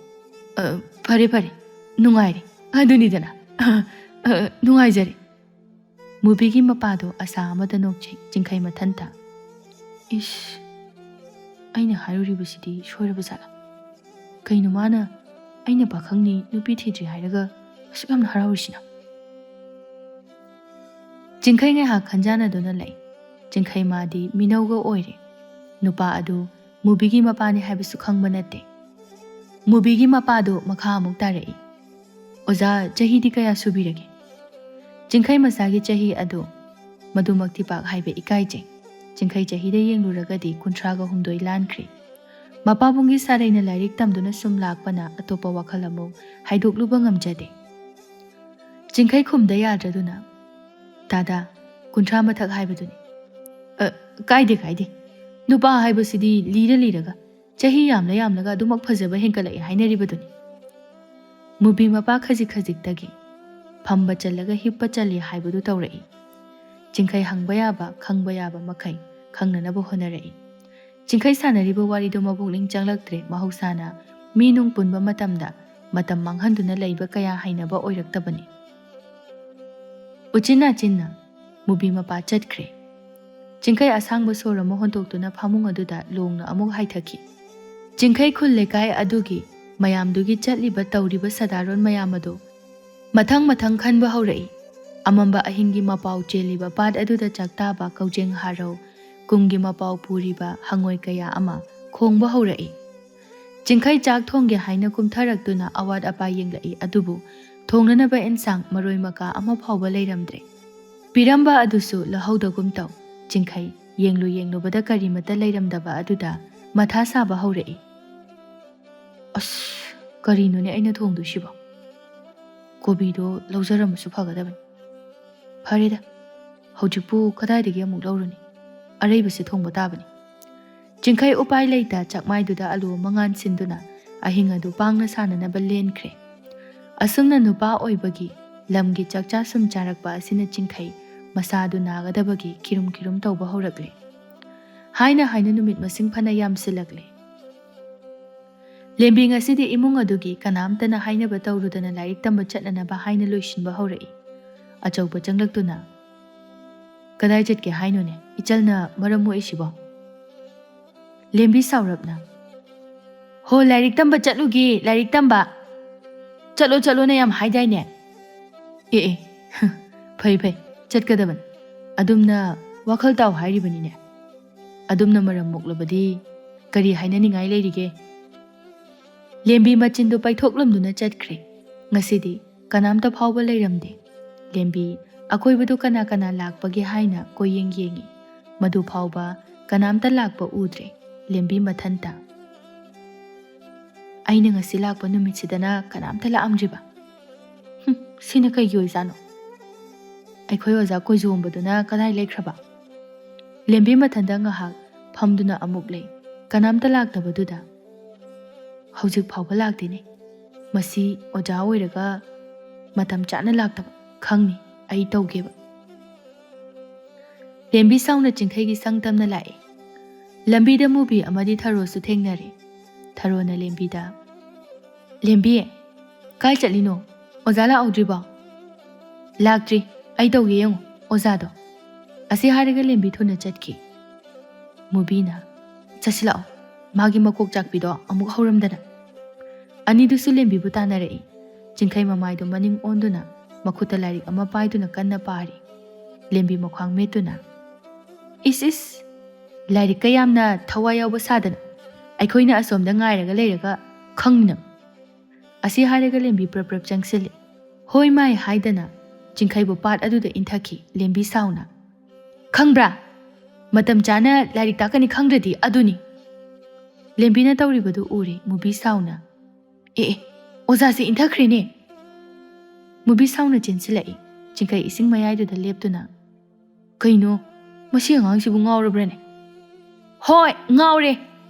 ꯑ, ꯐꯔꯦ, ꯐꯔꯦ, ꯅꯨꯡꯉꯥꯏꯔꯦ꯫ ꯑꯗꯨꯅꯤꯗꯅ, ꯑ, ꯑ, ꯅꯨꯡꯉꯥꯏꯖꯔꯦ꯫" ꯃꯨꯕꯤꯒꯤ ꯃꯄꯥꯗꯣ ꯑꯁꯥ ꯑꯃꯗ ꯅꯣꯛꯆꯩ꯫ ꯆꯤꯡꯈꯩ ꯃꯊꯟꯇ, "ꯏꯁ, ꯑꯩꯅ ꯍꯥꯏꯔꯨꯔꯤꯕꯁꯤꯗꯤ ꯁꯣꯏꯔꯕ ꯖꯥꯠꯂꯥ? ꯀꯩꯅꯣ ꯃꯥꯅ ꯑꯩꯅ ꯄꯥꯈꯪꯅꯤ, ꯅꯨꯄꯤ ꯊꯤꯗ꯭ꯔꯤ ꯍꯥꯏꯔꯒ ꯑꯁꯨꯛ ꯌꯥꯝꯅ ꯍꯔꯥꯎꯔꯤꯁꯤꯅ?" ꯆꯤꯡꯈꯩ ꯉꯥꯏꯍꯥꯛ ꯈꯟꯖꯥꯟꯅꯗꯨꯅ ꯂꯩ꯫ ꯆꯤꯡꯈꯩ ꯃꯥꯗꯤ ꯃꯤꯅꯧꯒ ꯑꯣꯏꯔꯦ꯫ ꯅꯨꯄꯥ ꯑꯗꯨ ꯃꯨꯕꯤꯒꯤ ꯃꯄꯥꯅꯤ ꯍꯥꯏꯕꯁꯨ ꯈꯪꯕ ꯅꯠꯇꯦ꯫ ꯃꯨꯕꯤꯒꯤ ꯃꯄꯥꯗꯨ ꯃꯈꯥ ꯑꯃꯨꯛ ꯇꯥꯔꯛꯏ, "ꯑꯣꯖꯥ, ꯆꯍꯤꯗꯤ ꯀꯌꯥ ꯁꯨꯕꯤꯔꯒꯦ?" ꯆꯤꯡꯈꯩ ꯃꯆꯥꯒꯤ ꯆꯍꯤ ꯑꯗꯨ ꯃꯗꯨꯃꯛꯇꯤ ꯄꯥꯛ ꯍꯥꯏꯕ ꯏꯀꯥꯏꯖꯩ꯫ ꯆꯤꯡꯈꯩ ꯆꯍꯤꯗ ꯌꯦꯡꯂꯨꯔꯒꯗꯤ ꯀꯨꯟꯊ꯭ꯔꯥꯒ ꯍꯨꯝꯗꯣꯏ ꯂꯥꯟꯈ꯭ꯔꯦ꯫ ꯃꯄꯥꯕꯨꯡꯒꯤ ꯁꯥꯔꯩꯅ ꯂꯥꯏꯔꯤꯛ ꯇꯝꯗꯨꯅ ꯁꯨꯝ ꯂꯥꯛꯄꯅ ꯑꯇꯣꯞꯄ ꯋꯥꯈꯜ ꯑꯃꯨꯛ ꯍꯥꯏꯗꯣꯛꯂꯨꯕ ꯉꯝꯖꯗꯦ꯫ ꯆꯤꯡꯈꯩ ꯈꯨꯝꯗ ꯌꯥꯗ꯭ꯔꯗꯨꯅ, "ꯇꯥꯗꯥ, ꯀꯨꯟꯊ꯭ꯔꯥ ꯃꯊꯛ ꯍꯥꯏꯕꯗꯨꯅꯤ꯫" "ꯑ, ꯀꯥꯏꯗꯦ, ꯀꯥꯏꯗꯦ꯫ ꯅꯨꯄꯥ ꯍꯥꯏꯕꯁꯤꯗꯤ ꯂꯤꯔ ꯂꯤꯔꯒ, ꯆꯍꯤ ꯌꯥꯝꯂ ꯌꯥꯝꯂꯒ ꯑꯗꯨꯃꯛ ꯐꯖꯕ ꯍꯦꯟꯒꯠꯂꯛꯏ ꯍꯥꯏꯅꯔꯤꯕꯗꯨꯅꯤ꯫" ꯃꯨꯕꯤ ꯃꯄꯥ ꯈꯖꯤꯛ ꯈꯖꯤꯛꯇꯒꯤ ꯐꯝꯕ ꯆꯜꯂꯒ ꯍꯤꯞꯄ ꯆꯜꯂꯤ ꯍꯥꯏꯕꯗꯨ ꯇꯧꯔꯛꯏ꯫ ꯆꯤꯡꯈꯩ ꯍꯪꯕ ꯌꯥꯕ, ꯈꯪꯕ ꯌꯥꯕ ꯃꯈꯩ ꯈꯪꯅꯅꯕ ꯍꯣꯠꯅꯔꯛꯏ꯫ ꯆꯤꯡꯈꯩ ꯁꯥꯟꯅꯔꯤꯕ ꯋꯥꯔꯤꯗꯨ ꯃꯄꯨꯛꯅꯤꯡ ꯆꯪꯂꯛꯇ꯭ꯔꯦ꯫ ꯃꯍꯧꯁꯥꯅ ꯃꯤ ꯅꯨꯡ ꯄꯨꯟꯕ ꯃꯇꯝꯗ ꯃꯇꯝ ꯃꯥꯡꯍꯟꯗꯨꯅ ꯂꯩꯕ ꯀꯌꯥ ꯍꯩꯅꯕ ꯑꯣꯏꯔꯛꯇꯕꯅꯤ꯫ ꯎꯆꯤꯟ ꯅꯥꯆꯤꯟꯅ ꯃꯨꯕꯤ ꯃꯄꯥ ꯆꯠꯈ꯭ꯔꯦ꯫ ꯆꯤꯡꯈꯩ ꯑꯁꯥꯡꯕ ꯁꯣꯔ ꯑꯃ ꯍꯣꯟꯗꯣꯛꯇꯨꯅ ꯐꯃꯨꯡ ꯑꯗꯨꯗ ꯂꯣꯡꯅ ꯑꯃꯨꯛ ꯍꯥꯏꯊꯈꯤ꯫ ꯆꯤꯡꯈꯩ ꯈꯨꯜ ꯂꯩꯀꯥꯏ ꯑꯗꯨꯒꯤ ꯃꯌꯥꯝꯗꯨꯒꯤ ꯆꯠꯂꯤꯕ ꯇꯧꯔꯤꯕ ꯁꯗꯥꯔꯣꯟ ꯃꯌꯥꯝ ꯑꯗꯨ ꯃꯊꯪ ꯃꯊꯪ ꯈꯟꯕ ꯍꯧꯔꯛꯏ꯫ ꯑꯃꯝꯕ ꯑꯍꯤꯡꯒꯤ ꯃꯄꯥꯎ ꯆꯦꯜꯂꯤꯕ ꯄꯥꯠ ꯑꯗꯨꯗ ꯆꯥꯛꯇꯥꯕ ꯀꯧꯖꯦꯡ ꯍꯥꯔꯧ, ꯀꯨꯝꯒꯤ ꯃꯄꯥꯎ ꯄꯨꯔꯤꯕ ꯍꯉꯣꯏ ꯀꯌꯥ ꯑꯃ ꯈꯣꯡꯕ ꯍꯧꯔꯛꯏ꯫ ꯆꯤꯡꯈꯩ ꯆꯥꯛ ꯊꯣꯡꯒꯦ ꯍꯥꯏꯅ ꯀꯨꯝꯊꯔꯛꯇꯨꯅ ꯑꯋꯥꯠ ꯑꯄꯥ ꯌꯦꯡꯂꯛꯏ, ꯑꯗꯨꯕꯨ ꯊꯣꯡꯅꯅꯕ ꯑꯦꯟꯁꯥꯡ ꯃꯔꯣꯏ ꯃꯀꯥ ꯑꯃ ꯐꯥꯎꯕ ꯂꯩꯔꯝꯗ꯭ꯔꯦ꯫ ꯄꯤꯔꯝꯕ ꯑꯗꯨꯁꯨ ꯂꯧꯍꯧꯗꯒꯨꯝ ꯇꯧ꯫ ꯆꯤꯡꯈꯩ ꯌꯦꯡꯂꯨ ꯌꯦꯡꯂꯨꯕꯗ ꯀꯔꯤꯃꯠꯇ ꯂꯩꯔꯝꯗꯕ ꯑꯗꯨꯗ ꯃꯊꯥ ꯁꯥꯕ ꯍꯧꯔꯛꯏ꯫ "ꯑꯁ, ꯀꯔꯤꯅꯣꯅꯦ ꯑꯩꯅ ꯊꯣꯡꯗꯣꯏꯁꯤꯕꯣ? ꯀꯣꯕꯤꯗꯣ ꯂꯧꯖꯔꯝꯕꯁꯨ ꯐꯒꯗꯕꯅꯤ꯫ ꯐꯔꯦꯗ, ꯍꯧꯖꯤꯛꯄꯨ ꯀꯗꯥꯏꯗꯒꯤ ꯑꯃꯨꯛ ꯂꯧꯔꯨꯅꯤ? ꯑꯔꯩꯕꯁꯦ ꯊꯣꯡꯕ ꯇꯥꯕꯅꯤ꯫" ꯆꯤꯡꯈꯩ ꯎꯄꯥꯏ ꯂꯩꯇ ꯆꯥꯛꯃꯥꯏꯗꯨꯗ ꯑꯂꯨ ꯑꯃ ꯉꯥꯟꯁꯤꯟꯗꯨꯅ ꯑꯍꯤꯡ ꯑꯗꯨ ꯄꯥꯡꯅ ꯁꯥꯟꯅꯅꯕ ꯂꯦꯟꯈ꯭ꯔꯦ꯫ ꯑꯁꯨꯝꯅ ꯅꯨꯄꯥ ꯑꯣꯏꯕꯒꯤ ꯂꯝꯒꯤ ꯆꯥꯛꯆꯥ ꯁꯨꯝ ꯆꯥꯔꯛꯄ ꯑꯁꯤꯅ ꯆꯤꯡꯈꯩ ꯃꯁꯥꯗꯨ ꯅꯥꯒꯗꯕꯒꯤ ꯈꯤꯔꯨꯝ ꯈꯤꯔꯨꯝ ꯇꯧꯕ ꯍꯧꯔꯛꯂꯦ꯫ ꯍꯥꯏꯅ ꯍꯥꯏꯅ ꯅꯨꯃꯤꯠ ꯃꯁꯤꯡ ꯐꯅ ꯌꯥꯝꯁꯤꯜꯂꯛꯂꯦ꯫ ꯂꯦꯝꯕꯤ ꯉꯁꯤꯗꯤ ꯏꯃꯨꯡ ꯑꯗꯨꯒꯤ ꯀꯅꯥꯝꯇꯅ ꯍꯥꯏꯅꯕ ꯇꯧꯔꯨꯗꯅ ꯂꯥꯏꯔꯤꯛ ꯇꯝꯕ ꯆꯠꯅꯅꯕ ꯍꯥꯏꯅ ꯂꯣꯏꯁꯤꯟꯕ ꯍꯧꯔꯛꯏ꯫ ꯑꯆꯧꯕ ꯆꯪꯂꯛꯇꯨꯅ, "ꯀꯗꯥꯏ ꯆꯠꯀꯦ ꯍꯥꯏꯅꯣꯅꯦ? ꯏꯆꯜꯅ ꯃꯔꯝ ꯃꯣꯛꯏꯁꯤꯕꯣ?" ꯂꯦꯝꯕꯤ ꯁꯥꯎꯔꯞꯅ, "ꯍꯣ, ꯂꯥꯏꯔꯤꯛ ꯇꯝꯕ ꯆꯠꯂꯨꯒꯦ, ꯂꯥꯏꯔꯤꯛ ꯇꯝꯕ꯫ ꯆꯠꯂꯣ, ꯆꯠꯂꯣꯅ ꯌꯥꯝ ꯍꯥꯏꯗꯥꯏꯅꯦ?" "ꯑꯦ, ꯑꯦ, ꯐꯩ, ꯐꯩ, ꯆꯠꯀꯗꯕꯅꯤ꯫ ꯑꯗꯨꯝꯅ ꯋꯥꯈꯜ ꯇꯥꯎ ꯍꯥꯏꯔꯤꯕꯅꯤꯅꯦ꯫ ꯑꯗꯨꯝꯅ ꯃꯔꯝ ꯃꯣꯛꯂꯕꯗꯤ ꯀꯔꯤ ꯍꯥꯏꯅꯅꯤꯡꯉꯥꯏ ꯂꯩꯔꯤꯒꯦ?" ꯂꯦꯝꯕꯤ ꯃꯆꯤꯟꯗꯨ ꯄꯩꯊꯣꯛꯂꯝꯗꯨꯅ ꯆꯠꯈ꯭ꯔꯦ꯫ ꯉꯁꯤꯗꯤ ꯀꯅꯥꯝꯇ ꯐꯥꯎꯕ ꯂꯩꯔꯝꯗꯦ꯫ ꯂꯦꯝꯕꯤ ꯑꯀꯣꯏꯕꯗꯨ ꯀꯅꯥ ꯀꯅꯥ ꯂꯥꯛꯄꯒꯦ ꯍꯥꯏꯅ ꯀꯣꯏꯌꯦꯡ ꯌꯦꯡꯉꯤ꯫ ꯃꯗꯨ ꯐꯥꯎꯕ ꯀꯅꯥꯝꯇ ꯂꯥꯛꯄ ꯎꯗ꯭ꯔꯦ꯫ ꯂꯦꯝꯕꯤ ꯃꯊꯟꯇ꯫ "ꯑꯩꯅ ꯉꯁꯤ ꯂꯥꯛꯄ ꯅꯨꯃꯤꯠꯁꯤꯗꯅ ꯀꯅꯥꯝꯇ ꯂꯥꯛꯑꯝꯗ꯭ꯔꯤꯕ? ꯍꯨꯝ, ꯁꯤꯅ ꯀꯩꯒꯤ ꯑꯣꯏꯖꯥꯠꯅꯣ? ꯑꯩꯈꯣꯏ ꯑꯣꯖꯥ ꯀꯣꯏꯖꯣꯝꯕꯗꯨꯅ ꯀꯗꯥꯏ ꯂꯩꯈ꯭ꯔꯕ?" ꯂꯦꯝꯕꯤ ꯃꯊꯟꯇ ꯉꯥꯏꯍꯥꯛ ꯐꯝꯗꯨꯅ ꯑꯃꯨꯛ ꯂꯩ꯫ ꯀꯅꯥꯝꯇ ꯂꯥꯛꯇꯕꯗꯨꯗ, "ꯍꯧꯖꯤꯛ ꯐꯥꯎꯕ ꯂꯥꯛꯇꯦꯅꯦ꯫ ꯃꯁꯤ ꯑꯣꯖꯥ ꯑꯣꯏꯔꯒ ꯃꯇꯝ ꯆꯥꯅ ꯂꯥꯛꯇꯕ꯫ ꯈꯪꯅꯤ, ꯑꯩ ꯇꯧꯒꯦꯕ꯫" ꯂꯦꯝꯕꯤ ꯁꯥꯎꯅ ꯆꯤꯡꯈꯩꯒꯤ ꯁꯪ ꯇꯝꯅ ꯂꯥꯛꯏ꯫ ꯂꯝꯕꯤꯗ ꯃꯨꯕꯤ ꯑꯃꯗꯤ ꯊꯔꯣꯁꯨ ꯊꯦꯡꯅꯔꯦ꯫ ꯊꯔꯣꯅ ꯂꯦꯝꯕꯤꯗ, "ꯂꯦꯝꯕꯤ, ꯀꯥꯏ ꯆꯠꯂꯤꯅꯣ? ꯑꯣꯖꯥ ꯂꯥꯛꯍꯧꯗ꯭ꯔꯤꯕꯣ?" "ꯂꯥꯛꯇ꯭ꯔꯤ, ꯑꯩ ꯇꯧꯒꯦ ꯌꯦꯡꯉꯨ ꯑꯣꯖꯥꯗꯣ꯫" ꯑꯁꯤ ꯍꯥꯏꯔꯒ ꯂꯦꯝꯕꯤ ꯊꯨꯅ ꯆꯠꯈꯤ꯫ ꯃꯨꯕꯤꯅ, "ꯆꯠꯁꯤꯜꯂꯛꯑꯣ, ꯃꯥꯒꯤ ꯃꯀꯣꯛ ꯆꯥꯛꯄꯤꯗꯣ ꯑꯃꯨꯛ ꯍꯧꯔꯝꯗꯅ꯫" ꯑꯅꯤꯗꯨꯁꯨ ꯂꯦꯝꯕꯤꯕꯨ ꯇꯥꯟꯅꯔꯛꯏ꯫ ꯆꯤꯡꯈꯩ ꯃꯃꯥꯏꯗꯨ ꯃꯅꯤꯡ ꯑꯣꯟꯗꯨꯅ ꯃꯈꯨꯠꯇ ꯂꯥꯏꯔꯤꯛ ꯑꯃ ꯄꯥꯏꯗꯨꯅ ꯀꯟꯅ ꯄꯥꯔꯤ꯫ ꯂꯦꯝꯕꯤ ꯃꯈ꯭ꯋꯥꯡ ꯃꯦꯠꯇꯨꯅ, "ꯏꯁ ꯏꯁ, ꯂꯥꯏꯔꯤꯛꯀ ꯌꯥꯝꯅ ꯊꯋꯥꯏ ꯌꯥꯎꯕ ꯁꯥꯗꯅ, ꯑꯩꯈꯣꯏꯅ ꯑꯁꯣꯝꯗ ꯉꯥꯏꯔꯒ ꯂꯩꯔꯒ ꯈꯪꯅ?" ꯑꯁꯤ ꯍꯥꯏꯔꯒ ꯂꯦꯝꯕꯤ ꯄ꯭ꯔꯞ ꯄ꯭ꯔꯞ ꯆꯪꯁꯤꯜꯂꯤ꯫ "ꯍꯣꯏ ꯃꯥꯏ" ꯍꯥꯏꯗꯅ ꯆꯤꯡꯈꯩꯕꯨ ꯄꯥꯠ ꯑꯗꯨꯗ ꯏꯟꯊꯈꯤ ꯂꯦꯝꯕꯤ ꯁꯥꯎꯅ꯫ "ꯈꯪꯕ꯭ꯔꯥ? ꯃꯇꯝ ꯆꯥꯅ ꯂꯥꯏꯔꯤꯛ ꯇꯥꯛꯀꯅꯤ ꯈꯪꯗ꯭ꯔꯗꯤ ꯑꯗꯨꯅꯤ!" ꯂꯦꯝꯕꯤꯅ ꯇꯧꯔꯤꯕꯗꯨ ꯎꯔꯦ ꯃꯨꯕꯤ ꯁꯥꯎꯅ꯫ "ꯑꯦ ꯑꯦ, ꯑꯣꯖꯥꯁꯦ ꯏꯟꯊꯈ꯭ꯔꯦꯅꯦ!" ꯃꯨꯕꯤ ꯁꯥꯎꯅ ꯆꯦꯟꯁꯤꯜꯂꯛꯏ꯫ ꯆꯤꯡꯈꯩ ꯏꯁꯤꯡ ꯃꯌꯥꯏꯗꯨꯗ ꯂꯦꯞꯇꯨꯅ, "ꯀꯩꯅꯣ, ꯃꯁꯤ ꯑꯉꯥꯡꯁꯤꯕꯨ ꯉꯥꯎꯔꯕ꯭ꯔꯅꯦ?" "ꯍꯣꯏ, ꯉꯥꯎꯔꯦ꯫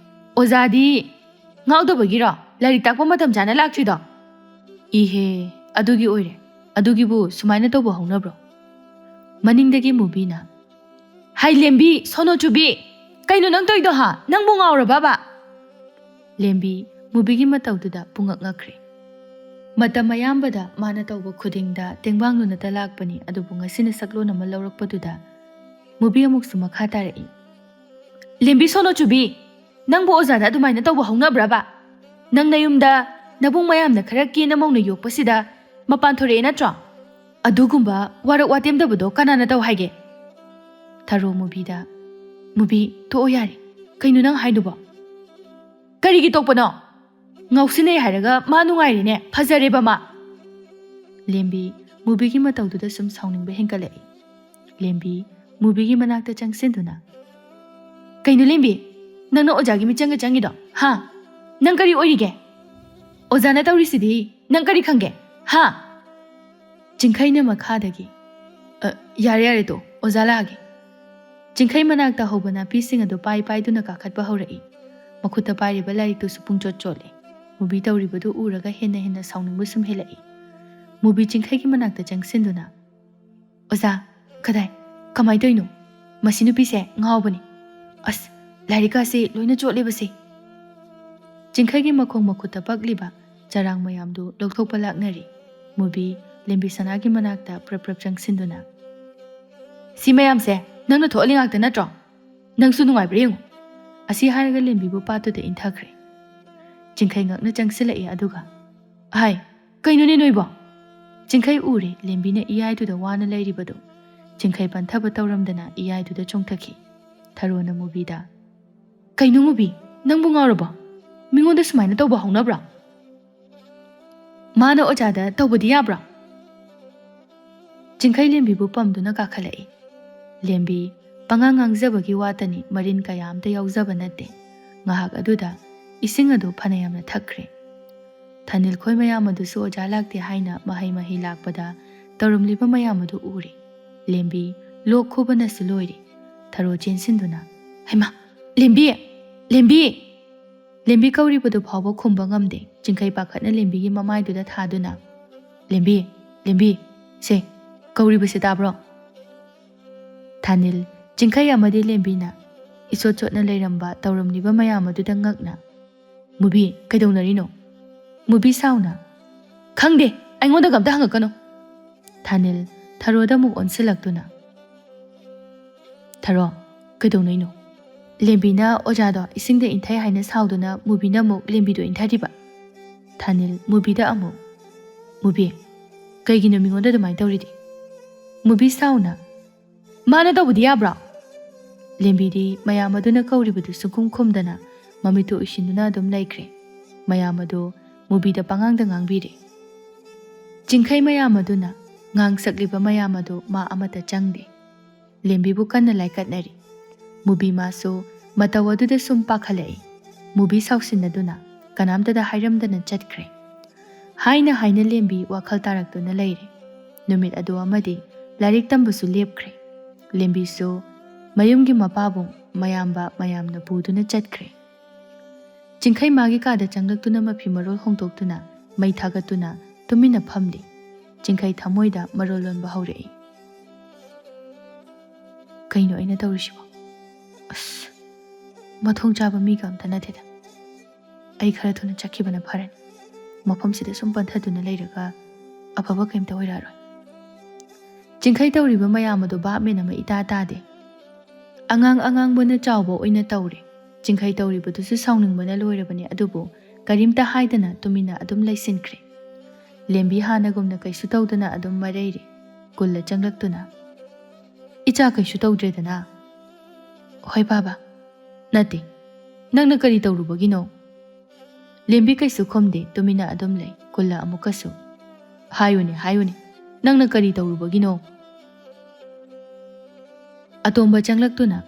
ꯑꯣꯖꯥꯗꯤ ꯉꯥꯎꯗꯕꯒꯤꯔꯣ ꯂꯥꯏꯔꯤꯛ ꯇꯥꯛꯄ ꯃꯇꯝ ꯆꯥꯅ ꯂꯥꯛꯇ꯭ꯔꯤꯗꯣ?" "ꯏꯍꯦ, ꯑꯗꯨꯒꯤ ꯑꯣꯏꯔꯦ꯫ ꯑꯗꯨꯒꯤꯕꯨ ꯁꯨꯃꯥꯏꯅ ꯇꯧꯕ ꯍꯧꯅꯕ꯭ꯔꯣ?" ꯃꯅꯤꯡꯗꯒꯤ ꯃꯨꯕꯤꯅ, "ꯍꯥꯏ ꯂꯦꯝꯕꯤ, ꯁꯣꯅꯣ ꯆꯨꯕꯤ, ꯀꯩꯅꯣ ꯅꯪ ꯇꯧꯔꯤꯗꯣ ꯍꯥ? ꯅꯪꯕꯨ ꯉꯥꯎꯔꯕꯕ?" ꯂꯦꯝꯕꯤ ꯃꯨꯕꯤꯒꯤ ꯃꯇꯧꯗꯨꯗ ꯄꯨꯡꯉꯛ ꯉꯛꯈ꯭ꯔꯦ꯫ ꯃꯇꯝ ꯑꯌꯥꯝꯕꯗ ꯃꯥꯅ ꯇꯧꯕ ꯈꯨꯗꯤꯡꯗ ꯇꯦꯡꯕꯥꯡꯗꯨꯅꯇ ꯂꯥꯛꯄꯅꯤ, ꯑꯗꯨꯕꯨ ꯉꯁꯤꯅ ꯁꯛꯂꯣꯟ ꯑꯃ ꯂꯧꯔꯛꯄꯗꯨꯗ ꯃꯨꯕꯤ ꯑꯃꯨꯛꯁꯨ ꯃꯈꯥ ꯇꯥꯔꯛꯏ꯫ "ꯂꯦꯝꯕꯤ ꯁꯣꯅꯣ ꯆꯨꯕꯤ, ꯅꯪꯕꯨ ꯑꯣꯖꯥꯗ ꯑꯗꯨꯃꯥꯏꯅ ꯇꯧꯕ ꯍꯧꯅꯕ꯭ꯔꯕ? ꯅꯪ ꯅꯌꯨꯝꯗ ꯅꯕꯨꯡ ꯃꯌꯥꯝꯅ ꯈꯔ ꯀꯦꯅ ꯃꯧꯅ ꯌꯣꯛꯄꯁꯤꯗ ꯃꯄꯥꯟ ꯊꯣꯔꯛꯑꯦ ꯅꯠꯇ꯭ꯔꯣ? ꯑꯗꯨꯒꯨꯝꯕ ꯋꯥꯔꯛ ꯋꯥꯇꯦꯝꯗꯕꯗꯣ ꯀꯅꯥꯅ ꯇꯧ ꯍꯥꯏꯒꯦ?" ꯊꯔꯣ ꯃꯨꯕꯤꯗ, "ꯃꯨꯕꯤ, ꯇꯣꯛꯑꯣ ꯌꯥꯔꯦ꯫ ꯀꯩꯅꯣ ꯅꯪ ꯍꯥꯏꯗꯨꯕꯣ?" "ꯀꯔꯤꯒꯤ ꯇꯣꯛꯄꯅꯣ? ꯉꯥꯎꯁꯤꯟꯅꯩ ꯍꯥꯏꯔꯒ ꯃꯥ ꯅꯨꯡꯉꯥꯏꯔꯦꯅꯦ, ꯐꯖꯔꯦꯕ ꯃꯥ!" ꯂꯦꯝꯕꯤ ꯃꯨꯕꯤꯒꯤ ꯃꯇꯧꯗꯨꯗ ꯁꯨꯝ ꯁꯥꯎꯅꯤꯡꯕ ꯍꯦꯟꯒꯠꯂꯛꯏ꯫ ꯂꯦꯝꯕꯤ ꯃꯨꯕꯤꯒꯤ ꯃꯅꯥꯛꯇ ꯆꯪꯁꯤꯟꯗꯨꯅ, "ꯀꯩꯅꯣ ꯂꯦꯝꯕꯤ, ꯅꯪꯅ ꯑꯣꯖꯥꯒꯤ ꯃꯤꯆꯪꯒ ꯆꯪꯉꯤꯗꯣ? ꯍꯥ? ꯅꯪ ꯀꯔꯤ ꯑꯣꯏꯔꯤꯒꯦ? ꯑꯣꯖꯥꯅ ꯇꯧꯔꯤꯁꯤꯗꯤ ꯅꯪ ꯀꯔꯤ ꯈꯪꯒꯦ? ꯍꯥ?" ꯆꯤꯡꯈꯩꯅ ꯃꯈꯥꯗꯒꯤ, "ꯑ, ꯌꯥꯔꯦ ꯌꯥꯔꯦ ꯇꯣ, ꯑꯣꯖꯥ ꯂꯥꯛꯑꯒꯦ꯫" ꯆꯤꯡꯈꯩ ꯃꯅꯥꯛꯇ ꯍꯧꯕ ꯅꯥꯄꯤꯁꯤꯡ ꯑꯗꯨ ꯄꯥꯏ ꯄꯥꯏꯗꯨꯅ ꯀꯥꯈꯠꯄ ꯍꯧꯔꯛꯏ꯫ ꯃꯈꯨꯠꯇ ꯄꯥꯏꯔꯤꯕ ꯂꯥꯏꯔꯤꯛꯇꯨꯁꯨ ꯄꯨꯡꯆꯣꯠ ꯆꯣꯠꯂꯤ꯫ ꯃꯨꯕꯤ ꯇꯧꯔꯤꯕꯗꯨ ꯎꯔꯒ ꯍꯦꯟꯅ ꯍꯦꯟꯅ ꯁꯥꯎꯅꯤꯡꯕ ꯁꯨꯝ ꯍꯦꯜꯂꯛꯏ꯫ ꯃꯨꯕꯤ ꯆꯤꯡꯈꯩꯒꯤ ꯃꯅꯥꯛꯇ ꯆꯪꯁꯤꯟꯗꯨꯅ, "ꯑꯣꯖꯥ, ꯀꯗꯥꯏ? ꯀꯃꯥꯏ ꯇꯧꯔꯤꯅꯣ? ꯃꯁꯤ ꯅꯨꯄꯤꯁꯦ ꯉꯥꯎꯕꯅꯤ꯫ ꯑꯁ, ꯂꯥꯏꯔꯤꯛꯀꯥꯁꯦ ꯂꯣꯏꯅ ꯆꯣꯠꯂꯦꯕꯁꯦ꯫" ꯆꯤꯡꯈꯩꯒꯤ ꯃꯈꯣꯡ ꯃꯈꯨꯠꯇ ꯄꯛꯂꯤꯕ ꯆꯔꯥꯡ ꯃꯌꯥꯝꯗꯨ ꯂꯧꯊꯣꯛꯄ ꯂꯥꯛꯅꯔꯤ꯫ ꯃꯨꯕꯤ ꯂꯦꯝꯕꯤ ꯁꯅꯥꯒꯤ ꯃꯅꯥꯛꯇ ꯄ꯭ꯔꯞ ꯄ꯭ꯔꯞ ꯆꯪꯁꯤꯟꯗꯨꯅ, "ꯁꯤ ꯃꯌꯥꯝꯁꯦ ꯅꯪꯅ ꯊꯣꯛꯍꯜꯂꯤ ꯉꯥꯛꯇ ꯅꯠꯇ꯭ꯔꯣ? ꯅꯪꯁꯨ ꯅꯨꯡꯉꯥꯏꯕ꯭ꯔꯥ ꯌꯦꯡꯉꯨ꯫" ꯑꯁꯤ ꯍꯥꯏꯔꯒ ꯂꯦꯝꯕꯤꯕꯨ ꯄꯥꯠꯇꯨꯗ ꯏꯟꯊꯈ꯭ꯔꯦ꯫ ꯆꯤꯡꯈꯩ ꯉꯛꯅ ꯆꯪꯁꯤꯜꯂꯛꯏ, ꯑꯗꯨꯒ, "ꯍꯥꯏ, "ꯀꯩꯅꯣꯅꯦ ꯅꯣꯏꯕꯣ?" ꯆꯤꯡꯈꯩ ꯎꯔꯦ ꯂꯦꯝꯕꯤꯅ ꯏꯌꯥꯏꯗꯨꯗ ꯋꯥꯅ ꯂꯩꯔꯤꯕꯗꯨ꯫ ꯆꯤꯡꯈꯩ ꯄꯟꯊꯕ ꯇꯧꯔꯝꯗꯅ ꯏꯌꯥꯏꯗꯨꯗ ꯆꯣꯡꯊꯈꯤ꯫ ꯊꯔꯣꯅ ꯃꯨꯕꯤꯗ, "ꯀꯩꯅꯣ ꯃꯨꯕꯤ, ꯅꯪꯕꯨ ꯉꯥꯎꯔꯕꯣ? ꯃꯤꯉꯣꯟꯗ ꯁꯨꯃꯥꯏꯅ ꯇꯧꯕ ꯍꯧꯅꯕ꯭ꯔꯣ? ꯃꯥꯅ ꯑꯣꯖꯥꯗ ꯇꯧꯕꯗꯤ ꯌꯥꯕ꯭ꯔꯣ?" ꯆꯤꯡꯈꯩ ꯂꯦꯝꯕꯤꯕꯨ ꯄꯝꯗꯨꯅ ꯀꯥꯈꯠꯂꯛꯏ꯫ ꯂꯦꯝꯕꯤ, ꯄꯉꯥꯡ ꯉꯥꯡꯖꯕꯒꯤ ꯋꯥꯇꯅꯤ, ꯃꯔꯤꯟ ꯀꯌꯥ ꯑꯝꯇ ꯌꯥꯎꯖꯕ ꯅꯠꯇꯦ꯫ ꯉꯥꯏꯍꯥꯛ ꯑꯗꯨꯗ ꯏꯁꯤꯡ ꯑꯗꯨ ꯐꯅ ꯌꯥꯝꯅ ꯊꯛꯈ꯭ꯔꯦ꯫ ꯊꯥꯅꯤꯜ ꯈꯣꯏ ꯃꯌꯥꯝ ꯑꯗꯨꯁꯨ ꯑꯣꯖꯥ ꯂꯥꯛꯇꯦ ꯍꯥꯏꯅ ꯃꯍꯩ ꯃꯍꯩ ꯂꯥꯛꯄꯗ ꯇꯧꯔꯝꯂꯤꯕ ꯃꯌꯥꯝ ꯑꯗꯨ ꯎꯔꯦ꯫ ꯂꯦꯝꯕꯤ ꯂꯣꯛ ꯈꯨꯕꯅꯁꯨ ꯂꯣꯏꯔꯦ꯫ ꯊꯔꯣ ꯆꯦꯟꯁꯤꯟꯗꯨꯅ, "ꯍꯩꯃꯥ, ꯂꯦꯝꯕꯤ! ꯂꯦꯝꯕꯤ!" ꯂꯦꯝꯕꯤ ꯀꯧꯔꯤꯕꯗꯨ ꯐꯥꯎꯕ ꯈꯨꯝꯕ ꯉꯝꯗꯦ꯫ ꯆꯤꯡꯈꯩ ꯄꯥꯈꯠꯅ ꯂꯦꯝꯕꯤꯒꯤ ꯃꯃꯥꯏꯗꯨꯗ ꯊꯥꯗꯨꯅ, "ꯂꯦꯝꯕꯤ, ꯂꯦꯝꯕꯤ, ꯁꯦ, ꯀꯧꯔꯤꯕꯁꯦ ꯇꯥꯕ꯭ꯔꯣ?" ꯊꯥꯅꯤꯜ, ꯆꯤꯡꯈꯩ ꯑꯃꯗꯤ ꯂꯦꯝꯕꯤꯅ ꯏꯆꯣꯠ ꯆꯣꯠꯅ ꯂꯩꯔꯝꯕ ꯇꯧꯔꯝꯂꯤꯕ ꯃꯌꯥꯝ ꯑꯗꯨꯗ ꯉꯛꯅ, "ꯃꯨꯕꯤ, ꯀꯩꯗꯧꯅꯔꯤꯅꯣ?" ꯃꯨꯕꯤ ꯁꯥꯎꯅ, "ꯈꯪꯗꯦ, ꯑꯩꯉꯣꯟꯗꯒ ꯑꯝꯇ ꯍꯪꯉꯛꯀꯅꯨ!" ꯊꯥꯅꯤꯜ, ꯊꯔꯣꯗ ꯑꯃꯨꯛ ꯑꯣꯟꯁꯤꯜꯂꯛꯇꯨꯅ, "ꯊꯔꯣ, ꯀꯩꯗꯧꯅꯩꯅꯣ?" ꯂꯦꯝꯕꯤꯅ ꯑꯣꯖꯥꯗꯣ ꯏꯁꯤꯡꯗ ꯏꯟꯊꯩ ꯍꯥꯏꯅ ꯁꯥꯎꯗꯨꯅ ꯃꯨꯕꯤꯅ ꯑꯃꯨꯛ ꯂꯦꯝꯕꯤꯗꯣ ꯏꯟꯊꯔꯤꯕ꯫ ꯊꯥꯅꯤꯜ, ꯃꯨꯕꯤꯗ ꯑꯃꯨꯛ, "ꯃꯨꯕꯤ, ꯀꯩꯒꯤꯅꯣ ꯃꯤꯉꯣꯟꯗ ꯑꯗꯨꯃꯥꯏꯅ ꯇꯧꯔꯤꯗꯤ?" ꯃꯨꯕꯤ ꯁꯥꯎꯅ, "ꯃꯥꯅ ꯇꯧꯕꯗꯤ ꯌꯥꯕ꯭ꯔꯣ?" ꯂꯦꯝꯕꯤꯗꯤ ꯃꯌꯥꯝ ꯑꯗꯨꯅ ꯀꯧꯔꯤꯕꯗꯨ ꯁꯨꯡꯈꯨꯝ ꯈꯨꯝꯗꯅ ꯃꯃꯤꯠꯇꯨ ꯎꯏꯁꯤꯟꯗꯨꯅ ꯑꯗꯨꯝ ꯂꯩꯈ꯭ꯔꯦ꯫ ꯃꯌꯥꯝ ꯑꯗꯨ ꯃꯨꯕꯤꯗ ꯄꯉꯥꯡꯗ ꯉꯥꯡꯕꯤꯔꯦ꯫ ꯆꯤꯡꯈꯩ ꯃꯌꯥꯝ ꯑꯗꯨꯅ ꯉꯥꯡ ꯁꯛꯂꯤꯕ ꯃꯌꯥꯝ ꯑꯗꯨ ꯃꯥ ꯑꯃꯠꯇ ꯆꯪꯗꯦ꯫ ꯂꯦꯝꯕꯤꯕꯨ ꯀꯟꯅ ꯂꯥꯏꯀꯠꯅꯔꯤ꯫ ꯃꯨꯕꯤ ꯃꯥꯁꯨ ꯃꯇꯧ ꯑꯗꯨꯗ ꯁꯨꯝ ꯄꯥꯈꯠꯂꯛꯏ꯫ ꯃꯨꯕꯤ ꯁꯥꯎꯁꯤꯟꯅꯗꯨꯅ ꯀꯅꯥꯝꯇꯗ ꯍꯥꯏꯔꯝꯗꯅ ꯆꯠꯈ꯭ꯔꯦ꯫ ꯍꯥꯏꯅ ꯍꯥꯏꯅ ꯂꯦꯝꯕꯤ ꯋꯥꯈꯜ ꯇꯥꯔꯛꯇꯨꯅ ꯂꯩꯔꯦ꯫ ꯅꯨꯃꯤꯠ ꯑꯗꯨ ꯑꯃꯗꯤ ꯂꯥꯏꯔꯤꯛ ꯇꯝꯕꯁꯨ ꯂꯦꯞꯈ꯭ꯔꯦ꯫ ꯂꯦꯝꯕꯤꯁꯨ ꯃꯌꯨꯝꯒꯤ ꯃꯄꯥꯕꯨꯡ ꯃꯌꯥꯝꯕ ꯃꯌꯥꯝꯅ ꯄꯨꯗꯨꯅ ꯆꯠꯈ꯭ꯔꯦ꯫ ꯆꯤꯡꯈꯩ ꯃꯥꯒꯤ ꯀꯥꯗ ꯆꯪꯂꯛꯇꯨꯅ ꯃꯐꯤ ꯃꯔꯣꯜ ꯍꯣꯡꯗꯣꯛꯇꯨꯅ ꯃꯩ ꯊꯥꯒꯠꯇꯨꯅ ꯇꯨꯃꯤꯟꯅ ꯐꯝꯂꯤ꯫ ꯆꯤꯡꯈꯩ ꯊꯃꯣꯏꯗ ꯃꯔꯣꯜ ꯂꯣꯟꯕ ꯍꯧꯔꯛꯏ꯫ "ꯀꯩꯅꯣ ꯑꯩꯅ ꯇꯧꯔꯤꯁꯤꯕꯣ? ꯑꯁ, ꯃꯊꯣꯡ ꯆꯥꯕ ꯃꯤꯒ ꯑꯝꯇ ꯅꯠꯇꯦꯗ꯫ ꯑꯩ ꯈꯔ ꯊꯨꯅ ꯆꯠꯈꯤꯕꯅ ꯐꯔꯅꯤ꯫ ꯃꯐꯝꯁꯤꯗ ꯁꯨꯝ ꯄꯟꯊꯗꯨꯅ ꯂꯩꯔꯒ ꯑꯐꯕ ꯀꯩꯝꯇ ꯑꯣꯏꯔꯛꯑꯔꯣꯏ꯫" ꯆꯤꯡꯈꯩ ꯇꯧꯔꯤꯕ ꯃꯌꯥꯝ ꯑꯗꯨ ꯚꯥꯞ ꯃꯦꯟ ꯑꯃ ꯏꯇꯥ ꯇꯥꯗꯦ꯫ ꯑꯉꯥꯡ ꯑꯉꯥꯡꯕꯅ ꯆꯥꯎꯕ ꯑꯣꯏꯅ ꯇꯧꯔꯦ꯫ ꯆꯤꯡꯈꯩ ꯇꯧꯔꯤꯕꯗꯨꯁꯨ ꯁꯥꯎꯅꯤꯡꯕꯅ ꯂꯣꯏꯔꯕꯅꯤ, ꯑꯗꯨꯕꯨ ꯀꯔꯤꯝꯇ ꯍꯥꯏꯗꯅ ꯇꯨꯃꯤꯟꯅ ꯑꯗꯨꯝ ꯂꯩꯁꯤꯟꯈ꯭ꯔꯦ꯫ ꯂꯦꯝꯕꯤ ꯍꯥꯟꯅꯒꯨꯝꯅ ꯀꯩꯁꯨ ꯇꯧꯗꯅ ꯑꯗꯨꯝ ꯃꯔꯩꯔꯤ꯫ ꯀꯨꯜꯂ ꯆꯪꯂꯛꯇꯨꯅ, "ꯏꯆꯥ ꯀꯩꯁꯨ ꯇꯧꯗ꯭ꯔꯦꯗꯅ?" "ꯍꯣꯏ ꯕꯥꯕꯥ꯫ ꯅꯠꯇꯦ, ꯅꯪꯅ ꯀꯔꯤ ꯇꯧꯔꯨꯕꯒꯤꯅꯣ?" ꯂꯦꯝꯕꯤ ꯀꯩꯁꯨ ꯈꯨꯝꯗꯦ, ꯇꯨꯃꯤꯟꯅ ꯑꯗꯨꯝ ꯂꯩ꯫ ꯀꯨꯜꯂ ꯑꯃꯨꯛꯀꯁꯨ, "ꯍꯥꯏꯌꯨꯅꯦ, ꯍꯥꯏꯌꯨꯅꯦ, ꯅꯪꯅ ꯀꯔꯤ ꯇꯧꯔꯨꯕꯒꯤꯅꯣ?" ꯑꯇꯣꯝꯕ ꯆꯪꯂꯛꯇꯨꯅ,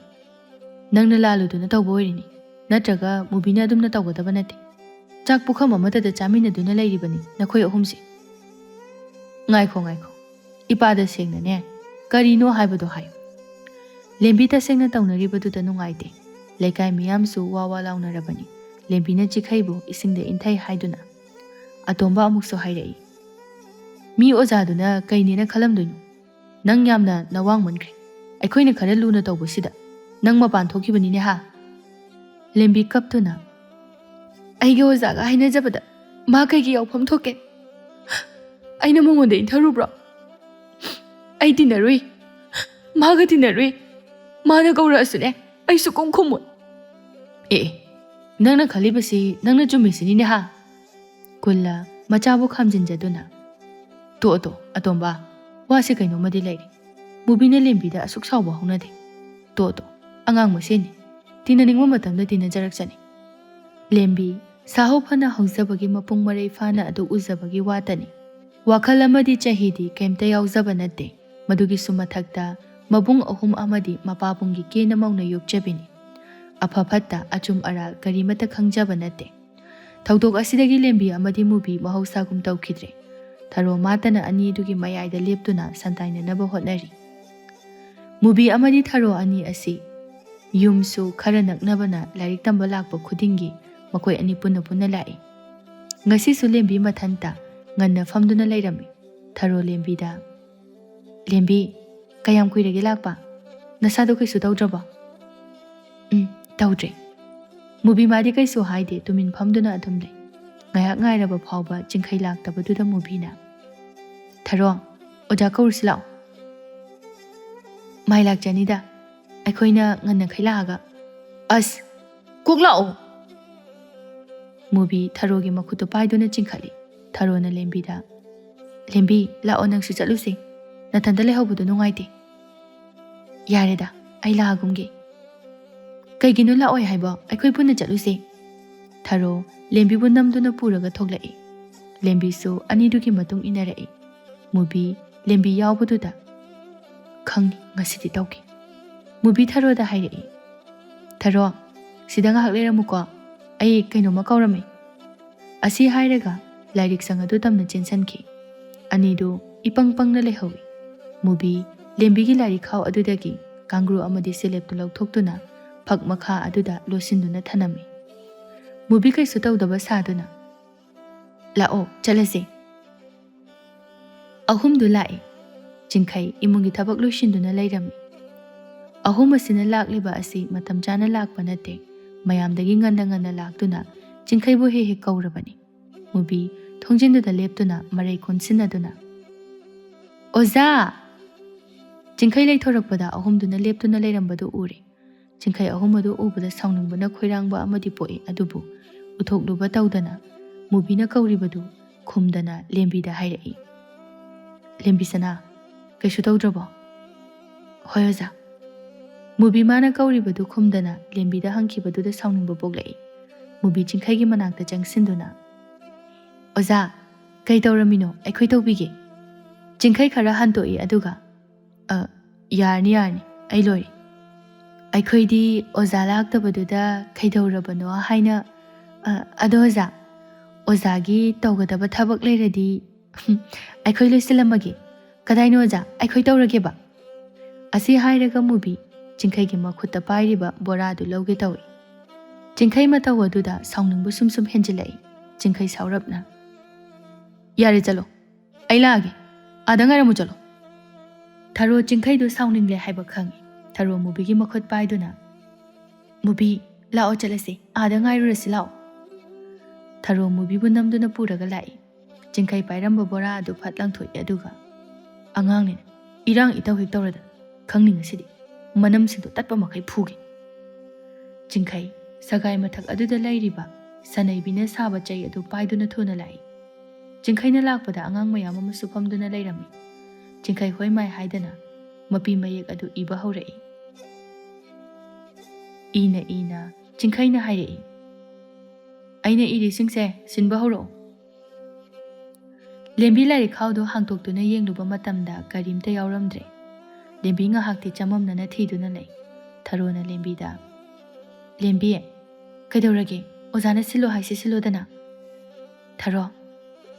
"ꯅꯪꯅ ꯂꯥꯜꯂꯨꯗꯨꯅ ꯇꯧꯕ ꯑꯣꯏꯔꯤꯅꯤ, ꯅꯠꯇ꯭ꯔꯒ ꯃꯨꯕꯤꯅ ꯑꯗꯨꯝꯅ ꯇꯧꯒꯗꯕ ꯅꯠꯇꯦ꯫ ꯆꯥꯛ ꯄꯨꯈꯝ ꯑꯃꯠꯇꯗ ꯆꯥꯃꯤꯟꯅꯗꯨꯅ ꯂꯩꯔꯤꯕꯅꯤ ꯅꯈꯣꯏ ꯑꯍꯨꯝꯁꯦ꯫" "ꯉꯥꯏꯈꯣ, ꯉꯥꯏꯈꯣ, ꯏꯄꯥꯗ ꯁꯦꯡꯅꯅꯦ, ꯀꯔꯤꯅꯣ ꯍꯥꯏꯕꯗꯣ ꯍꯥꯏꯌꯨ꯫" ꯂꯦꯝꯕꯤ ꯇꯁꯦꯡꯅ ꯇꯧꯅꯔꯤꯕꯗꯨꯗ ꯅꯨꯡꯉꯥꯏꯇꯦ꯫ ꯂꯩꯀꯥꯏ ꯃꯤꯌꯥꯝꯁꯨ ꯋꯥ ꯋꯥ ꯂꯥꯎꯅꯔꯕꯅꯤ꯫ ꯂꯦꯝꯕꯤꯅ ꯆꯤꯈꯩꯕꯨ ꯏꯁꯤꯡꯗ ꯏꯟꯊꯩ ꯍꯥꯏꯗꯨꯅ꯫ ꯑꯇꯣꯝꯕ ꯑꯃꯨꯛꯁꯨ ꯍꯥꯏꯔꯛꯏ, "ꯃꯤ ꯑꯣꯖꯥꯗꯨꯅ ꯀꯩꯅꯦꯅ ꯈꯜꯂꯝꯗꯣꯏꯅꯣ? ꯅꯪ ꯌꯥꯝꯅ ꯅꯋꯥꯡꯃꯟꯈ꯭ꯔꯦ꯫ ꯑꯩꯈꯣꯏꯅ ꯈꯔ ꯂꯨꯅ ꯇꯧꯕꯁꯤꯗ ꯅꯪ ꯃꯄꯥꯟ ꯊꯣꯛꯈꯤꯕꯅꯤꯅꯦ ꯍꯥ?" ꯂꯦꯝꯕꯤ ꯀꯞꯇꯨꯅ, "ꯑꯩꯒꯤ ꯑꯣꯖꯥꯒ ꯍꯥꯏꯅꯖꯕꯗ ꯃꯥ ꯀꯩꯒꯤ ꯌꯥꯎꯐꯝ ꯊꯣꯛꯀꯦ? ꯑꯩꯅ ꯃꯉꯣꯟꯗ ꯏꯟꯊꯔꯨꯕ꯭ꯔꯣ? ꯑꯩ ꯇꯤꯟꯅꯔꯨꯏ, ꯃꯥꯒ ꯇꯤꯟꯅꯔꯨꯏ꯫ ꯃꯥꯅ ꯀꯧꯔꯛꯑꯁꯨꯅꯦ, ꯑꯩ ꯁꯨꯛꯈꯨꯝ ꯈꯨꯝꯃꯣꯏ꯫" "ꯑꯦ, ꯑꯦ, ꯅꯪꯅ ꯈꯜꯂꯤꯕꯁꯤ ꯅꯪꯅ ꯆꯨꯝꯃꯤꯁꯤꯅꯤꯅꯦ ꯍꯥ?" ꯀꯨꯜꯂ ꯃꯆꯥꯕꯨ ꯈꯥꯝꯖꯤꯟꯖꯗꯨꯅ, "ꯇꯣꯛꯑꯣ, ꯇꯣꯛꯑꯣ, ꯑꯇꯣꯝꯕ, ꯋꯥꯁꯦ ꯀꯩꯅꯣꯝꯃꯗꯤ ꯂꯩꯔꯤ꯫ ꯃꯨꯕꯤꯅ ꯂꯦꯝꯕꯤꯗ ꯑꯁꯨꯛ ꯁꯥꯎꯕ ꯍꯧꯅꯗꯦ꯫ ꯇꯣꯛꯑꯣ, ꯇꯣꯛꯑꯣ, ꯑꯉꯥꯡ ꯃꯁꯦꯟꯅꯤ꯫ ꯇꯤꯟꯅꯅꯤꯡꯕ ꯃꯇꯝꯗ ꯇꯤꯟꯅꯖꯔꯛꯆꯅꯤ꯫" ꯂꯦꯝꯕꯤ, ꯁꯥꯍꯧ ꯐꯅ ꯍꯧꯖꯕꯒꯤ ꯃꯄꯨꯡ ꯃꯔꯩ ꯐꯥꯅ ꯑꯗꯨ ꯎꯖꯕꯒꯤ ꯋꯥꯇꯅꯤ꯫ ꯋꯥꯈꯜ ꯑꯃꯗꯤ ꯆꯍꯤꯗꯤ ꯀꯩꯝꯇ ꯌꯥꯎꯖꯕ ꯅꯠꯇꯦ꯫ ꯃꯗꯨꯒꯤꯁꯨ ꯃꯊꯛꯇ ꯃꯕꯨꯡ ꯑꯍꯨꯝ ꯑꯃꯗꯤ ꯃꯄꯥꯕꯨꯡꯒꯤ ꯀꯦꯅ ꯃꯧꯅ ꯌꯣꯛꯆꯕꯤꯅꯤ꯫ ꯑꯐ ꯐꯠꯇ, ꯑꯆꯨꯝ ꯑꯔꯥꯜ ꯀꯔꯤꯃꯠꯇ ꯈꯪꯖꯕ ꯅꯠꯇꯦ꯫ ꯊꯧꯗꯣꯛ ꯑꯁꯤꯗꯒꯤ ꯂꯦꯝꯕꯤ ꯑꯃꯗꯤ ꯃꯨꯕꯤ ꯃꯍꯧꯁꯥꯒꯨꯝ ꯇꯧꯈꯤꯗ꯭ꯔꯦ꯫ ꯊꯔꯣ ꯃꯥꯇꯅ ꯑꯅꯤꯗꯨꯒꯤ ꯃꯌꯥꯏꯗ ꯂꯦꯞꯇꯨꯅ ꯁꯟꯇꯥꯏꯅꯅꯕ ꯍꯣꯠꯅꯔꯤ꯫ ꯃꯨꯕꯤ ꯑꯃꯗꯤ ꯊꯔꯣ ꯑꯅꯤ ꯑꯁꯤ ꯌꯨꯝꯁꯨ ꯈꯔ ꯅꯛꯅꯕꯅ ꯂꯥꯏꯔꯤꯛ ꯇꯝꯕ ꯂꯥꯛꯄ ꯈꯨꯗꯤꯡꯒꯤ ꯃꯈꯣꯏ ꯑꯅꯤ ꯄꯨꯟꯅ ꯄꯨꯟꯅ ꯂꯥꯛꯏ꯫ ꯉꯁꯤꯁꯨ ꯂꯦꯝꯕꯤ ꯃꯊꯟꯇ ꯉꯟꯅ ꯐꯝꯗꯨꯅ ꯂꯩꯔꯝꯃꯤ꯫ ꯊꯔꯣ ꯂꯦꯝꯕꯤꯗ, "ꯂꯦꯝꯕꯤ, ꯀꯌꯥꯝ ꯀꯨꯏꯔꯒꯦ ꯂꯥꯛꯄ? ꯅꯁꯥꯗꯣ ꯀꯩꯁꯨ ꯇꯧꯗ꯭ꯔꯕꯣ?" "ꯎꯝ, ꯇꯧꯗ꯭ꯔꯦ꯫" ꯃꯨꯕꯤ ꯃꯥꯗꯤ ꯀꯩꯁꯨ ꯍꯥꯏꯗꯦ, ꯇꯨꯃꯤꯟ ꯐꯝꯗꯨꯅ ꯑꯗꯨꯝ ꯂꯩ꯫ ꯉꯥꯏꯍꯥꯛ ꯉꯥꯏꯔꯕ ꯐꯥꯎꯕ ꯆꯤꯡꯈꯩ ꯂꯥꯛꯇꯕꯗꯨꯗ ꯃꯨꯕꯤꯅ, "ꯊꯔꯣ, ꯑꯣꯖꯥ ꯀꯧꯔꯨꯁꯤ ꯂꯥꯛꯑꯣ꯫" "ꯃꯥꯏ ꯂꯥꯛꯆꯅꯤꯗ, ꯑꯩꯈꯣꯏꯅ ꯉꯟꯅꯈꯩ ꯂꯥꯛꯑꯒ꯫" "ꯑꯁ, ꯀꯣꯛ ꯂꯥꯛꯑꯣ!" ꯃꯨꯕꯤ ꯊꯔꯣꯒꯤ ꯃꯈꯨꯠꯇꯨ ꯄꯥꯏꯗꯨꯅ ꯆꯤꯡꯈꯠꯂꯤ꯫ ꯊꯔꯣꯅ ꯂꯦꯝꯕꯤꯗ, "ꯂꯦꯝꯕꯤ, ꯂꯥꯛꯑꯣ, ꯅꯪꯁꯨ ꯆꯠꯂꯨꯁꯦ꯫ ꯅꯊꯟꯇ ꯂꯩꯍꯧꯕꯗꯣ ꯅꯨꯡꯉꯥꯏꯇꯦ꯫" "ꯌꯥꯔꯦꯗ, ꯑꯩ ꯂꯥꯛꯑꯒꯨꯝꯒꯦ꯫" "ꯀꯩꯒꯤꯅꯣ ꯂꯥꯛꯑꯣꯏ ꯍꯥꯏꯕꯣ? ꯑꯩꯈꯣꯏ ꯄꯨꯟꯅ ꯆꯠꯂꯨꯁꯦ꯫" ꯊꯔꯣ ꯂꯦꯝꯕꯤꯕꯨ ꯅꯝꯗꯨꯅ ꯄꯨꯔꯒ ꯊꯣꯛꯂꯛꯏ꯫ ꯂꯦꯝꯕꯤꯁꯨ ꯑꯅꯤꯗꯨꯒꯤ ꯃꯇꯨꯡ ꯏꯟꯅꯔꯛꯏ꯫ ꯃꯨꯕꯤ ꯂꯦꯝꯕꯤ ꯌꯥꯎꯕꯗꯨꯗ, "ꯈꯪꯉꯤ, ꯉꯁꯤꯗꯤ ꯇꯧꯈꯤ꯫" ꯃꯨꯕꯤ ꯊꯔꯣꯗ ꯍꯥꯏꯔꯛꯏ, "ꯊꯔꯣ, ꯁꯤꯗ ꯉꯥꯏꯍꯥꯛ ꯂꯩꯔꯝꯃꯨꯀꯣ, ꯑꯩ ꯀꯩꯅꯣꯝꯃ ꯀꯧꯔꯝꯃꯤ꯫" ꯑꯁꯤ ꯍꯥꯏꯔꯒ ꯂꯥꯏꯔꯤꯛ ꯁꯪ ꯑꯗꯨ ꯇꯝꯅ ꯆꯦꯟꯁꯤꯟꯈꯤ꯫ ꯑꯅꯤꯗꯨ ꯏꯄꯪ ꯄꯪꯅ ꯂꯩꯍꯧꯏ꯫ ꯃꯨꯕꯤ ꯂꯦꯝꯕꯤꯒꯤ ꯂꯥꯏꯔꯤꯛ ꯈꯥꯎ ꯑꯗꯨꯗꯒꯤ ꯀꯥꯡꯒ꯭ꯔꯨ ꯑꯃꯗꯤ ꯁꯦꯂꯦꯞꯇꯨ ꯂꯧꯊꯣꯛꯇꯨꯅ ꯐꯛ ꯃꯈꯥ ꯑꯗꯨꯗ ꯂꯣꯠꯁꯤꯟꯗꯨꯅ ꯊꯅꯝꯃꯤ꯫ ꯃꯨꯕꯤ ꯀꯩꯁꯨ ꯇꯧꯗꯕ ꯁꯥꯗꯨꯅ, "ꯂꯥꯛꯑꯣ, ꯆꯠꯂꯁꯦ꯫" ꯑꯍꯨꯝꯗꯨ ꯂꯥꯛꯏ꯫ ꯆꯤꯡꯈꯩ ꯏꯃꯨꯡꯒꯤ ꯊꯕꯛ ꯂꯣꯏꯁꯤꯟꯗꯨꯅ ꯂꯩꯔꯝꯃꯤ꯫ ꯑꯍꯨꯝ ꯑꯁꯤꯅ ꯂꯥꯛꯂꯤꯕ ꯑꯁꯤ ꯃꯇꯝ ꯆꯥꯅ ꯂꯥꯛꯄ ꯅꯠꯇꯦ꯫ ꯃꯌꯥꯝꯗꯒꯤ ꯉꯟꯅ ꯉꯟꯅ ꯂꯥꯛꯇꯨꯅ ꯆꯤꯡꯈꯩꯕꯨ ꯍꯦꯛ ꯍꯦꯛ ꯀꯧꯔꯕꯅꯤ꯫ ꯃꯨꯕꯤ ꯊꯣꯡꯖꯤꯟꯗꯨꯗ ꯂꯦꯞꯇꯨꯅ ꯃꯔꯩ ꯀꯣꯟꯁꯤꯟꯅꯗꯨꯅ, "ꯑꯣꯖꯥ!" ꯆꯤꯡꯈꯩ ꯂꯩꯊꯣꯔꯛꯄꯗ ꯑꯍꯨꯝꯗꯨꯅ ꯂꯦꯞꯇꯨꯅ ꯂꯩꯔꯝꯕꯗꯨ ꯎꯔꯦ꯫ ꯆꯤꯡꯈꯩ ꯑꯍꯨꯝ ꯑꯗꯨ ꯎꯕꯗ ꯁꯥꯎꯅꯤꯡꯕꯅ ꯈꯣꯏꯔꯥꯡꯕ ꯑꯃꯗꯤ ꯄꯣꯛꯏ, ꯑꯗꯨꯕꯨ ꯎꯊꯣꯛꯂꯨꯕ ꯇꯧꯗꯅ ꯃꯨꯕꯤꯅ ꯀꯧꯔꯤꯕꯗꯨ ꯈꯨꯝꯗꯅ ꯂꯦꯝꯕꯤꯗ ꯍꯥꯏꯔꯛꯏ, "ꯂꯦꯝꯕꯤꯁꯅꯥ, ꯀꯩꯁꯨ ꯇꯧꯗ꯭ꯔꯕꯣ?" "ꯍꯣꯏ ꯑꯣꯖꯥ꯫" ꯃꯨꯕꯤ ꯃꯥꯅ ꯀꯧꯔꯤꯕꯗꯨ ꯈꯨꯝꯗꯅ ꯂꯦꯝꯕꯤꯗ ꯍꯪꯈꯤꯕꯗꯨꯗ ꯁꯥꯎꯅꯤꯡꯕ ꯄꯣꯛꯂꯛꯏ꯫ ꯃꯨꯕꯤ ꯆꯤꯡꯈꯩꯒꯤ ꯃꯅꯥꯛꯇ ꯆꯪꯁꯤꯟꯗꯨꯅ, "ꯑꯣꯖꯥ, ꯀꯩ ꯇꯧꯔꯝꯃꯤꯅꯣ? ꯑꯩꯈꯣꯏ ꯇꯧꯕꯤꯒꯦ꯫" ꯆꯤꯡꯈꯩ ꯈꯔ ꯍꯟꯇꯣꯛꯏ, ꯑꯗꯨꯒ, "ꯑ, ꯌꯥꯔꯅꯤ, ꯌꯥꯔꯅꯤ, ꯑꯩ ꯂꯣꯏꯔꯦ꯫ ꯑꯩꯈꯣꯏꯗꯤ ꯑꯣꯖꯥ ꯂꯥꯛꯇꯕꯗꯨꯗ ꯀꯩꯗꯧꯔꯕꯅꯣ ꯍꯥꯏꯅ, ꯑ, ꯑꯗꯣ ꯑꯣꯖꯥ, ꯑꯣꯖꯥꯒꯤ ꯇꯧꯒꯗꯕ ꯊꯕꯛ ꯂꯩꯔꯗꯤ, ꯍꯨꯝ, ꯑꯩꯈꯣꯏ ꯂꯣꯏꯁꯤꯜꯂꯝꯃꯒꯦ꯫ ꯀꯗꯥꯏꯅꯣ ꯑꯣꯖꯥ? ꯑꯩꯈꯣꯏ ꯇꯧꯔꯒꯦꯕ꯫" ꯑꯁꯤ ꯍꯥꯏꯔꯒ ꯃꯨꯕꯤ ꯆꯤꯡꯈꯩꯒꯤ ꯃꯈꯨꯠꯇ ꯄꯥꯏꯔꯤꯕ ꯕꯣꯔꯥꯗꯨ ꯂꯧꯒꯦ ꯇꯧꯏ꯫ ꯆꯤꯡꯈꯩ ꯃꯇꯧ ꯑꯗꯨꯗ ꯁꯥꯎꯅꯤꯡꯕ ꯁꯨꯝ ꯁꯨꯝ ꯍꯦꯟꯖꯤꯜꯂꯛꯏ꯫ ꯆꯤꯡꯈꯩ ꯁꯥꯎꯔꯞꯅ, "ꯌꯥꯔꯦ, ꯆꯠꯂꯣ꯫ ꯑꯩ ꯂꯥꯛꯑꯒꯦ꯫ ꯑꯥꯗ ꯉꯥꯏꯔꯝꯃꯨ ꯆꯠꯂꯣ꯫" ꯊꯔꯣ ꯆꯤꯡꯈꯩꯗꯨ ꯁꯥꯎꯅꯤꯡꯂꯦ ꯍꯥꯏꯕ ꯈꯪꯏ꯫ ꯊꯔꯣ ꯃꯨꯕꯤꯒꯤ ꯃꯈꯨꯠ ꯄꯥꯏꯗꯨꯅ, "ꯃꯨꯕꯤ, ꯂꯥꯛꯑꯣ ꯆꯠꯂꯁꯤ꯫ ꯑꯥꯗ ꯉꯥꯏꯔꯨꯔꯁꯤ ꯂꯥꯛꯑꯣ꯫" ꯊꯔꯣ ꯃꯨꯕꯤꯕꯨ ꯅꯝꯗꯨꯅ ꯄꯨꯔꯒ ꯂꯥꯛꯏ꯫ ꯆꯤꯡꯈꯩ ꯄꯥꯏꯔꯝꯕ ꯕꯣꯔꯥ ꯑꯗꯨ ꯐꯠ ꯂꯪꯊꯣꯛꯏ, ꯑꯗꯨꯒ, "ꯑꯉꯥꯡꯅꯤꯅ ꯏꯔꯥꯡ ꯏꯇꯧ ꯍꯦꯛ ꯇꯧꯔꯗꯅ, ꯈꯪꯅꯤ ꯉꯁꯤꯗꯤ꯫ ꯃꯅꯝꯁꯤꯡꯗꯣ ꯇꯠꯄ ꯃꯈꯩ ꯐꯨꯒꯦ꯫" ꯆꯤꯡꯈꯩ ꯁꯒꯥꯏ ꯃꯊꯛ ꯑꯗꯨꯗ ꯂꯩꯔꯤꯕ ꯁꯅꯩꯕꯤꯅ ꯁꯥꯕ ꯆꯩ ꯑꯗꯨ ꯄꯥꯏꯗꯨꯅ ꯊꯨꯅ ꯂꯥꯛꯏ꯫ ꯆꯤꯡꯈꯩꯅ ꯂꯥꯛꯄꯗ ꯑꯉꯥꯡ ꯃꯌꯥꯝ ꯑꯃꯁꯨ ꯐꯝꯗꯨꯅ ꯂꯩꯔꯝꯃꯤ꯫ ꯆꯤꯡꯈꯩ ꯍꯣꯏ ꯃꯥꯏ ꯍꯥꯏꯗꯅ ꯃꯄꯤ ꯃꯌꯦꯛ ꯑꯗꯨ ꯏꯕ ꯍꯧꯔꯛꯏ꯫ ꯏꯅ ꯏꯅ ꯆꯤꯡꯈꯩꯅ ꯍꯥꯏꯔꯛꯏ, "ꯑꯩꯅ ꯏꯔꯤꯁꯤꯡꯁꯦ ꯁꯤꯟꯕ ꯍꯧꯔꯛꯑꯣ꯫" ꯂꯦꯝꯕꯤ ꯂꯥꯏꯔꯤꯛ ꯈꯥꯎꯗꯨ ꯍꯥꯡꯇꯣꯛꯇꯨꯅ ꯌꯦꯡꯂꯨꯕ ꯃꯇꯝꯗ ꯀꯔꯤꯝꯇ ꯌꯥꯎꯔꯝꯗ꯭ꯔꯦ꯫ ꯂꯦꯝꯕꯤ ꯉꯥꯏꯍꯥꯛꯇꯤ ꯆꯃꯝꯅꯅ ꯊꯤꯗꯨꯅ ꯂꯩ꯫ ꯊꯔꯣꯅ ꯂꯦꯝꯕꯤꯗ, "ꯂꯦꯝꯕꯤ, ꯀꯩꯗꯧꯔꯒꯦ? ꯑꯣꯖꯥꯅ ꯁꯤꯜꯂꯣ ꯍꯥꯏꯁꯤ ꯁꯤꯜꯂꯣꯗꯅ꯫" "ꯊꯔꯣ,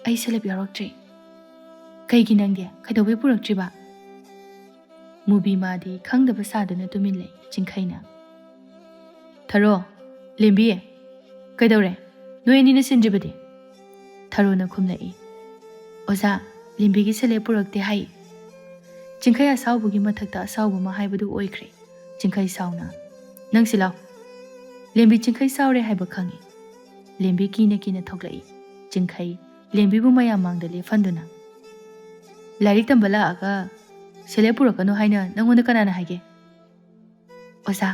ꯑꯩ ꯁꯦꯂꯦꯞ ꯌꯥꯎꯔꯛꯇ꯭ꯔꯤ꯫" "ꯀꯩꯒꯤ ꯅꯪꯗꯤ? ꯀꯩꯗꯧꯕꯩ ꯄꯨꯔꯛꯇ꯭ꯔꯤꯕ?" ꯃꯨꯕꯤ ꯃꯥꯗꯤ ꯈꯪꯗꯕ ꯁꯥꯗꯨꯅ ꯇꯨꯃꯤꯟ ꯂꯩ꯫ ꯆꯤꯡꯈꯩꯅ, "ꯊꯔꯣ, ꯂꯦꯝꯕꯤ, ꯀꯩꯗꯧꯔꯦ? ꯅꯣꯏ ꯑꯅꯤꯅ ꯁꯤꯟꯗ꯭ꯔꯤꯕꯗꯤ?" ꯊꯔꯣꯅ ꯈꯨꯝꯂꯛꯏ, "ꯑꯣꯖꯥ, ꯂꯦꯝꯕꯤꯒꯤ ꯁꯦꯂꯦꯞ ꯄꯨꯔꯛꯇꯦ ꯍꯥꯏ꯫" ꯆꯤꯡꯈꯩ ꯑꯁꯥꯎꯕꯒꯤ ꯃꯊꯛꯇ ꯑꯁꯥꯎꯕ ꯑꯃ ꯍꯥꯏꯕꯗꯨ ꯑꯣꯏꯈ꯭ꯔꯦ꯫ ꯆꯤꯡꯈꯩ ꯁꯥꯎꯅ, "ꯅꯪ ꯁꯤ ꯂꯥꯎ꯫" ꯂꯦꯝꯕꯤ ꯆꯤꯡꯈꯩ ꯁꯥꯎꯔꯦ ꯍꯥꯏꯕ ꯈꯪꯏ꯫ ꯂꯦꯝꯕꯤ ꯀꯤꯅ ꯀꯤꯅ ꯊꯣꯛꯂꯛꯏ꯫ ꯆꯤꯡꯈꯩ ꯂꯦꯝꯕꯤꯕꯨ ꯃꯌꯥꯝ ꯃꯥꯡꯗ ꯂꯦꯞꯍꯟꯗꯨꯅ, "ꯂꯥꯏꯔꯤꯛ ꯇꯝꯕ ꯂꯥꯛꯑꯒ ꯁꯦꯂꯦꯞ ꯄꯨꯔꯛꯀꯅꯨ ꯍꯥꯏꯅ ꯅꯪꯉꯣꯟꯗ ꯀꯅꯥꯅ ꯍꯥꯏꯒꯦ?" "ꯑꯣꯖꯥ,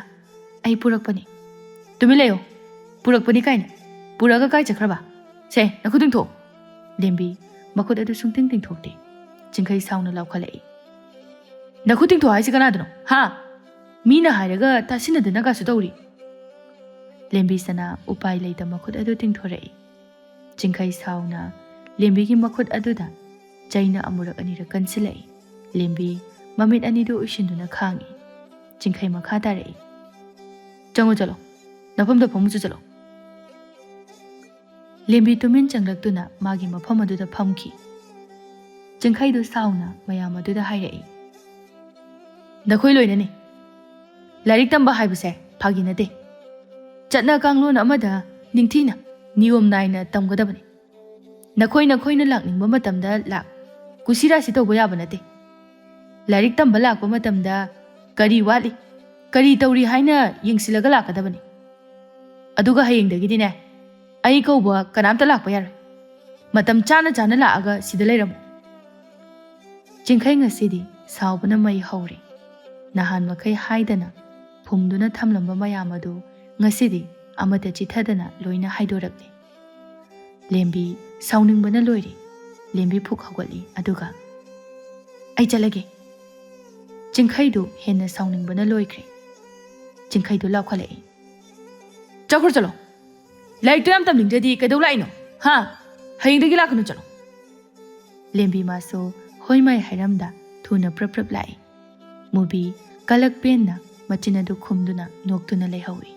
ꯑꯩ ꯄꯨꯔꯛꯄꯅꯤ꯫" "ꯇꯨꯃꯤꯟ ꯂꯩꯌꯣ꯫ ꯄꯨꯔꯛꯄꯅꯤ ꯀꯥꯏꯅ꯫ ꯄꯨꯔꯛꯑꯒ ꯀꯥꯏ ꯆꯠꯈ꯭ꯔꯕ? ꯁꯦ, ꯅꯈꯨꯠ ꯇꯤꯡꯊꯣꯛꯑꯣ꯫" ꯂꯦꯝꯕꯤ ꯃꯈꯨꯠ ꯑꯗꯨ ꯁꯨꯡꯇꯤꯡ ꯇꯤꯡꯊꯣꯛꯇꯦ꯫ ꯆꯤꯡꯈꯩ ꯁꯥꯎꯅ ꯂꯥꯎꯈꯠꯂꯛꯏ, "ꯅꯈꯨꯠ ꯇꯤꯡꯊꯣꯛꯑꯣ ꯍꯥꯏꯁꯤ ꯀꯅꯥꯗꯅꯣ? ꯍꯥ? ꯃꯤꯅ ꯍꯥꯏꯔꯒ ꯇꯥꯁꯤꯟꯅꯗꯅꯒꯁꯨ ꯇꯧꯔꯤ꯫" ꯂꯦꯝꯕꯤ ꯁꯅꯥ ꯎꯄꯥꯏ ꯂꯩꯇ ꯃꯈꯨꯠ ꯑꯗꯨ ꯇꯤꯡꯊꯣꯔꯛꯏ꯫ ꯆꯤꯡꯈꯩ ꯁꯥꯎꯅ ꯂꯦꯝꯕꯤꯒꯤ ꯃꯈꯨꯠ ꯑꯗꯨꯗ ꯆꯩꯅ ꯑꯃꯨꯔꯛ ꯑꯅꯤꯔꯛ ꯀꯟꯁꯤꯜꯂꯛꯏ꯫ ꯂꯦꯝꯕꯤ ꯃꯃꯤꯠ ꯑꯅꯤꯗꯨ ꯎꯏꯁꯤꯟꯗꯨꯅ ꯈꯥꯡꯏ꯫ ꯆꯤꯡꯈꯩ ꯃꯈꯥ ꯇꯥꯔꯛꯏ, "ꯆꯪꯉꯨ ꯆꯠꯂꯣ, ꯅꯐꯝꯗ ꯐꯝꯃꯨ ꯆꯠꯂꯣ꯫" ꯂꯦꯝꯕꯤ ꯇꯨꯃꯤꯟ ꯆꯪꯂꯛꯇꯨꯅ ꯃꯥꯒꯤ ꯃꯐꯝ ꯑꯗꯨꯗ ꯐꯝꯈꯤ꯫ ꯆꯤꯡꯈꯩꯗꯨ ꯁꯥꯎꯅ ꯃꯌꯥꯝ ꯑꯗꯨꯗ ꯍꯥꯏꯔꯛꯏ, "ꯅꯈꯣꯏ ꯂꯣꯏꯅꯅꯤ꯫ ꯂꯥꯏꯔꯤꯛ ꯇꯝꯕ ꯍꯥꯏꯕꯁꯦ ꯐꯥꯒꯤ ꯅꯠꯇꯦ꯫ ꯆꯠꯅ ꯀꯥꯡꯂꯣꯟ ꯑꯃꯗ ꯅꯤꯡꯊꯤꯅ ꯅꯤꯌꯣꯝ ꯅꯥꯏꯅ ꯇꯝꯒꯗꯕꯅꯤ꯫ ꯅꯈꯣꯏ ꯅꯈꯣꯏꯅ ꯂꯥꯛꯅꯤꯡꯕ ꯃꯇꯝꯗ ꯂꯥꯛ, ꯀꯨꯁꯤꯔꯥꯁꯤ ꯇꯧꯕ ꯌꯥꯕ ꯅꯠꯇꯦ꯫ ꯂꯥꯏꯔꯤꯛ ꯇꯝꯕ ꯂꯥꯛꯄ ꯃꯇꯝꯗ ꯀꯔꯤ ꯋꯥꯠꯂꯤ, ꯀꯔꯤ ꯇꯧꯔꯤ ꯍꯥꯏꯅ ꯌꯦꯡꯁꯤꯜꯂꯒ ꯂꯥꯛꯀꯗꯕꯅꯤ꯫ ꯑꯗꯨꯒ ꯍꯌꯦꯡꯗꯒꯤꯗꯤꯅꯦ, ꯑꯩ ꯀꯧꯕ ꯀꯅꯥꯝꯇ ꯂꯥꯛꯄ ꯌꯥꯔꯣꯏ꯫ ꯃꯇꯝ ꯆꯥꯅ ꯆꯥꯅ ꯂꯥꯛꯑꯒ ꯁꯤꯗ ꯂꯩꯔꯝꯃꯨ꯫" ꯆꯤꯡꯈꯩ ꯉꯁꯤꯗꯤ ꯁꯥꯎꯕꯅ ꯃꯩ ꯍꯧꯔꯦ꯫ ꯅꯍꯥꯟ ꯃꯈꯩ ꯍꯥꯏꯗꯅ ꯐꯨꯝꯗꯨꯅ ꯊꯝꯂꯝꯕ ꯃꯌꯥꯝ ꯑꯗꯨ ꯉꯁꯤꯗꯤ ꯑꯃꯠꯇ ꯆꯤꯊꯗꯅ ꯂꯣꯏꯅ ꯍꯥꯏꯗꯣꯔꯛꯂꯦ꯫ ꯂꯦꯝꯕꯤ ꯁꯥꯎꯅꯤꯡꯕꯅ ꯂꯣꯏꯔꯦ꯫ ꯂꯦꯝꯕꯤ ꯐꯨꯛ ꯍꯧꯒꯠꯂꯤ, ꯑꯗꯨꯒ "ꯑꯩ ꯆꯠꯂꯒꯦ꯫" ꯆꯤꯡꯈꯩꯗꯨ ꯍꯦꯟꯅ ꯁꯥꯎꯅꯤꯡꯕꯅ ꯂꯣꯏꯈ꯭ꯔꯦ꯫ ꯆꯤꯡꯈꯩꯗꯨ ꯂꯥꯎꯈꯠꯂꯛꯏ, "ꯆꯠꯈ꯭ꯔꯣ ꯆꯠꯂꯣ꯫ ꯂꯥꯏꯔꯤꯛꯇꯣ ꯌꯥꯝ ꯇꯝꯅꯤꯡꯗ꯭ꯔꯗꯤ ꯀꯩꯗꯧ ꯂꯥꯛꯏꯅꯣ? ꯍꯥ? ꯍꯌꯦꯡꯗꯒꯤ ꯂꯥꯛꯀꯅꯨ, ꯆꯠꯂꯣ꯫" ꯂꯦꯝꯕꯤ ꯃꯥꯁꯨ ꯍꯣꯏ ꯃꯥꯏ ꯍꯥꯏꯔꯝꯗ ꯊꯨꯅ ꯄ꯭ꯔꯞ ꯄ꯭ꯔꯞ ꯂꯥꯛꯏ꯫ ꯃꯨꯕꯤ ꯀꯂꯛ ꯄꯦꯟꯅ ꯃꯆꯤꯟ ꯑꯗꯨ ꯈꯨꯝꯗꯨꯅ ꯅꯣꯛꯇꯨꯅ ꯂꯩꯍꯧꯏ꯫